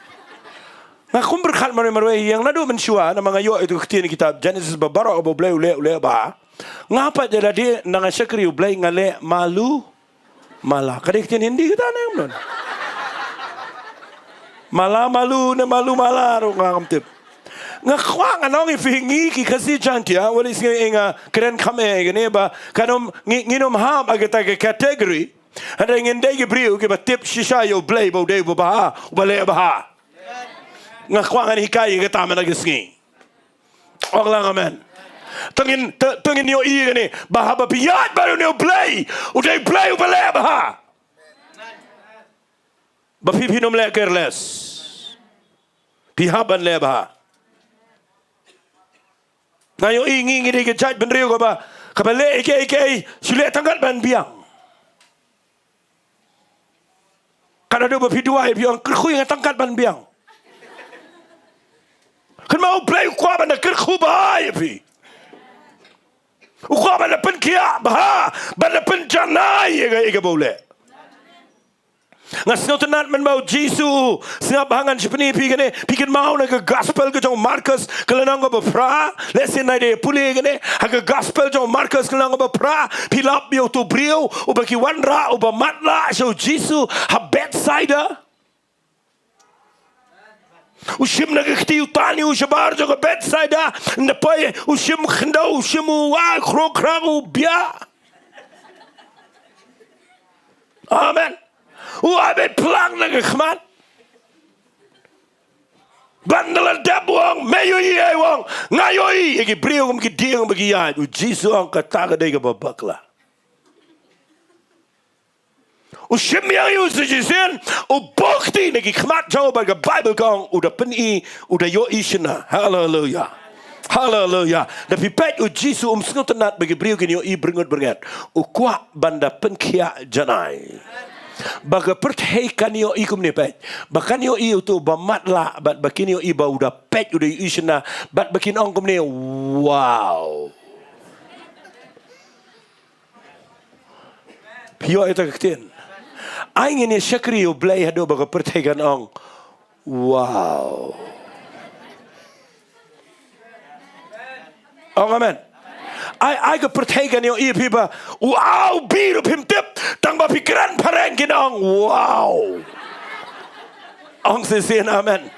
Nga kum pyrkhat marwei marwei ïa nga naduh mynshuwa namar nga ïoh ïa ka ktien kitab Genesis ba baroh ba U Blei u leh, u leh bha. Nga pat ïa lade na nga shakri U Blei nga leh malu mala. Ka dei ktien Hindi kata ne em? Mala malu ne malu mala ruh nga ngam tip. Nga kwah ngan ong ïa phi ngi ki Khasi Jaiñtia, wat la sngew ïa nga kren kham eh ïa kane ba kan ym ngi, ngin ym hap ha kata ka category. Hynrei ngin dei ki briew kiba tip shisha ïa U Blei ba u dei uba bha, uba leh bha. Nga kwah ngan hikai ïa kata mynta ka sngi. Ong lang amen. To ngin, to, to ngin ïohi ïa kane ba haba phi ïaid bad une U Blei, u dei U Blei uba leh bha. Ba phi phin ym leh careless. Phi hap ban leh bha. Nga ïohi ngi, ngi dei ka jaitbynriew kaba, kaba leh ïa kiei kiei shu leh tang kat ban biang. Ka naduh ba phi duwai phi ong kyrkhu ïa nga tang kat ban biang. Kynmaw U Blei u kwah ban da kyrkhu bha ïa phi. U kwah ban da pynkhiah bha, ban da pynjanai ïa ka, ïa kaba u leh. Nga sngewtynnat mynba U Jisu, sngap bha ngan sa pyni ïa phi kane, phi kynmaw na ka gospel ka jong u Markos ka lynnong kaba phra, lehse nai dei pule kane, ha ka gospel jong u Markos ka lynnong kaba phra, phi lap ïa uto u briew uba ki wanrah, uba matlah sha U Jisu ha Bethsaida. U shim na ka kti, u tan ïa u shabar jong ka Bethsaida, ynda poi u shim khyndew, u shim u wai, khro khrang u bia. Amen. U ai beit phlang na ka khmat. Ban da la dep u ong, me ïohi ei? U ong, nga ïohi ïa ki briew kum ki dieng ba ki ïaid. U Jisu u ong, kata ka dei kaba bakla. U shim ïa u sa shisien, u buh kti na ki khmat jong u bad ka Baibl ka ong, u da pyni, u da ïohi shynna. Haleluia. Haleluia. Da phi peit U Jisu um sngewtynnat ba ki briew kin ïohi byrngut byrngat. U kwah ban da pynkhiah janai. Ba ka pyrthei kan ïohi kumne peit. Ba kan ïohi uto uba matlah, bad ba kin ïohi ba u da peit, u da ïohi shynna, bad ba kin ong kumne, wow. Phi ïoh ïa kata ka ktien. Ai ngin ïa shakri ïa U Blei haduh ba ka pyrthei kan ong, wow. Ong amen. Ai, ai ka pyrthei kan ïohi ïa phi ba u A u B ruh phim tip, tang ba phi kren phareng kin ong, wow. Ong shisien amen.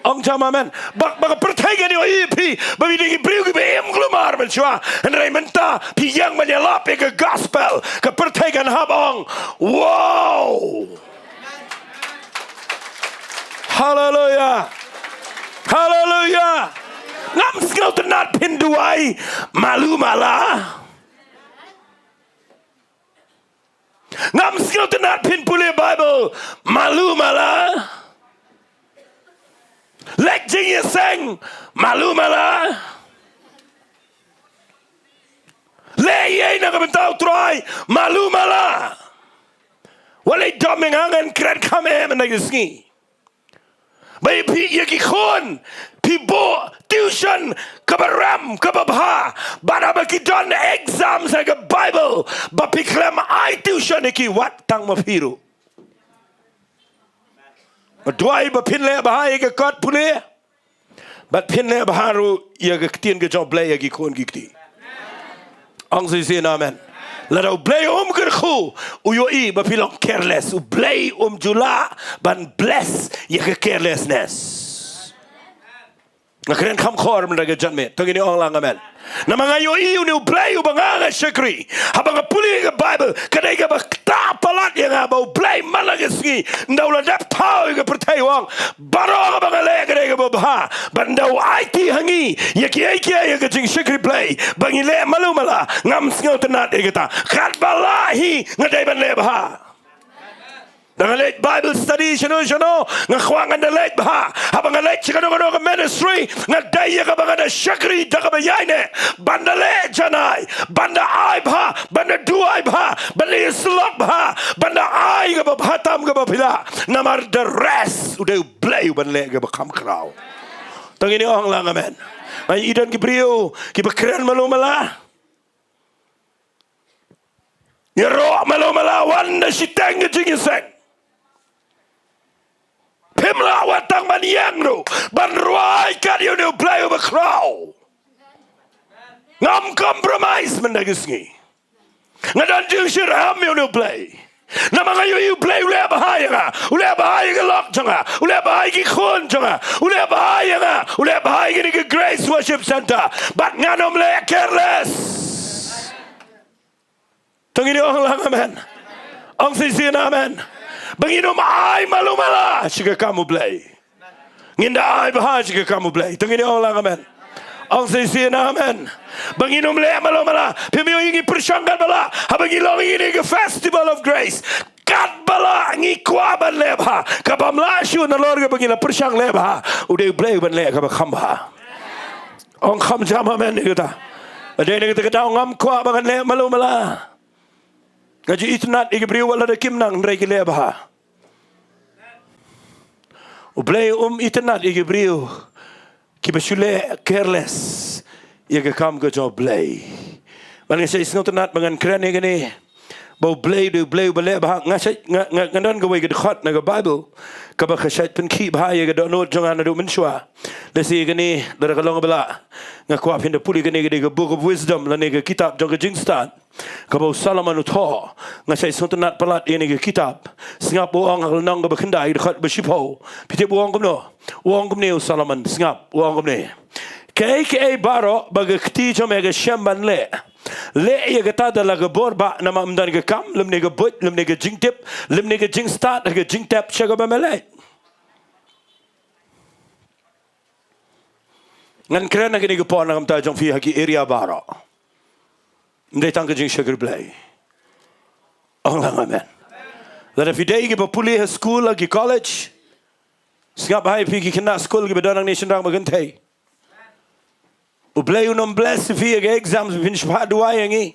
Ong jam amen. Ba, ba ka pyrthei kan ïohi ïa phi ba phi dei ki briew kiba im kulmar mynshuwa. Hynrei mynta phi ïeng ban ïalap ïa ka gospel, ka pyrthei kan hap ong, wow. Haleluia. Haleluia. Ngam sngewtynnat phin duwai malu mala. Ngam sngewtynnat phin pule Baibl malu mala. Leit jingïaseng malu mala. Leh ei ei na ka bynta U Trai malu mala. Wat leit dom ïa nga, ngan kren kham eh mynta ka sngi. Ba ïa phi, ïa ki khun phi buh tuition kaba rem, kaba bha, bad haba ki don exams ha ka Baibl ba phi khlem ai tuition ïa ki, wat tang ma phi ruh. Nga duwai ba phin leh bha ïa ka kot pule, bad phin leh bha ruh ïa ka ktien ka jong U Blei ïa ki khun ki kti. Ong shisien amen. Lada U Blei um kyrkhu, u ïohi ba phi long careless. U Blei um ju lah ban bless ïa ka carelessness. Nga kren kham khor mynta ka janmiet. To ngin ong lang amen. Namar nga ïohi une U Blei uba nga nga shakri, haba nga pule ka Baibl, ka dei kaba ktah palat ïa nga ba U Blei man la ka sngi, ynda u la dep thaw ïa ka pyrthei, u ong, baroh kaba nga leh ka dei kaba bha. Bad ynda u aiti ha ngi ïa kiei kiei ïa ka jingshakri Blei ba ngi leh malu mala, ngam sngewtynnat ïa kata. Katba lah hi nga dei ban leh bha. Da nga leit Bible study shano shano, nga kwah ngan da leit bha. Haba nga leit sha kano kano ka ministry, nga dei ïa kaba nga da shakri da kaba ïaineh, ban da leh janai, ban da ai bha, ban da duwai bha, ban da ïasyllok bha, ban da ai kaba bha tam kaba phi lah. Namar the rest u dei U Blei uban leh kaba kham khraw. To ngin ong lang amen. Nga ïohi don ki briew kiba kren malu mala. Ïaroh malu mala, wan da shiteng ka jingïaseng. Ngim lah wat tang ban ïeng ruh ban rwai kat ïa une U Blei uba khraw. Ngam compromise mynta ka sngi. Nga don jingshitrhem ïa une U Blei. Namar nga ïohi U Blei u leh bha ïa nga. U leh bha ïa ka lok jong nga. U leh bha ïa ki khun jong nga. U leh bha ïa nga. U leh bha ïa kane ka Grace Worship Center. Bad ngan ym leh careless. To ngin ong lang amen. Ong shisien amen. Ba ngin ym ai malu mala sha ka kam U Blei. Ngin da ai bha sha ka kam U Blei. To ngin ong lang amen. Ong shisien amen. Ba ngin ym leh malu mala. Phim ïohi ngi pyrshang katba lah haba ngi long ïa kane ka Festival of Grace. Katba lah ngi kwah ban leh bha. Kaba ym lah shuh nalor kaba ngi la pyrshang leh bha, u dei U Blei uban leh kaba kham bha. Ong kham jam amen ïa kata. Dei na kata ka daw ngam kwah ba ngan leh malu mala. Nga ju itynnad ïa ki briew wat la da kim nang hynrei ki leh bha. U Blei um itynnad ïa ki briew kiba shu leh careless ïa ka kam ka jong U Blei. Bad nga shait sngewtynnad ba ngan kren ïa kane. Ba U Blei u dei U Blei uba leh bha. Nga shait, nga, nga, nga don kawei ka dkhot na ka Baibl kaba ka shait pynkhih bha ïa ka dohnud jong nga naduh mynshuwa. Lehse ïa kane lada ka long ba lah, nga kwah phin da pule. Kane ka dei ka Book of Wisdom lane ka kitab jong ka jingstad kaba u Solomon u thoh. Nga shait sngewtynnad palat ïa kane ka kitab. Sngap, u ong ha ka lynnong kaba khyndai, dkhot ba shiphew. Phi tip u ong kumno? U ong kumne u Solomon, sngap, u ong kumne: Kaei kaei baroh ba ka kti jong me ka shem ban leh, leh ïa kata da la ka bor bah, namar ym don ka kam lymne ka buit lymne ka jingtip lymne ka jingstad ha ka jingtep sha kaba me leit. Ngan kren ha kane ka por na ka bynta jong phi ha ki area baroh. Ym dei tang ka jingshakri Blei. Ong lang amen. Lada phi dei kiba pule ha skul ha ki college, sngap, ha phi ki khynnah skul kiba don hangne shynrang ba kynthei, U Blei un ym bless ïa phi ha ka exam ba phin shah phah duwai ïa ngi.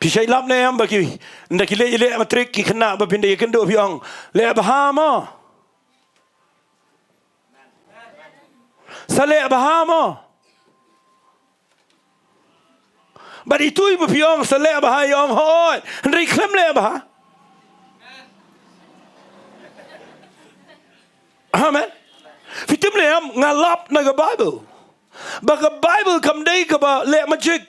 Phi shait lap ne em ba ki, ynda ki leit leh matrik ki khynnah, ba phin da ïakynduh phi ong, leh bha mo? Sa leh bha mo? Bad itu iba phi ong sa leh bha, i ong hooid, hynrei khlem leh bha. Amen. Phi tip ne em, nga lap na ka Baibl ba ka Baibl kam dei kaba leh magic.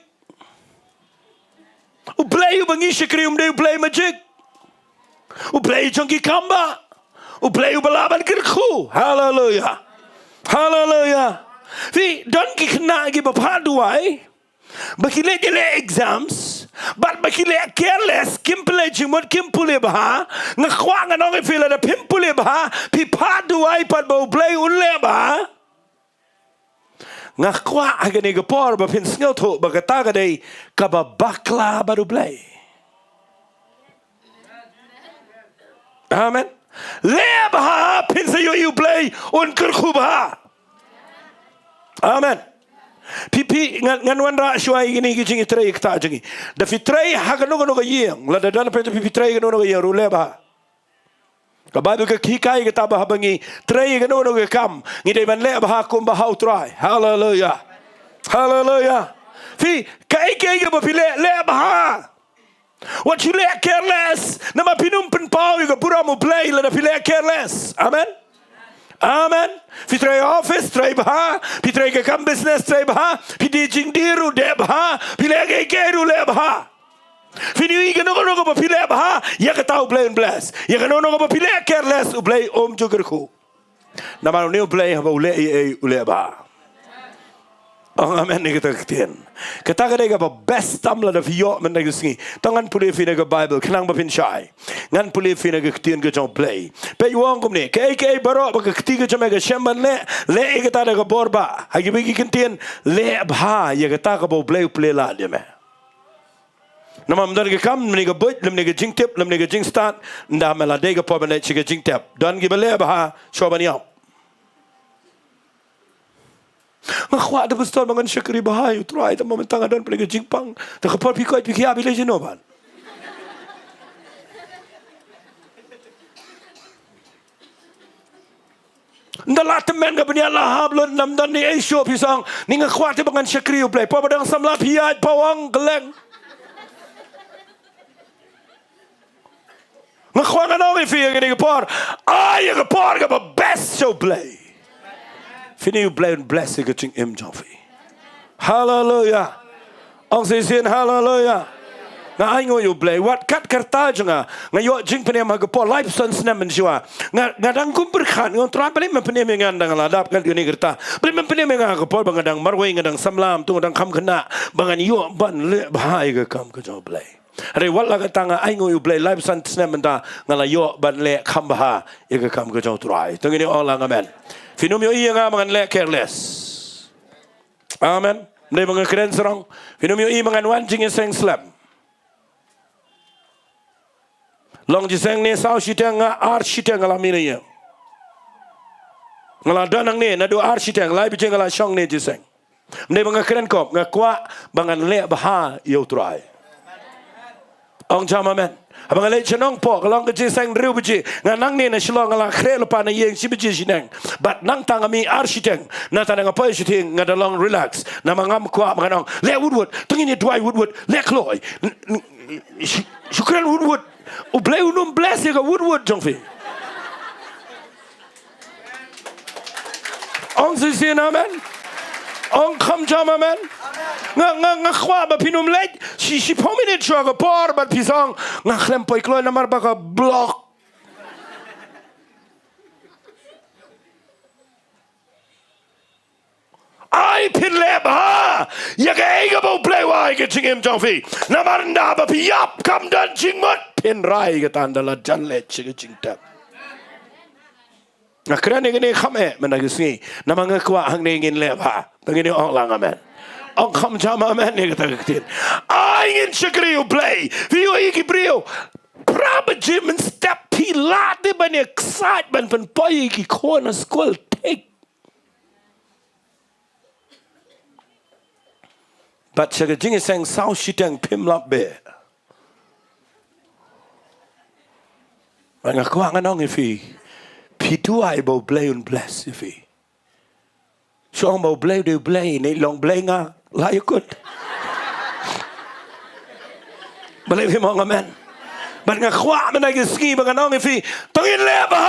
U Blei uba ngi shakri um dei U Blei magic. U Blei jong ki kam bah. U Blei uba lah ban kyrkhu. Haleluya. Haleluya. Phi, don ki khynnah kiba phah duwai ba ki leit leh exams bad ba ki leh careless, kim pule jingmut, kim pule bha. Nga kwah ngan ong ïa phi, lada phim pule bha, phi phah duwai pat ba U Blei un leh bha. Nga kwah ha kane ka por ba phin sngewthuh ba kata ka dei kaba bakla bad U Blei. Amen. Leh bha, phin sa ïohi U Blei un kyrkhu bha. Amen. Phi, phi, ngan, ngan wanrah shuwa ïa kine ki jingtrei ïa kata jong ngi. Da phi trei ha kano kano ka ïing, lada don phi, phi trei kano kano ka ïing ruh, leh bha. Ka Baibl ka hikai kata ba haba ngi trei ïa kano kano ka kam, ngi dei ban leh bha kumba ha U Trai. Haleluya. Haleluya. Phi, kaei kaei kaba phi leh, leh bha. Wat shu leh careless, namar phin ym pynpaw ïa ka burom U Blei lada phi leh careless. Amen. Amen. Phi trei office, trei bha. Phi trei ka kam business, trei bha. Phi die jingdie ruh, die bha. Phi leh kaei kaei ruh, leh bha. Phin ïohi kano kano kaba phi leh bha, ïa kata U Blei un bless. Ïa kano kano kaba phi leh careless, U Blei um ju kyrkhu. Namar une U Blei haba u leh ei ei u leh bha. Ong amen ïa kata ka ktien. Kata ka dei kaba best tam lada phi ïoh mynta ka sngi. To ngan pule ïa phi na ka Baibl khnang ba phin shai. Ngan pule ïa phi na ka ktien ka jong U Blei. Peit, u ong kumne: Kaei kaei baroh ba ka kti ka jong me ka shem ban leh, leh ïa kata da ka bor bah. Ha kiwei ki kyntien, leh bha ïa kata kaba U Blei u plie lad ïa me. Namar ym don ka kam lymne ka buit lymne ka jingtip lymne ka jingstad ynda me la dei ka por ban leit sha ka jingtep. Don kiba leh bha shuwa ban ïap. Nga kwah da pastor ba ngan shakri bha ïa U Trai, tang ba mynta nga don pynlong ka jingpang. Te ka por phi koit phi khia phi leit shano pat? Ynda la tymmen ka bniah la hap lut, ym don ei ei shuh, phi sa ong, ni nga kwah te ba ngan shakri U Blei. Por ba dang samla phi ïaid pawang kylleng. Nga kwah ngan ong ïa phi ïa kane ka por, ai ïa ka por kaba best sha U Blei. Phin ïohi U Blei un bless ïa ka jingim jong phi. Haleluya. Ong shisien haleluya. Nga ainguh ïa U Blei wat kat ka rta jong nga, nga ïoh jingpynim ha ka por laiphew san snem mynshuwa. Nga, nga dang kum pyrkhat, nga ong Trai, balei men pynim ïa nga ynda nga la dap kat kane ka rta? Balei men pynim ïa nga ha ka por ba nga dang marwei, nga dang samla, to nga dang kham khynnah, ba ngan ïoh ban leh bha ïa ka kam ka jong U Blei? Hynrei wat la katta nga ainguh ïa U Blei, laiphew san snem mynta nga la ïoh ban leh kham bha ïa ka kam ka jong U Trai. To ngin ong lang amen. Phin ym ïohi ïa nga ba ngan leh careless. Amen. Ym dei ba nga kren sarong. Phin ym ïohi ba ngan wan jingïaseng slem. Long jingïaseng ne saw shiteng, nga ar shiteng nga la mih na ïing. Nga la don hangne naduh ar shiteng, lai baje nga la shong ne jingïaseng. Ym dei ba nga kren kop, nga kwah ba ngan leh bha ïa U Trai. Ong jam amen. Haba nga leit sha Nongpoh, ka long ka jingïaseng hynriew baje, nga nangne na Shillong, nga la khreh lypa na ïing shi baje shaneng. Bad nangta nga mih ar shiteng. Nangta nga poi sha thieng, nga da long relax. Namar ngam kwah ba ngan ong, leh wut wut, to ngin ïa duwai wut wut, leh kloi. N-, n-, shu, shu kren wut wut. U Blei un ym bless ïa ka wut wut jong phi. Ong shisien amen. Ong kham jam amen. Nga, nga, nga kwah ba phin ym leit shi, shiphew minit shuwa ka por bad phi sa ong, nga khlem poi kloi namar ba ka block. Ai phin leh bha ïa kaei kaba U Blei u ai ha ka jingim jong phi. Namar ynda ba phi ïap kam don jingmut, phin rai kata ynda la jan leit sha ka jingtep. Nga kren ïa kane kham eh mynta ka sngi, namar nga kwah hangne ngin leh bha. To ngin ong lang amen. Ong kham jam amen ïa kata ka ktien. Ai ngin shakri U Blei. Phi ïohi ki briew, phra baje mynstep phi lah de ban ïa excite ban pynpoi ïa ki khun ha skul thik. Bad sha ka jingïaseng saw shiteng phim lap beh. Bad nga kwah ngan ong ïa phi, phi duwai ba U Blei un bless ïa phi. Shu ong ba U Blei u dei U Blei, ne long Blei nga la ïakut. Balei phim ong amen? Bad nga kwah mynta ka sngi ba ngan ong ïa phi, to ngin leh bha.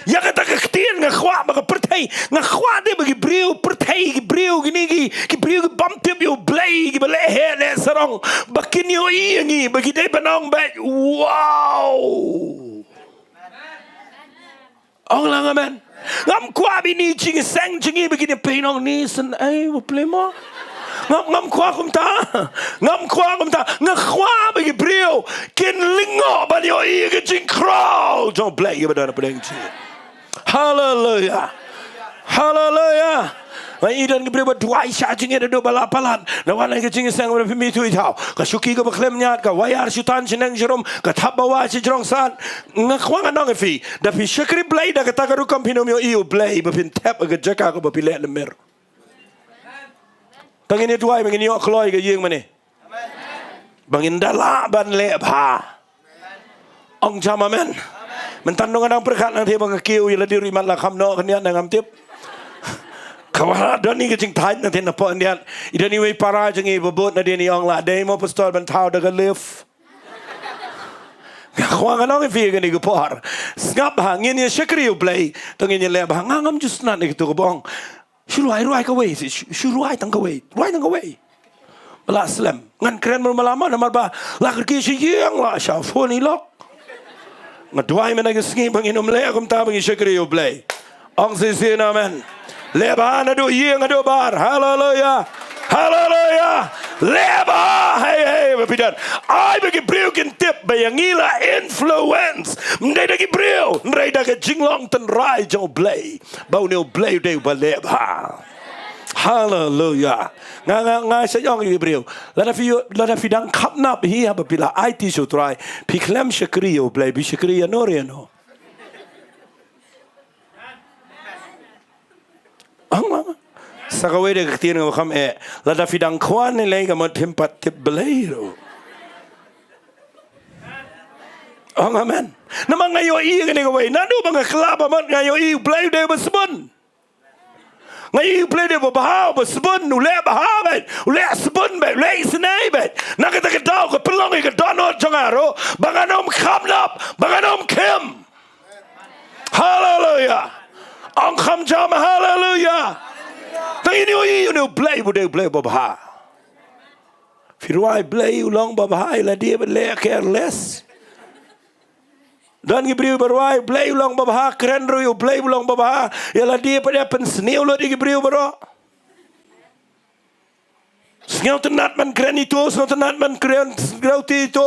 Ïa kata ka ktien nga kwah ba ka pyrthei, nga kwah de ba ki briew pyrthei, ki briew kine ki, ki briew ki bym tip ïa U Blei, kiba leh heh leh sarong, ba kin ïohi ïa ngi, ba ki dei ban ong beit, wow. Ong lang amen. Ngam kwah ba ine i jingïaseng jong ngi ba kin ïa pynong ne shen ei ba plie mo. Ngam, ngam kwah kumta. Ngam kwah kumta. Nga kwah ba ki briew kin lyngngoh ban ïohi ïa ka jingkhraw jong U Blei kaba don hapdeng jong ngi. Haleluya. Haleluya. Nga i don ki briew ba duwai sha jingngeit haduh ba la palat. Na wan ka jingïaseng ba phi mih tu i thaw, ka shuki kaba khlem ñiad, ka wire shu tan shaneng sharum, ka thap ba wah shajrong san. Nga kwah ngan ong ïa phi, da phi shakri Blei da kata ka rukom phin ym ïohi U Blei ba phin thep ha ka jaka kaba phi leh na mir. To ngin ïa duwai ba ngin ïoh kloi ka ïing mane, ba ngin da lah ban leh bha. Ong jam amen. Mynta nong nga dang pyrkhat nangta ba nga kiew ïa lade ruh i mat la kham noh khyndiat, ngam tip. Ka wah don i ka jingthait nangta na pdeng khyndiat. I don iwei i para jong ngi ba bud na dien, i ong la dei mo pastor ban thaw da ka lift. Nga kwah ngan ong ïa phi kane ka por, sngap bha, ngin ïa shakri U Blei, to ngin ïa leh bha. Nga ngam ju sngap ïa kito kiba ong, shu rwai, rwai kawei, shu, shu rwai tang kawei, rwai tang kawei. Ba la slem. Ngan kren mar malama namar ba la kyrkieh sha ïing, la sha phone i lok. Nga duwai mynta ka sngi ba ngin ym leh kumta, ba ngin shakri U Blei. Ong shisien amen. Leh bha naduh ïing haduh bar. Haleluya. Haleluya. Leh bha. Hei, hei, ba phi don. Ai ba ki briew kin tip ba ïa ngi la influence, ym dei da ki briew, hynrei da ka jinglong tynrai jong U Blei, ba une U Blei u dei uba leh bha. Haleluya. Nga, nga, nga sa ong ïa ki briew, lada phi, lada phi dang khapnap hi haba phi la aiti sha U Trai, phi khlem shakri ïa U Blei, phi shakri ïano re ïano. Ong ma. Sa kawei de ka ktien kaba kham eh, lada phi dang khwan ïalei ka mut phim pat tip Blei ruh. Ong amen. Namar nga ïohi ïa kane kawei, naduh ba nga kylla ba mut nga ïohi U Blei u dei uba sbun. Nga ïohi U Blei u dei uba bha, uba sbun, u leh bha beit, u leh sbun beit, u leh isynei beit. Na kata ka daw ka pynlong ïa ka dohnud jong nga baroh, ba ngan ym khamnap, ba ngan ym khim. Haleluya. Ong kham jam haleluya. Tang ïa ine u Blei, u dei u Blei babha. Phi rwai Blei u long babha, ïa lade ba leh careless. Don ki briew ba rwai Blei u long babha, kren ruh ïa u Blei u long babha, ïa lade ba dei pynsniew lut ïa ki briew baroh. Sngewtynnat ban kren ito, sngewtynnat ban kren, sngewtynnat ito,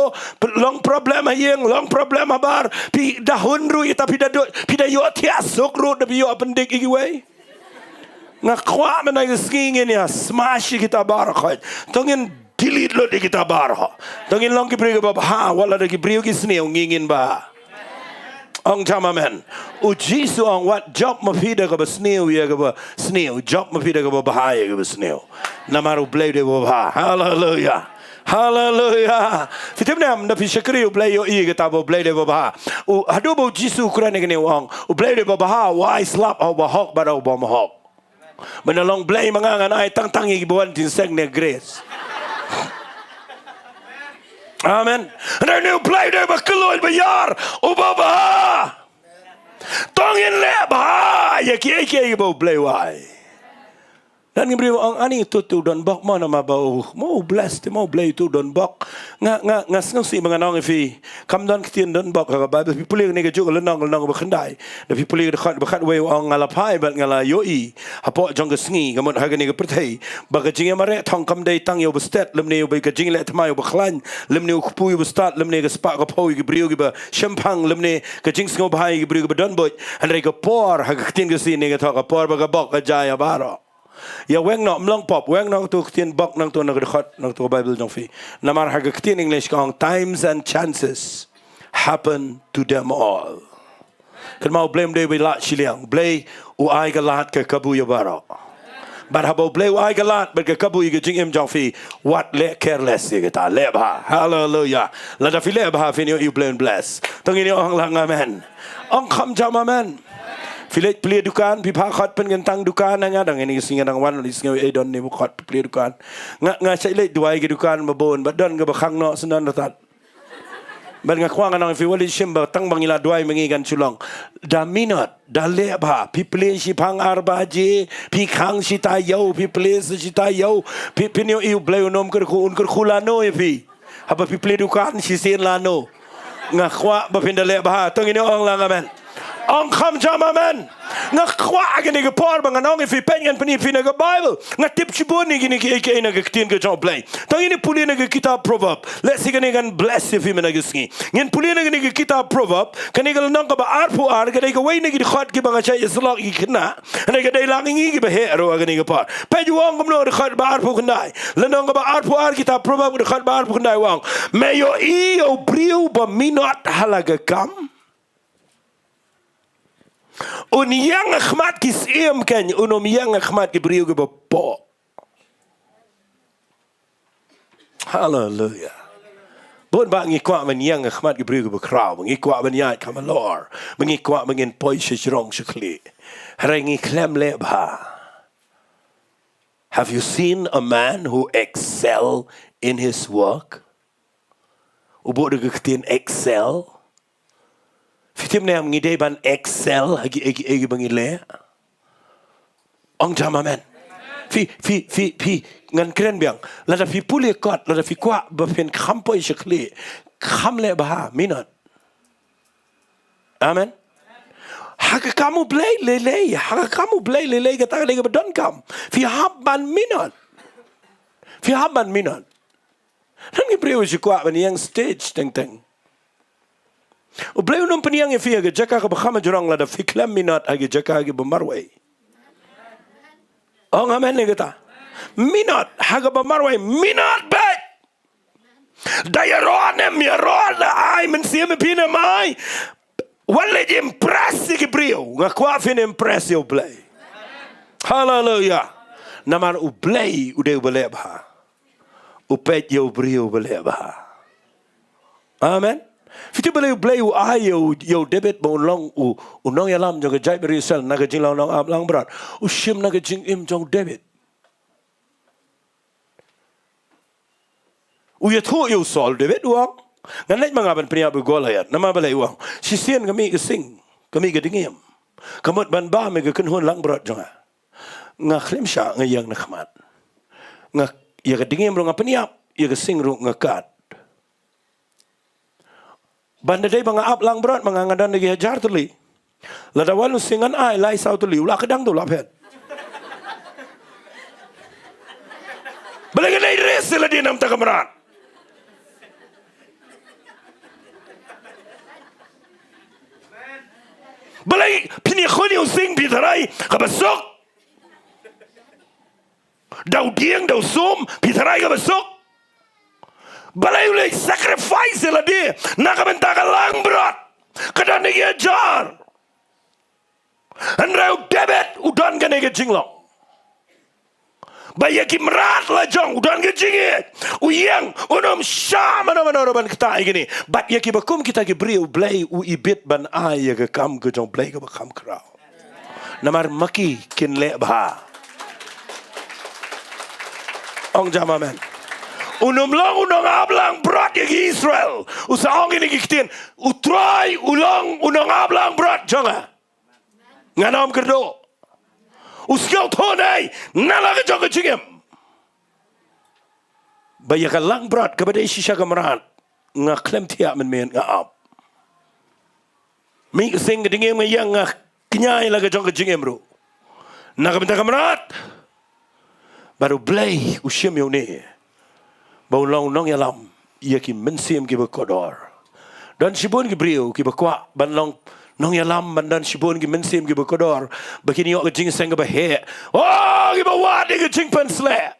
long problem ha ïing, long problem ha bar, phi da hun ruh ita, phi da duk, phi da ïoh thiah suk ruh da phi ïoh pyndik ïa kiwei. Nga kwah mynta ka sngi ngin ïa smash ïa kita baroh khoit. To ngin delete lut ïa kita baroh. To ngin long ki briew kiba bha, wat la da ki briew ki sniew ngi ngin bha. Ong jam amen. U Jisu ong wat jop ma phi da kaba sniew ïa kaba sniew, jop ma phi da kaba bha ïa kaba sniew. Namar u Blei u dei uba bha. Haleluya. Haleluya. Phi tip ne em, da phi shakri u Blei ïohi ïa kata ba u Blei u dei uba bha. U haduh ba u Jisu u kren ïa kane u ong, u Blei u dei uba bha, u ai slap ha uba hok bad ha uba ym hok. Ba na long Blei ma nga ngan ai tang tang ïa kiba wan jingseng ne grace. Amen. Hynrei une u Blei u dei uba kylluid, ba ïar, uba bha. To ngin leh bha ïa kiei kiei ba u Blei u ai. Don ki briew ba ong, ani uto uto u don bok mo, namar ba u, mo u bless te mo, u Blei uto u don bok. Nga, nga, nga sngewsih ba ngan ong ïa phi, kam don ka ktien don bok ha ka Baibl. Phi pule kane kajuh ka lynnong, lynnong ba khyndai. Da phi pule ka dkhot ba khatwei u ong, nga la phai bad nga la ïohi hapoh jong ka sngi, ka mut ha kane ka pyrthei, ba ka jingïamareh thong kam dei tang ïa uba stet, lymne uba ka jingleh thymmai ïa uba khlaiñ, lymne u kpu ïa uba stad, lymne ka spah ka phew ïa ki briew kiba shemphang, lymne ka jingsngewbha ïa ki briew kiba don buit. Hynrei ka por ha ka ktien Khasi ne ka thoh, ka por ba ka bok ka jia ïa baroh. Ïa weng noh, ym long pop, weng noh kato ka ktien bok nangto na ka dkhot, nangto ka Baibl jong phi. Namar ha ka ktien English ka ong, times and chances happen to them all. Kynmaw, u Blei um dei uba lah shiliang. U Blei u ai ka lad ka kabu ïa baroh. Bad haba u Blei u ai ka lad bad ka kabu ïa ka jingim jong phi, wat leh careless ïa kata, leh bha. Haleluya. Lada phi leh bha, phin ïohi u Blei un bless. To ngin ïa ong lang amen. Ong kham jam amen. Phi leit plie dukan, phi phah khot pynkyntang dukan, nga dang ïa ni sngi nga dang wan, ni sngi ei don ni ba khot plie dukan. Nga, nga shait leit duwai ki dukan ba bun, ba don kaba khang noh, sngewdon tat. Bad nga kwah ngan ong ïa phi, wat leit shim ba tang ba ngi la duwai ma ngi kan shu long. Da minot, da leh bha, phi plie shiphang ar baje, phi khang shi taïew, phi plie shi taïew, phi, phin ïohi u Blei un ym kyrkhu, un kyrkhu lano ïa phi. Haba phi plie dukan shisien lano. Nga kwah ba phin da leh bha, to ngin ong lang amen. Ong kham jam amen. Nga kwah ha kane ka por ba ngan ong ïa phi, peit, ngan pyni ïa phi na ka Baibl. Nga tip shibun ïa kine kiei kiei na ka ktien ka jong u Blei. To ngin ïa pule na ka kitab Proverb. Lehse kane kan bless ïa phi mynta ka sngi. Ngin pule na kane ka kitab Proverb, kane ka lynnong kaba arphew ar, ka dei kawei na ki dkhot kiba nga shait ïasyllok ïa ki khynnah. Hynrei ka dei lang ïa ngi kiba heh ruh ha kane ka por. Peit u ong kumno, dkhot ba arphew khyndai. Lynnong kaba arphew ar kitab Proverb, dkhot ba arphew khyndai u ong, me ïohi ïa u briew ba minot ha la ka kam? Un ïeng ha khmat ki syiem, ken un ym ïeng ha khmat ki briew kiba poh. Haleluya. Bun ba ngi kwah ban ïeng ha khmat ki briew kiba khraw, ba ngi kwah ban ïaid kham halor, ba ngi kwah ba ngin poi sha jrong sha khlieh. Hynrei ngi khlem leh bha. Have you seen a man who excel in his work? U buh da ka ktien excel. Phi tip ne em ngi dei ban excel ha kiei kiei kiba ngi leh? Ong jam amen. Phi, phi, phi, phi, ngan kren biang. Lada phi pule kot, lada phi kwah ba phin kham poi sha khlieh, kham leh bha, minot. Amen. Ha ka kam u Blei lei lei, ha ka kam u Blei lei lei, kata ka dei kaba donkam. Phi hap ban minot. Phi hap ban minot. Don ki briew shu kwah ban ïeng stage teng teng. U Blei un ym pynïeng ïa phi ha ka jaka kaba kham jrong lada phi khlem minot ha ka jaka kaba marwei. Ong amen ïa kata. Minot ha kaba marwei, minot beit. Da ïaroh ne ym ïaroh, da ai mynsiem ïa phi ne ym ai, wat leit impress ïa ki briew. Nga kwah phin impress ïa u Blei. Haleluya. Namar u Blei u dei uba leh bha. U peit ïa u briew uba leh bha. Amen. Phi tip balei u Blei u ai ïa u, ïa u David ba un long u, u nongïalam jong ka jaitbynriew Israel na ka jinglong nongap langbrot? U shim na ka jingim jong u David. U ïathuh ïa u Saul, David, u ong, Ngan leit ma nga ban pynïap ïa u Goliath. Namar balei? U ong, shisien ka mih ka sing, ka mih ka dngiem, ka mut ban bam ïa ka kynhun langbrot jong nga. Nga khlem shah, nga ïeng na khmat. Nga, ïa ka dngiem ruh nga pynïap, ïa ka sing ruh nga kat. Ban da dei ba nga ap langbrot ma nga, nga don da ki hajar tylli. Lada wan u sing ngan ai lai saw tylli, u la kdang te u la phet. Balei ngan ai risk ïa lade na ka bynta ka mrad? Balei phin ïakhun ïa u sing, phi tharai kaba suk? Da u dieng, da u sum, phi tharai kaba suk? Balei u leit sacrifice ïa lade na ka bynta ka langbrot? Ka don da ki hajar. Hynrei u David u don kane ka jinglong ba ïa ki mrad la jong u don ka jingïeit. U ïeng, un ym shah mano mano ruh ban ktah ïa kine. Bad ïa kiba kum kita ki briew, Blei u ibit ban ai ïa ka kam ka jong Blei kaba kham khraw. Namar ma ki kin leh bha. Ong jam amen. Un ym long u nongap langbrot ïa ki Israel. U sa ong kine ki ktien, U Trai u long u nongap langbrot jong nga. Ngan ym kyrduh. U sngewthuh ne na la ka jong ka jingim ba ïa ka langbrot kaba dei shisha ka mrad, nga khlem thiah mynmiet, nga ap. Mih ka sing, ka dngiem, nga ïeng, nga kñia ïa la ka jong ka jingim ruh na ka bynta ka mrad. Bad u Blei u shim ïa une ba un long u nongïalam ïa ki mynsiem kiba kordor. Don shibun ki briew kiba kwah ban long nongïalam, ban don shibun ki mynsiem kiba kordor, ba kin ïoh ka jingïaseng kaba heh. Oh, kiba wad ïa ka jingpynsleh.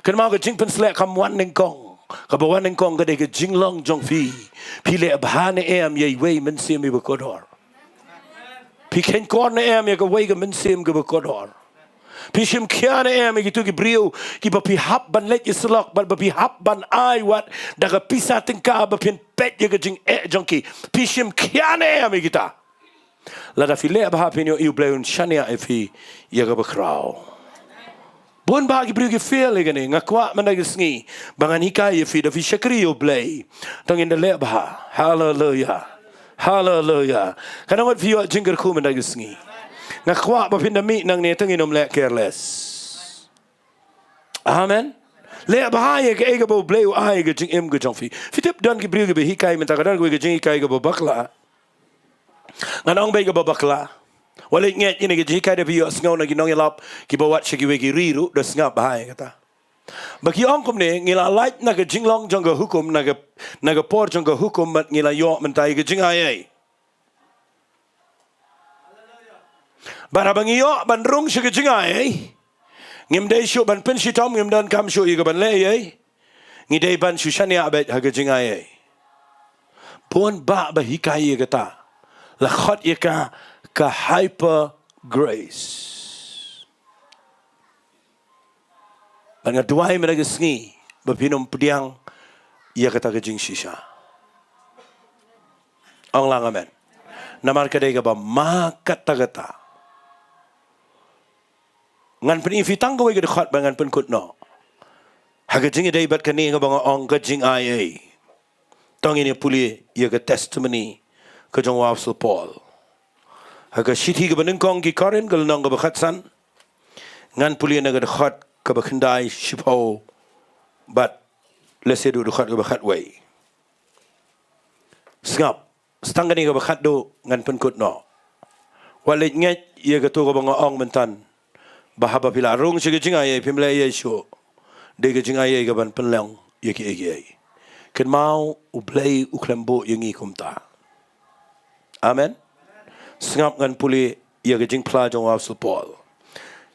Kynmaw, ka jingpynsleh kam wan nyngkong. Kaba wan nyngkong ka dei ka jinglong jong phi. Phi leh bha ne em ïa iwei i mynsiem iba kordor? Phi kheiñ kor ne em ïa kawei ka mynsiem kaba kordor? Phi shim khia ne em ïa kito ki briew kiba phi hap ban leit ïasyllok, bad ba phi hap ban ai wat da ka pisa tyngka ba phin peit ïa ka jingeh jong ki? Phi shim khia ne em ïa kita? Lada phi leh bha, phin ïohi U Blei un shaniah ïa phi ïa kaba khraw. Bun bah ki briew ki fail ïa kane. Nga kwah mynta ka sngi ba ngan hikai ïa phi, da phi shakri ïa U Blei, to ngin da leh bha. Haleluya. Haleluya. Ka nang wat phi ïoh jingkyrkhu mynta ka sngi. Nga kwah ba phin da mih nangne, to ngin ym leh careless. Amen. Leh bha ïa kaei kaba U Blei u ai, ka jingim ka jong phi. Phi tip, don ki briew kiba hikai mynta, ka don kawei ka jinghikai kaba bakla. Ngan ong beit kaba bakla. Wat leit ngeit ïa kane ka jinghikai, da phi ïohsngew na ki nongïalap kiba wad sha kiwei ki ri ruh, da sngap bha ïa kata. Ba ki ong kumne, ngi la lait na ka jinglong jong ka hukum, na ka, na ka por jong ka hukum, bad ngi la ïoh mynta ïa ka jingaiei. Bad haba ngi ïoh ban rung sha ka jingaiei, ngim dei shuh ban pynshitom, ngim donkam shuh ïa ka ban leh ei ei. Ngi dei ban shu shaniah beit ha ka jingaiei. Bun bah ba hikai ïa kata la khot ïa ka ka hyper grace. Bad nga duwai mynta ka sngi ba phin ym pdiang ïa kata ka jingshisha. Ong lang amen. Namar ka dei kaba ma katta katta. Ngan pyni ïa phi tang kawei ka dkhot ba ngan pynkut noh ha ka jingïadei bad kane kaba nga ong ka jingaiei. To ngin ïa pule ïa ka testimony ka jong u Apostol Paul ha ka shithi kaba nyngkong ki Korinth, ka lynnong kaba khatsan. Ngan pule na ka dkhot kaba khyndai, shiphew bad lehse dkhot kaba khatwei. Sngap. Sa tang kane kaba khatduh ngan pynkut noh. Wat leit ngeit ïa kato kaba nga ong mynta, ba haba phi la rung sha ka jingaiei phim leh ei ei shuh. Dei ka jingaiei kaban pynlong ïa kiei kiei. Kynmaw, U Blei u khlem buh ïa ngi kumta. Amen. Sngap, ngan pule ïa ka jingphla jong u Apostol Paul.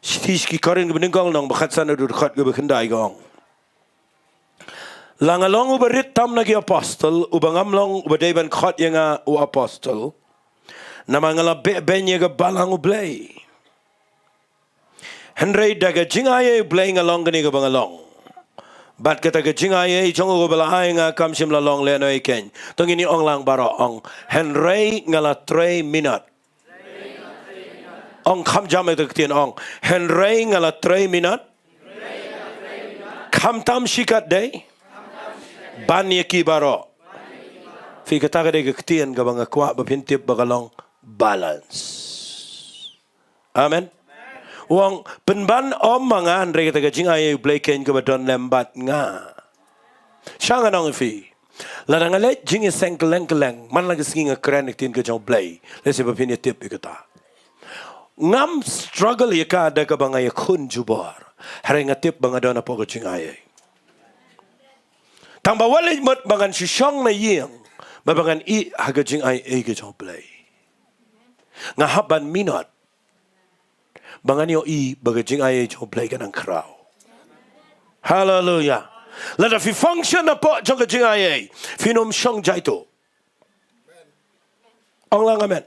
Shithi sha ki Korinth kaba nyngkong, lynnong ba khatsan, dkhot kaba khyndai, ka ong: La nga long uba rit tam na ki apostol, uba ngam long uba dei ban khot ïa nga u apostol, namar nga la beh beiñ ïa ka balang U Blei. Hynrei da ka jingaiei U Blei nga long kane kaba nga long. Bad kata ka jingaiei jong u kaba la ai nga kam shym la long lehnohei keiñ. To ngin ong lang baroh, ong: Hynrei nga la trei minot. Ong kham jam ïa kata ka ktien, ong: Hynrei nga la trei minot. Khamtam shikatdei. ban ïa ki baroh. Phi, kata ka dei ka ktien kaba nga kwah ba phin tip ba ka long balance. Amen. U ong pynban ym ma nga, hynrei kata ka jingaiei U Blei keiñ kaba don lem bad nga. Sha nga ong ïa phi, lada nga leit jingïaseng kylleng kylleng, man la ka sngi nga kren ïa ka ktien ka jong U Blei. Lehse ba phin ïa tip ïa kata. Ngam struggle ïa ka da kaba nga ïakhun jubor, hynrei nga tip ba nga don hapoh ka jingaiei. Tang ba wat leit mut ba ngan shu shong na ïing, ba, ba ngan ïeh ha ka jingaiei ka jong U Blei. Nga hap ban minot ba ngan ïohi ba ka jingaiei jong U Blei ka nang khraw. Haleluia. Lada phi function hapoh jong ka jingaiei, phin ym shong jaituh. Ong lang amen.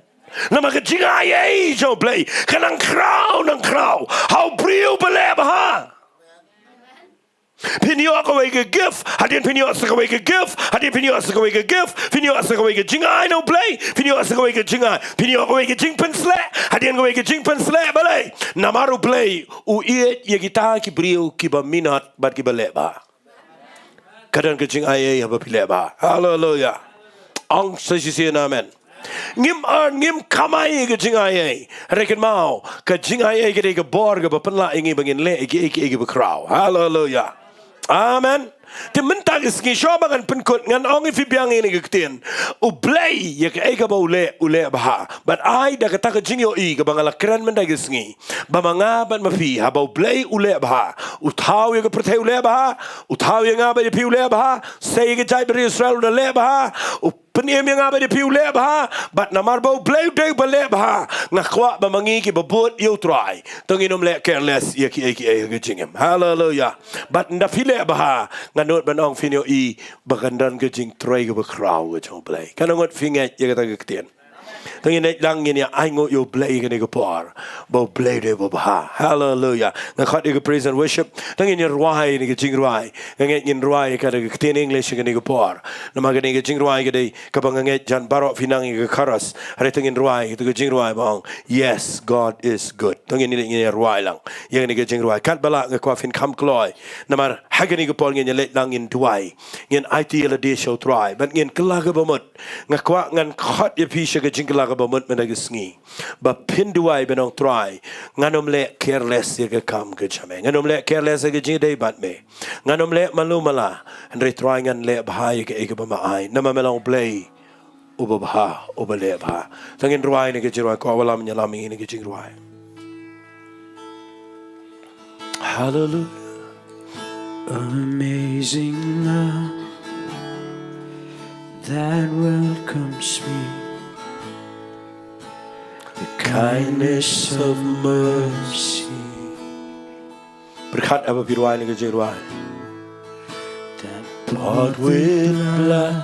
Namar ka jingaiei jong U Blei ka nang khraw, nang khraw ha u briew ba leh bha. Phin ïoh kawei ka gift, hadien phin ïoh sa kawei ka gift, hadien phin ïoh sa kawei ka gift, phin ïoh sa kawei ka jingai na U Blei, phin ïoh sa kawei ka jingai, phin ïoh kawei ka jingpynsleh, hadien kawei ka jingpynsleh, balei? Namar U Blei u ïeit ïa kita ki briew kiba minot bad kiba leh bha. Ka don ka jingaiei haba phi leh bha. Haleluia. Ong sa shisien amen. Ngim earn, ngim kamai ïa ka jingaiei. Hynrei kynmaw, ka jingaiei ka dei ka bor kaba pynlah ïa ngi ba ngin leh ïa kiei kiei kiba khraw. Haleluia. Amen. Te mynta ka sngi shuwa ba ngan pynkut, ngan ong ïa phi biang ïa kane ka ktien. U Blei ïa kaei kaba u leh, u leh bha. Bad ai da kata ka jingïohi kaba nga la kren mynta ka sngi, ba ma nga bad ma phi, haba U Blei u leh bha, u thaw ïa ka pyrthei u leh bha, u thaw ïa nga bad ïa phi u leh bha, sei ïa ka jaitbynriew Israel u da leh bha, u pynim ïa nga bad ïa phi u leh bha, bad namar ba U Blei u dei uba leh bha, nga kwah ba ma ngi kiba bud ïa U Trai, to ngin ym leh careless ïa kiei kiei ha ka jingim. Haleluia. Bad ynda phi leh bha, nga nud ban ong phin ïohi ba kan don ka jingtrei kaba khraw ka jong U Blei. Katno ngut phi ngeit ïa kata ka ktien? To ngin leit lang, ngin ïa ainguh ïa U Blei ïa kane ka por, ba U Blei u dei uba bha. Haleluia. Nga khot ïa ka praise and worship. To ngin ïa rwai ïa kane ka jingrwai. Nga ngeit ngin rwai ïa kata ka ktien English ïa kane ka por. Namar kane ka jingrwai ka dei kaba nga ngeit jan baroh phi nang ïa ka chorus. Hynrei to ngin rwai ïa kata ka jingrwai ba ong, "Yes, God is good." To ngin ïa, ngin ïa rwai lang ïa kane ka jingrwai. Katba lah nga kwah phin kham kloi. Namar ha kane ka por ngin ïa leit lang, ngin duwai, ngin aiti ïa lade sha U Trai, bad ngin kylla kaba mut. Nga kwah ngan khot ïa phi sha ka jingkylla kaba mut mynta ka sngi, ba phin duwai ban ong, Trai, ngan ym leh careless ïa ka kam ka jong me, ngan ym leh careless ïa ka jingïadei bad me, ngan ym leh malu mala. Hynrei Trai, ngan leh bha ïa kaei kaba me ai, namar me long U Blei uba bha, uba leh bha. To ngin rwai ïa kane ka jingrwai, kwah wallam ïalam ïa kane ka jingrwai. Hallelujah. Amazing love that welcomes me. The kindness of mercy. Pyrkhat haba phi rwai ïa kane ka jingrwai. That bought with blood,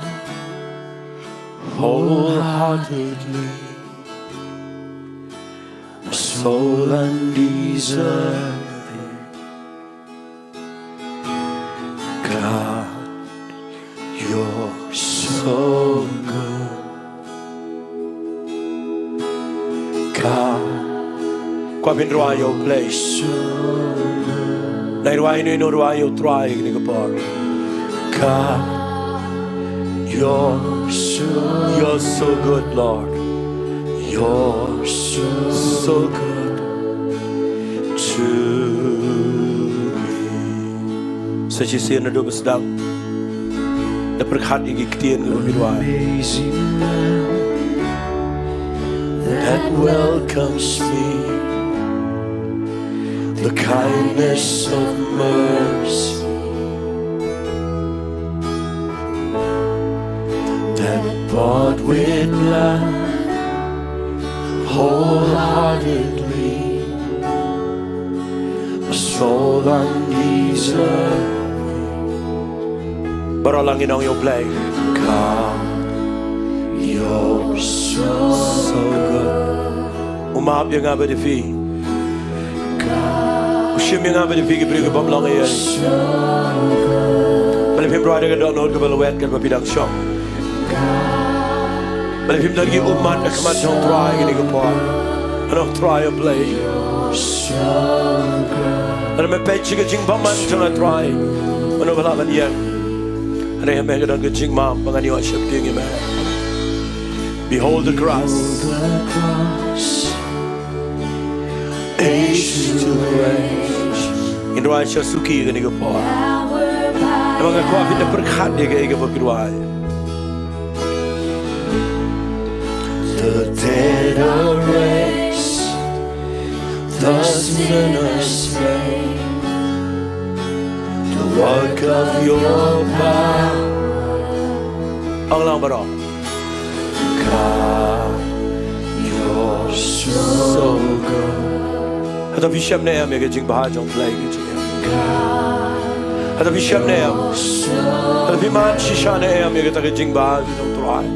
wholeheartedly, a soul undeserving. God, you're so good. God. Kwah phin rwai ïa U Blei. Nai rwai, nai, nai rwai ïa U Trai ha kane ka por. God, you're so, you're so good, Lord. You're so, so good to me. Sa shisien naduh ba sdang, da pyrkhat ïa ki ktien kiba phi rwai. Amazing love that welcomes me, the kindness of mercy that bought with blood, wholeheartedly, a soul undeserving. Baroh lang ngin ong ïa U Blei. God, you're so, so good. U map ïa nga bad ïa phi. U shim ïa nga bad ïa phi ki briew ki bym long ei ei. Balei phim rwai da ka dohnud kaba lwet katba phi dang shong? Balei phim don ki ummat ha khmat jong U Trai ha kane ka por? Ano Trai, U Blei, lada me peit sha ka jingbymman jong nga, Trai, mano ba lah ban ïeng? Ngan ïa me ka don ka jingmap ba ngan ïoh sheptieng ïa me. Behold the cross. Age to age. Ngin rwai sha suki kane ka por. Namar nga kwah phin da pyrkhat ïa kaei kaba phi rwai. The dead are raised, the sinners slain. The work of your power. Ong lang baroh. God, you're so good. Hato phi shem ne em ïa ka jingbha jong U Blei ka jingim? Hato phi shem ne em? Hato phi man shisha ne em ïa kata ka jingbha jong U Trai?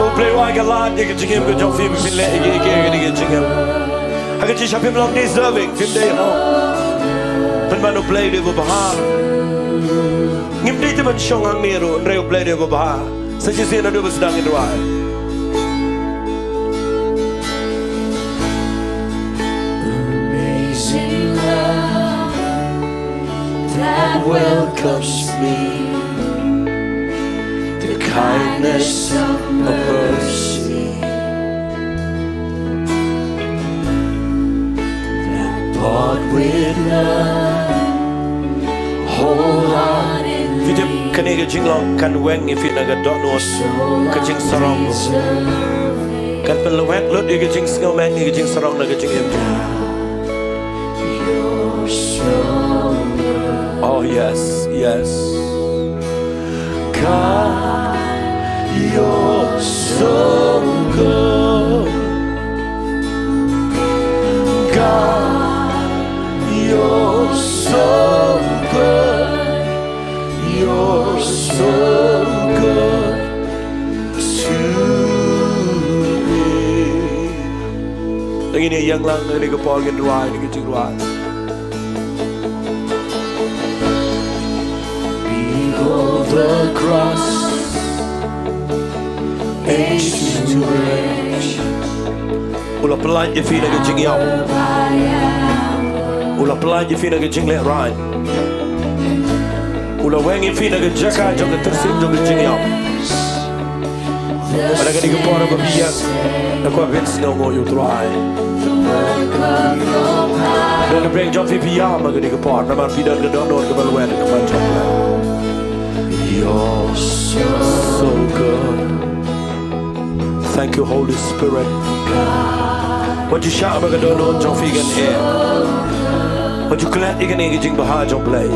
U Blei u ai ka lad ïa ka jingim ka jong phi, phin leh ïa ka, ïa ka, ïa ka jingim. Ha ka jingshisha phim long deserving, phim dei, oh. Pynban U Blei u dei uba bha. Ngim dei te ban shong hangne ruh, hynrei U Blei u dei uba bha. Sa shisien naduh ba sdang ngin rwai. Amazing love that welcomes me, the kindness of mercy that bought with love, wholeheartedly. Phi tip kane ka jinglong kan weng ïa phi na ka dohnud ka jingsarong. Kan pynlwet lut ïa ka jingsngewmeng, ïa ka jingsarong na ka jingim. Oh yes, yes. God, you're so good. God, you're so good. You're so good to me. Ngin ïa ïeng lang, ngin ïa ka por, ngin rwai, ngin jingrwai. Behold the cross, age to age. U la pyllait ïa phi na ka jingïap. U la pyllait ïa phi na ka jinglehrain. U la weng ïa phi na ka jaka jong ka tyrsiew jong ka jingïap. Bad ha kane ka por ba phi ïeng, nga kwah phin sngewnguh ïa U Trai. Don ka bynta jong phi, phi ïam ha kane ka por, namar phi don ka dohnud kaba lwet ha ka ban jong phi. You're so good. Thank you, Holy Spirit. Wat ju shah ba ka dohnud jong phi kan eh. Wat ju klet ïa kane ka jingbha jong U Blei.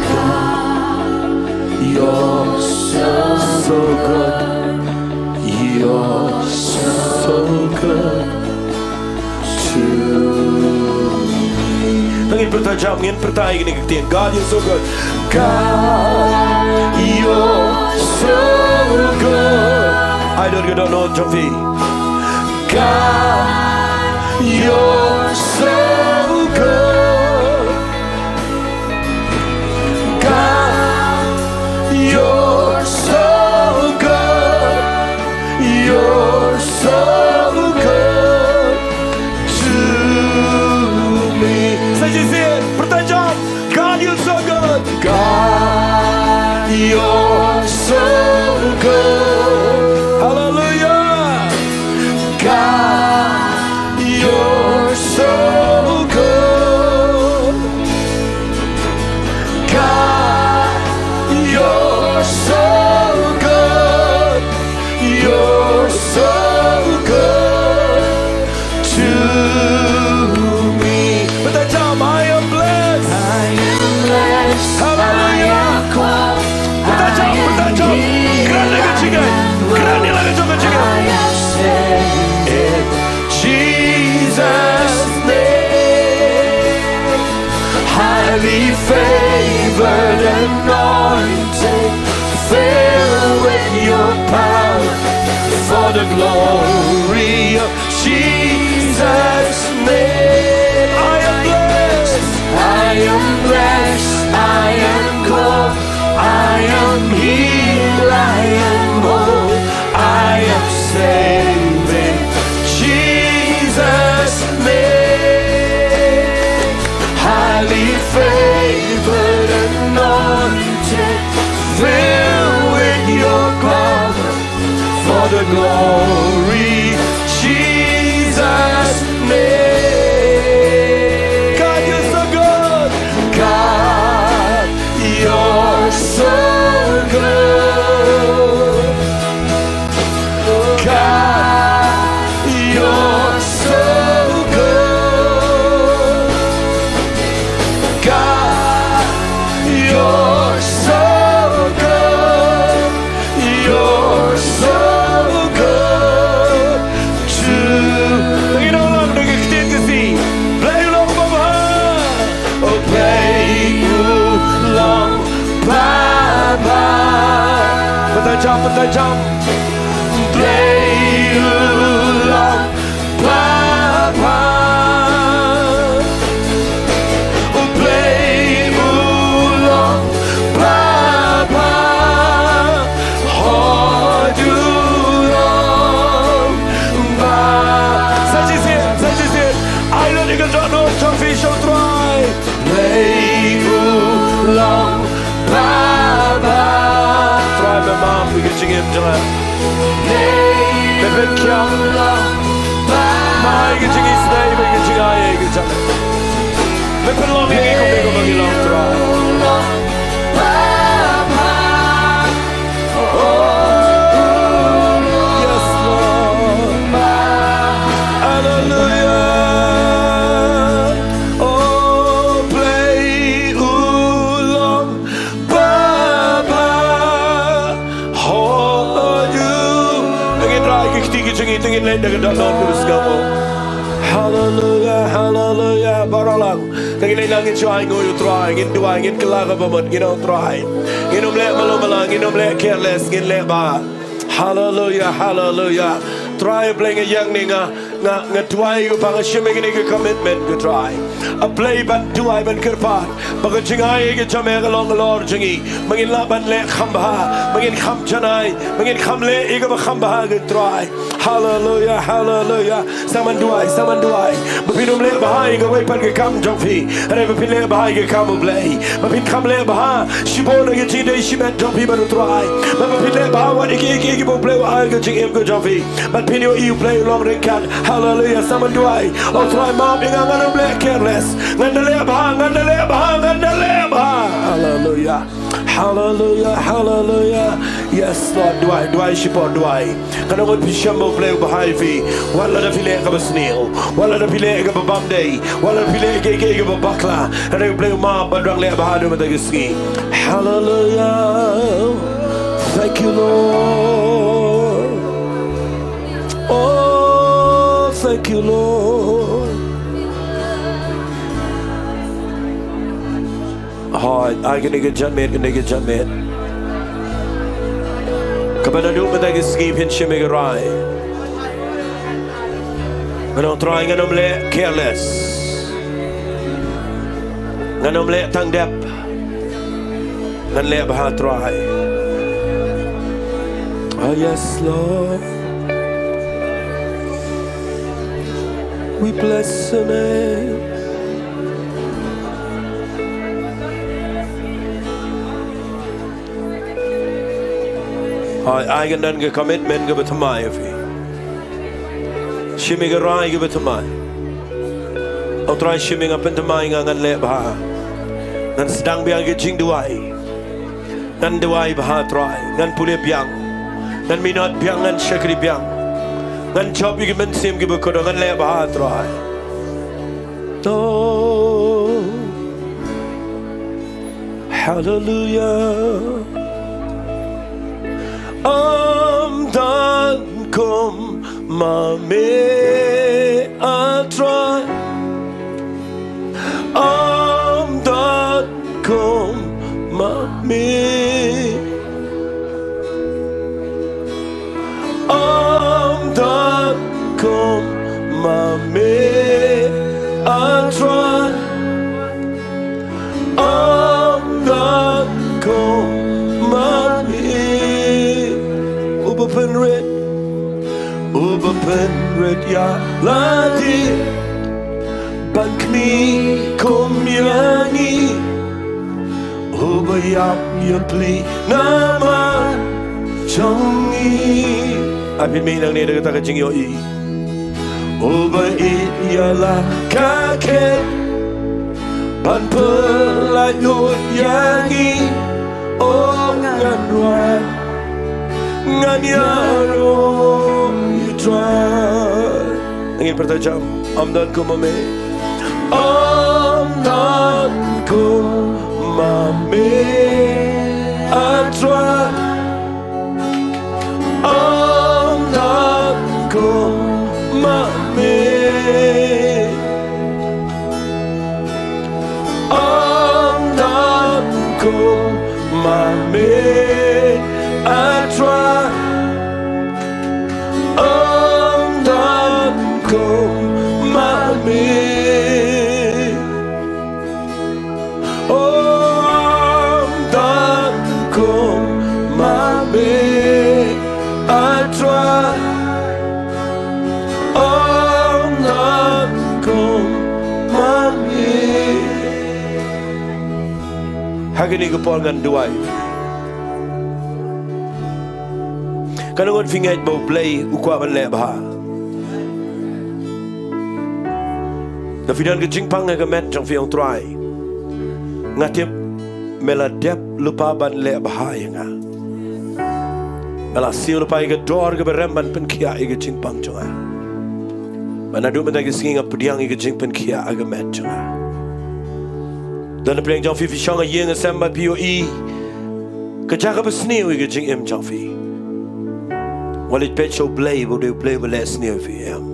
God, you're so, so good. You're so good to me. Ngin pyrta jam, ngin pyrta ïa kane ka ktien. God, you're so good. God, you're so good. Ai don ka dohnud jong phi. God, you're so good. God, you're so good. You're so good to me. Sa shisien, pyrta jam. God, you're so good. God, you're so good. Hallelujah. God, you're so good. God, you're so good. You're so good to me. Pyrta jam, I am blessed. I am blessed. Hallelujah. I am called. Pyrta jam, pyrta jam. Kren ïa ka jingngeit. Kren ïa la ka jong ka jingngeit. I am saved in Jesus' name. Highly favored, anointed, filled with your power, for the glory of Jesus' name. I am blessed. I am blessed. I am called. I am healed. I am whole. I am saved in Jesus' name. Highly favored, anointed. Glory, Jesus' name. God, you're so good. God, you're so good. God, you're so good. God, you're so good. You're so good to. Ngi ong lang da ka ktien Khasi. Blei u long babha. Oh, Blei u long babha. Mynta jam, mynta jam. Blei u long babha. U Blei u long babha. Hooid u long ba. Sa shisien, sa shisien. Ai lade ïa ka dohnud jong phi sha u Trai. Blei u long babha. Trai, me map ïa ka jingim jong nga. Me pynkhia. Map ïa ka jingisynei bad ïa ka jingai ïa ka jong nga. Me pynlong ïa ngi kumne kumba ngi long, Trai. Yes, Lord. Hallelujah. Oh, Blei u long babha. Hooid u. Ngin rai ki kti ki jong ngi, to ngin leit da ka dohnud kaba sngewbha. Hallelujah, hallelujah. Baroh lang. Te ngin leit lang, ngin shu ainguh ïa u Trai, ngin duwai, ngin kylla kaba mut, ngin ong Trai. Ngin ym leh malu mala, ngin ym leh careless, ngin leh bha. Hallelujah, hallelujah. Trai Blei, nga ïeng ne nga, nga, nga duwai ïa u ba nga shim ïa kane ka commitment ko Trai. A Blei, ban duwai ban kyrpad ba ka jingai ka jong me ka long halor jong ngi. Ba ngin lah ban leh kham bha, ba ngin kham janai, ba ngin kham leh ïa kaba kham bha ko Trai. Hallelujah, hallelujah. Sa man duwai, sa man duwai. Ba phin ym leh bha ïa kawei pat ka kam jong phi, hynrei ba phin leh bha ïa ka kam U Blei. Ba phin kham leh bha shibun ïa ka jingdei shimet jong phi bad U Trai. Ba, ba phin leh bha wat ïa ki, ïa ki, ïa ki ba U Blei u ai ha ka jingim ka jong phi. Ba phin ïohi U Blei u long ryngkat. Hallelujah. Sa man duwai. O Trai, map ïa nga, ngan ym leh careless. Ngan da leh bha, ngan da leh bha, ngan da leh bha. Hallelujah. Hallelujah, hallelujah. Yes, Lord, duwai, duwai shipor, duwai. Katno ngut phi shem ba U Blei u bha ïa phi. Wat lada phi leh kaba sniew, wat lada phi leh kaba bymdei, wat lada phi leh kiei kiei kaba bakla, hynrei U Blei u map bad u dang leh bha haduh mynta ka sngi. Hallelujah. Thank you, Lord. Oh, thank you, Lord. Hooid, ai kane ka janmiet, kane ka janmiet. Kaba naduh mynta ka sngi phin shim ïa ka rai. Ngan ong Trai, ngan ym leh careless. Ngan ym leh tang dep. Ngan leh bha Trai. Oh yes, Lord. We bless your name. Ai, ai ka don ka commitment kaba thymmai ïa phi. Shim ïa ka rai kaba thymmai. O Trai, shim ïa nga, pynthymmai ïa nga, ngan leh bha. Ngan sdang biang ïa ka jingduwai. Ngan duwai bha Trai. Ngan pule biang. Ngan minot biang, ngan shakri biang. Ngan jop ïa ki mynsiem kiba kordor, ngan leh bha Trai. Oh, hallelujah. Ym don kum ma me, a Trai. Ym don kum ma me. Ym don kum ma me, a Trai. Ym don kum ma me. Uba pynrit, uba pynrit ïa lade. Ban kmie kum ïa ngi. Uba ïap ïa pli namar jong ngi. Ai pynmih nangne da kata ka jingïohi. Uba ïeit ïa la ka khet ban pyllait lut ïa ngi. O ngan duwai, ngan ïaroh ïa U Trai. Ngin pyrta jam. Ym don kum ma me. Ym don kum ma me, A Trai. Ym don kum ma me. Ym don kum ma me, A Trai. Ym don kum ma me. Ym don kum ma me, A Trai. Ym don kum ma me. Ha kane ka por ngan duwai. Katno ngut phi ngeit ba U Blei u kwah ban leh bha? Lada phi don ka jingpang ha ka met jong phi, ong Trai, nga tip me la dep lypa ban leh bha ïa nga. Me la siew lypa ïa ka dor kaba rem ban pynkhiah ïa ka jingpang jong nga. Bad naduh mynta ka sngi nga pdiang ïa ka jingpynkhiah ha ka met jong nga. Lada pdeng jong phi, phi shong ha ïing ha sem bad phi ïohi ka jaka ba sniew ïa ka jingim jong phi, wat leit peit sha U Blei, ba U dei U Blei ba leh sniew ïa phi, em.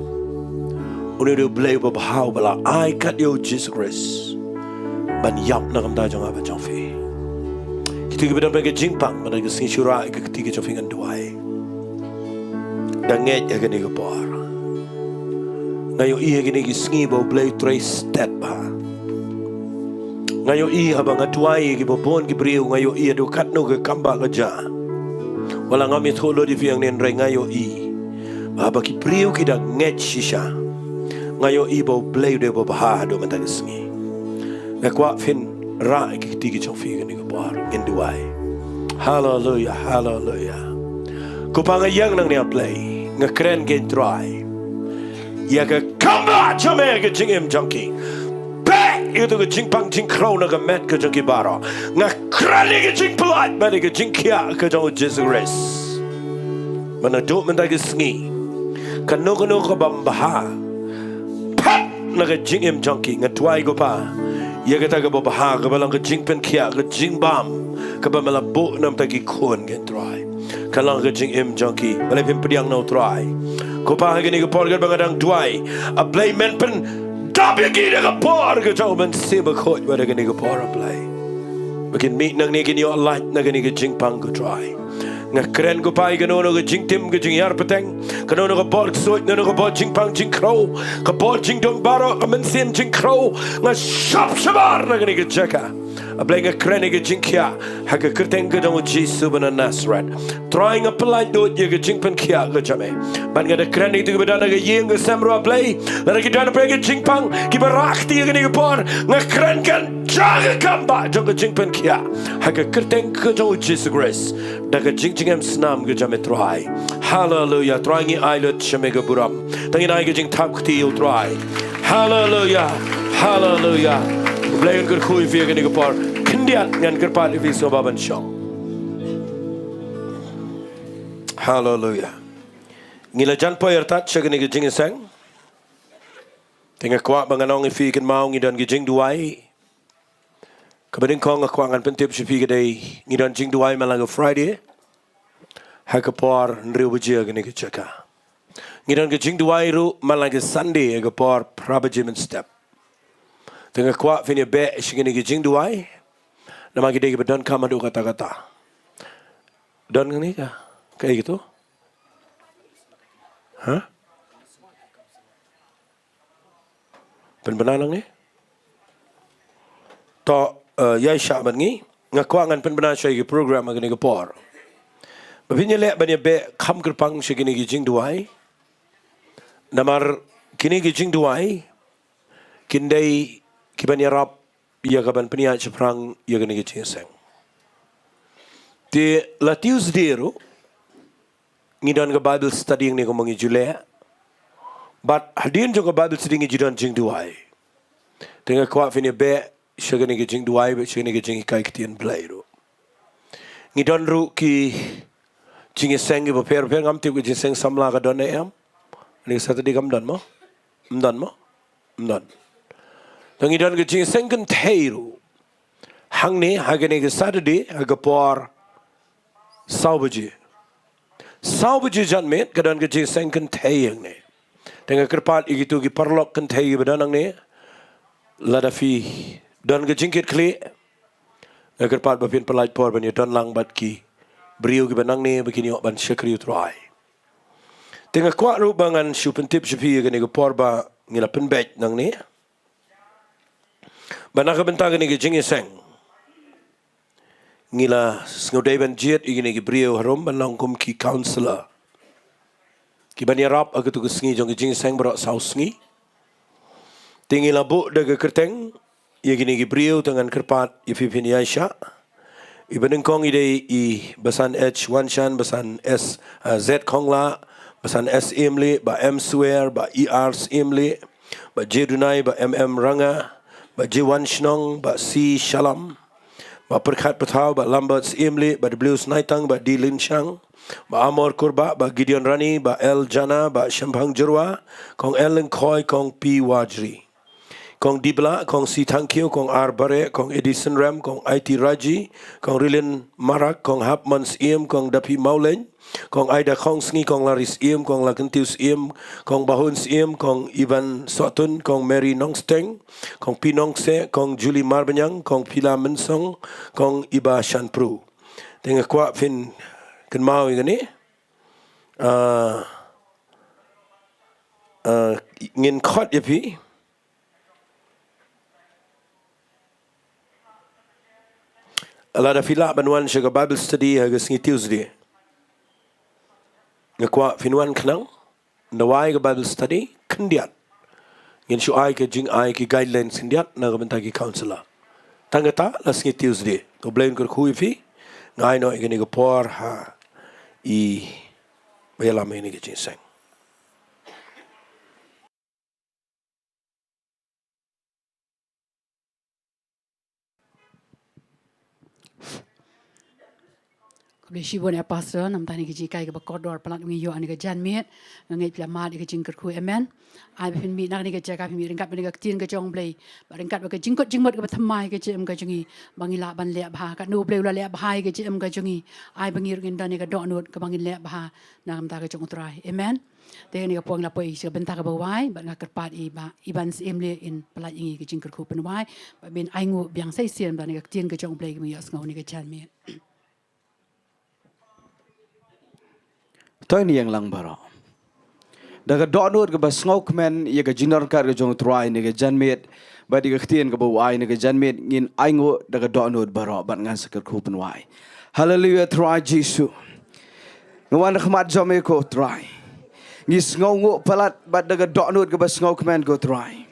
Une U dei U Blei uba bha, uba la ai kat ïa U Jisu Khrist ban ïap na ka bynta jong nga bad jong phi. Kito kiba don ka jingpang, mynta ka sngi shu rah ïa ka kti ka jong phi, ngan duwai. Da ngeit ha kane ka por. Nga ïohi ha kine ki sngi ba U Blei u trei stet bha. Nga ïohi haba nga duwai ïa kiba bun ki briew, nga ïohi haduh katno ka kam ba ka jia. Wat la ngam ïathuh lut ïa phi hangne, hynrei nga ïohi ba haba ki briew ki da ngeit shisha, nga ïohi ba U Blei u dei uba bha haduh mynta ka sngi. Nga kwah phin rah ïa ki kti ki jong phi ha kane ka por, ngin duwai. Haleluia, haleluia. Ko Pa, nga ïeng nangne, A Blei, nga kren, ko Trai, ïa ka kam ba jia ha ka jingim jong ki. Peit ïa kato ka jingpang jingkhrew na ka met ka jong ki baroh. Nga kren ïa ka jingpyllait bad ïa ka jingkhiah ka jong U Jisu Khrist. Ba naduh mynta ka sngi, kano kano kaba ym bha pat na ka jingim jong ki, nga duwai, ko Pa, ïa kata kaba bha, kaba long ka jingpynkhiah, ka jingbam kaba me la buh na ka bynta ki khun, ko Trai, kan long ka jingim jong ki. Balei phim pdiang noh, Trai? Ko Pa, ha kane ka por katba nga dang duwai, A Blei, men pyndap ïa ki da ka bor ka jong U Mynsiem Bakhuid wat ha kane ka por, A Blei, ba kin mih nangne, kin ïoh lait na kane ka jingpang, ko Trai. Nga kren, ko Pa, ïa kano kano ka jingtim, ka jingïar pateng, kano kano ka bor ksuid, kano kano ka bor jingpang jingkhrew, ka bor jingdum baroh, ka mynsiem jingkhrew, nga shap shabar na kane ka jaka. A Blei, nga kren ïa ka jingkhiah ha ka kyrteng ka jong U Jisu ba na Nasareth. Trai, nga pyllait lut ïa ka jingpynkhiah ka jong me. Bad nga da kren ïa kito kiba don ha ka ïing ka sem ruh, A Blei, lada ki don ha ka jingpang, kiba rah kti ha kane ka por, nga kren, kan jia ka kam ba jong ka jingpynkhiah ha ka kyrteng ka jong U Jisu Khrist, da ka jingjngem snam ka jong me, Trai. Haleluia. Trai, ngi ai lut sha me ka burom. Tang ngi ai ka jingthap kti ïa U Trai. Haleluia. Haleluia. U Blei un kyrkhu ïa phi ha kane ka por. Khyndiat ngan kyrpad ïa phi sngewbha ban shong. Haleluia. Ngi la jan poi artat sha kane ka jingïaseng. Te nga kwah ba ngan ong ïa phi, kynmaw, ngi don ki jingduwai. Kaba nyngkong nga kwah ngan pyntip sha phi ka dei, ngi don jingduwai man la ka Friday ha ka por hynriew baje ha kane ka jaka. Ngi don ka jingduwai ruh man la ka Sunday ha ka por phra baje mynstep. Te nga kwah phin ïa beh sha kine ki jingduwai, namar ki dei kiba donkam haduh katta katta. Don kane ka, kaei kito? Ha? Pynbna nangne? To, eh, ïaishah bad ngi. Nga kwah ngan pynbna shuwa ïa ki program ha kane ka por, ba phin ïaleh ban ïa beh kham kyrpang sha kine ki jingduwai. Namar kine ki jingduwai kin dei kiban ïarap ïa kaban pynïaid shaphrang ïa kane ka jingïaseng. Te la Tuesday ruh, ngi don ka Bible study hangne kumba ngi ju leh. Bad hadien jong ka Bible study ngi ju don jingduwai. Te nga kwah phin ïa beh sha kane ka jingduwai bad sha kane ka jinghikai ktien Blei ruh. Ngi don ruh ki jingïaseng kiba pher pher, ngam tip ka jingïaseng samla ka don ne em. Kane ka Saturday kam don mo? Ym don mo? Ym don. Te ngi don ka jingïaseng kynthei ruh hangne ha kane ka Saturday ha ka por saw baje. Saw baje janmiet ka don ka jingïaseng kynthei hangne. Te nga kyrpad ïa kito ki paralok kynthei kiba don hangne, lada phi don ka jingkitkhlieh, nga kyrpad ba phin pynlait por ban ïadon lang bad ki briew kiba nangne ba kin ïoh ban shakri U Trai. Te nga kwah ruh ba ngan shu pyntip sha phi ïa kane ka por ba ngi la pynbeit nangne, ba na ka bynta kane ka jingïaseng ngi la sngewdei ban jied ïa kine ki briew harum ban long kum ki counselor kiban ïarap ha katu ka sngi jong ka jingïaseng baroh saw sngi. Te ngi la buh da ka kyrteng ïa kine ki briew, te ngan kyrpad ïa phi phin ïaishah. Iba nyngkong i dei i Basan H Wanshan, Basan S, uh, Z Khongla, Basan S Imli, Bah M Swer, Bah E R Imli, Bah J Dunai, Bah M M Ranga, Bah J Wan Shnong, Bah C Shalam, Bah Pyrkhat Pathaw, Bah Lambert Imli, Bah W Snaitang, Bah D Linshang, Bah Amor Kurba, Bah Gideon Rani, Bah L Jana, Bah Shemphang Jurwa, Kong L Lengkhoi, Kong P Wajri, Kong Dibla, Kong C Thangkhiew, Kong R Bare, Kong Edison Rem, Kong I T Raji, Kong Rilin Marak, Kong Hapman Siem, Kong Dapi Mauleng, Kong Aida Kong Sngi, Kong Laris Im, Kong Lakentiu Im, Kong Bahun Im, Kong Ivan Sotun, Kong Mary Nongsteng, Kong Pinong Se, Kong Julie Marbanyang, Kong Pila Mensong, Kong Iba Shanpru. Te nga kwah phin kynmaw ïa kane. Ah, ah, ngin khot ïa phi. Lada phi lah ban wan sha ka Bible study ha ka sngi Tuesday, nga kwah phin wan khnang. Nda wai ka Bible study khyndiat, ngin shu ai ka jingai ki guidelines khyndiat na ka bynta ki counselor. Tang kata la sngi Tuesday. Ko Blei un kyrkhu ïa phi. Nga ai noh ïa kane ka por ha i ba ïalam ïa kane ka jingïaseng. Khublei shibun ïa Pastor namar kane ka jinghikai kaba kordor palat ngi ïoh ha kane ka janmiet. Nga ngeit phi la mad ïa ka jingkyrkhu, amen. Ai ba phin mih na kane ka jaka, phin mih ryngkat bad kane ka ktien ka jong U Blei, bad ryngkat bad ka jingkut jingmut kaba thymmai ka jingim ka jong ngi, ba ngin lah ban leh bha katno U Blei u la leh bha ïa ka jingim ka jong ngi. Ai ba ngi ruh ngin don ïa ka dohnud kaba ngin leh bha na ka bynta ka jong U Trai, amen. Te kane ka por ngi la poi sha ka bynta kaba wai, bad nga kyrpad ïa i Bah Iban Syiemlieh in pyllait ïa ngi ka jingkyrkhu pynwai, bad ba in ainguh biang sa shisien bad kane ka ktien ka jong U Blei kaba ngi ïohsngew ha kane ka janmiet. To ngin ïeng lang baroh. Da ka dohnud kaba sngewkmen ïa ka jingdon ryngkat ka jong U Trai ha kane ka janmiet, bad ïa ka ktien kaba u ai ha kane ka janmiet, ngin ainguh da ka dohnud baroh, bad ngan sa kyrkhu pynwai. Haleluia, Trai Jisu. Nga wan ha khmat jong me ko Trai. Ngi sngewnguh palat bad da ka dohnud kaba sngewkmen ko Trai.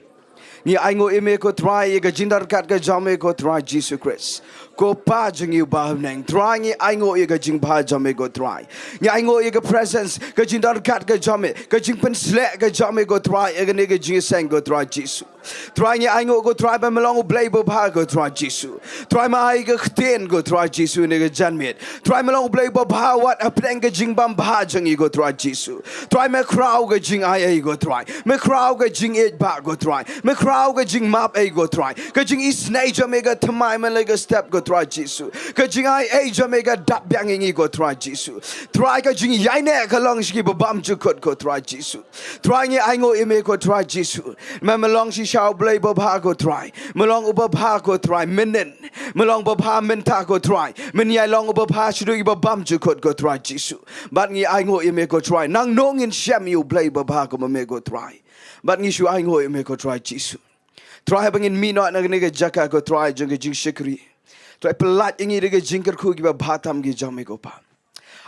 Ngi ainguh ïa me ko Trai, ïa ka jingdon ryngkat ka jong me ko Trai Jisu Khrist. Ko Pa jong ngi uba ha bneng, Trai ngi ainguh ïa ka jingbha jong me ko Trai. Ngi ainguh ïa ka presence, ka jingdon ryngkat ka jong me, ka jingpynsleh ka jong me ko Trai, ïa kane ka jingïaseng ko Trai Jisu. Trai ngi ainguh ko Trai ba me long U Blei babha ko Trai Jisu. Trai me ai ka ktien ko Trai Jisu ha kane ka janmiet. Trai me long U Blei babha wat hapdeng ka jingbymhap jong ngi ko Trai Jisu. Trai me khraw ka jingai ei ko Trai. Me khraw ka jingïeit ba ko Trai. Me khraw ka jingmap ei ko Trai. Ka jingisynei jong me ka thymmai man la ka step ko Trai Jisu. Ka jingai ei jong me ka dap biang ïa ngi ko Trai Jisu. Trai ka jingïaineh ka long sha ki babymjukut ko Trai Jisu. Trai ngi ainguh ïa me ko Trai Jisu. Me me long shisha U Blei babha ko Trai. Me long uba bha ko Trai mynnin. Me long babha mynta ko Trai. Men ïai long uba bha shaduh ki babymjukut ko Trai Jisu. Bad ngi ainguh ïa me ko Trai. Nangno ngin shem ïa U Blei babha kum me ko Trai. Bad ngi shu ainguh ïa me ko Trai Jisu. Trai haba ngin mih noh na kane ka jaka ko Trai jong ka jingshakri, Trai pyllait ïa ngi da ka jingkyrkhu kiba bha tam ki jong me ko Pa.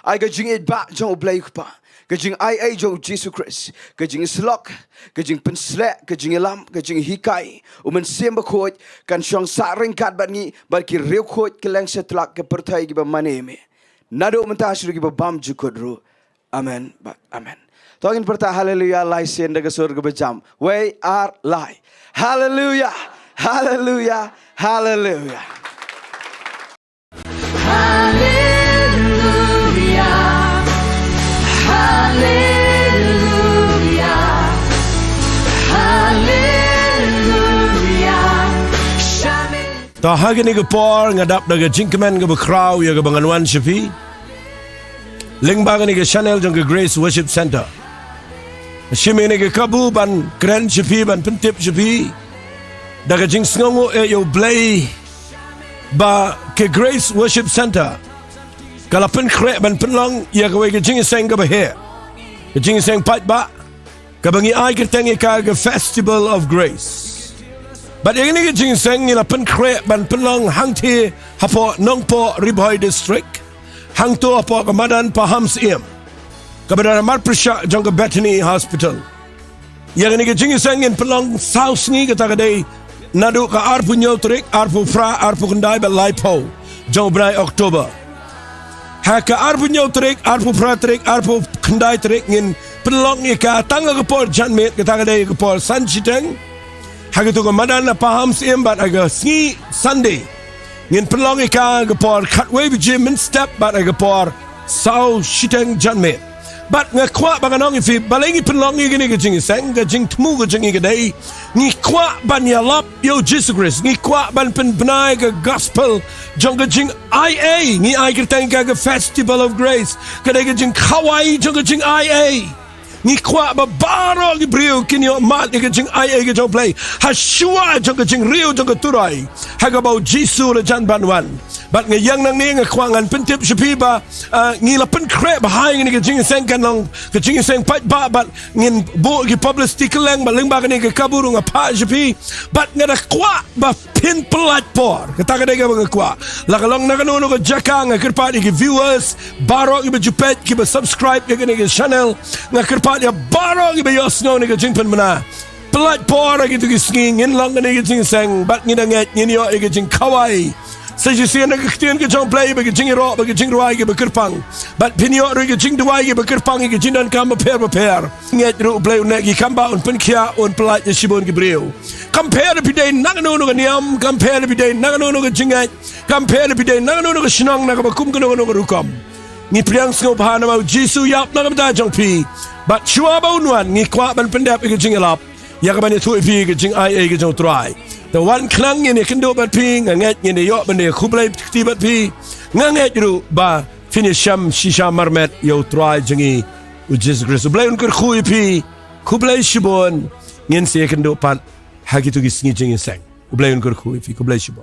Ai ka jingïeit ba jong U Blei ko Pa, ka jingai ei jong U Jisu Khrist, ka jingïasyllok, ka jingpynsleh, ka jingïalam, ka jinghikai, U Mynsiem Bakhuid kan shong sah ryngkat bad ngi, bad ki riewkhuid kylleng satlak ka pyrthei kiba mane ïa me. Naduh mynta shaduh ki babymjukut ruh. Amen bad amen. To ngin pyrta haleluya lai sien da ka sur kaba jam. Wei ar lai. Haleluya. Haleluya. Haleluya. Haleluya. Haleluya. Haleluya. Shamin. To ha kane ka por nga dap da ka jingkmen kaba khraw ïa kaba ngan wan sha phi lyngba kane ka channel jong ka Grace Worship Centre. Shim ïa kane ka kabu ban kren sha phi, ban pyntip sha phi da ka jingsngewnguh ïa U Blei ba ka Grace Worship Centre ka la pynkhreh ban pynlong ïa kawei ka jingïaseng kaba heh, ka jingïaseng paidbah kaba ngi ai kyrteng ïa ka ka Festival of Grace. Bad ïa kane ka jingïaseng ngi la pynkhreh ban pynlong hangtei hapoh Nongpoh, Ri Bhoi District, hangto hapoh ka madan Pahamsyiem, kaba don ha mar pyrshah jong ka Bethany Hospital. Ïa kane ka jingïaseng ngin pynlong saw sngi, kata ka dei naduh ka arphew hynñiew tarik, arphew phra, arphew khyndai bad laiphew jong u bnai October. Ha ka arphew hynñiew tarik, arphew phra tarik, arphew khyndai tarik ngin pynlong ïa ka tang ha ka por janmiet, kata ka dei ka por san shiteng ha kato ka madan na Pahamsyiem, bad ha ka sngi Sunday ngin pynlong ïa ka ha ka por khatwei baje mynstep bad ha ka por saw shiteng janmiet. Bad nga kwah ba ngan ong ïa phi, balei ngi pynlong ïa kane ka jingïaseng, ka jingthmu ka jong ngi ka dei, ngi kwah ban ïalap ïa U Jisu Khrist, ngi kwah ban pynbna ïa ka gospel jong ka jingaiei. Ngi ai kyrteng ïa ka ka Festival of Grace, ka dei ka jingkhawai jong ka jingaiei. Ngi kwah ba baroh ki briew kin ïoh mad ïa ka jingaiei ka jong U Blei ha shuwa jong ka jingriew jong ka turoi, ha kaba U Jisu u la jan ban wan. Bad nga ïeng nangne, nga kwah ngan pyntip sha phi ba, ah, ngi la pynkhreh bha ïa kane ka jingïaseng, kan long ka jingïaseng paidbah, bad ngin buh ki publicity kylleng, bad lyngba kane ka kabu ruh nga phah sha phi. Bad nga da kwah ba phin pynlait por. Kata ka dei kaba nga kwah. La ka long na kano kano ka jaka, nga kyrpad ïa ki viewers baroh kiba ju peit, kiba subscribe ïa kane ka channel, nga kyrpad ïa baroh kiba ïohsngew ïa kane ka jingpynbna, pynlait por ha kito ki sngi. Ngin long kane ka jingïaseng bad ngin da ngeit, ngin ïoh ïa ka jingkhawai. Sa shisien na ka ktien ka jong U Blei ba ka jingïaroh bad ka jingrwai kiba kyrpang, bad phin ïoh ruh ïa ka jingduwai kiba kyrpang ïa ka jingdonkam bapher bapher. Ngeit ruh U Blei un neh ki kam, ba un pynkhiah, un pynlait ïa shibun ki briew. Kam pher phi dei na kano kano ka niam, kam pher phi dei na kano kano ka jingngeit, kam pher phi dei na kano kano ka shnong, na kaba kum kano kano ka rukom, ngi pdiang sngewbha namar U Jisu u ïap na ka bynta jong phi. Bad shuwa ba un wan, ngi kwah ban pyndep ïa ka jingïalap, ïa kaban ïathuh ïa phi ïa ka jingaiei ka jong U Trai. Te wan khnang ngin ïakynduh bad phi, nga ngeit ngin ïoh ban ïakhublei kti bad phi. Nga ngeit ruh ba phin ïashem shisha marmet ïa U Trai jong ngi U Jisu Khrist. U Blei un kyrkhu ïa phi. Khublei shibun. Ngin sa ïakynduh pat ha kito ki sngi jingïaseng. U Blei un kyrkhu ïa phi. Khublei shibun.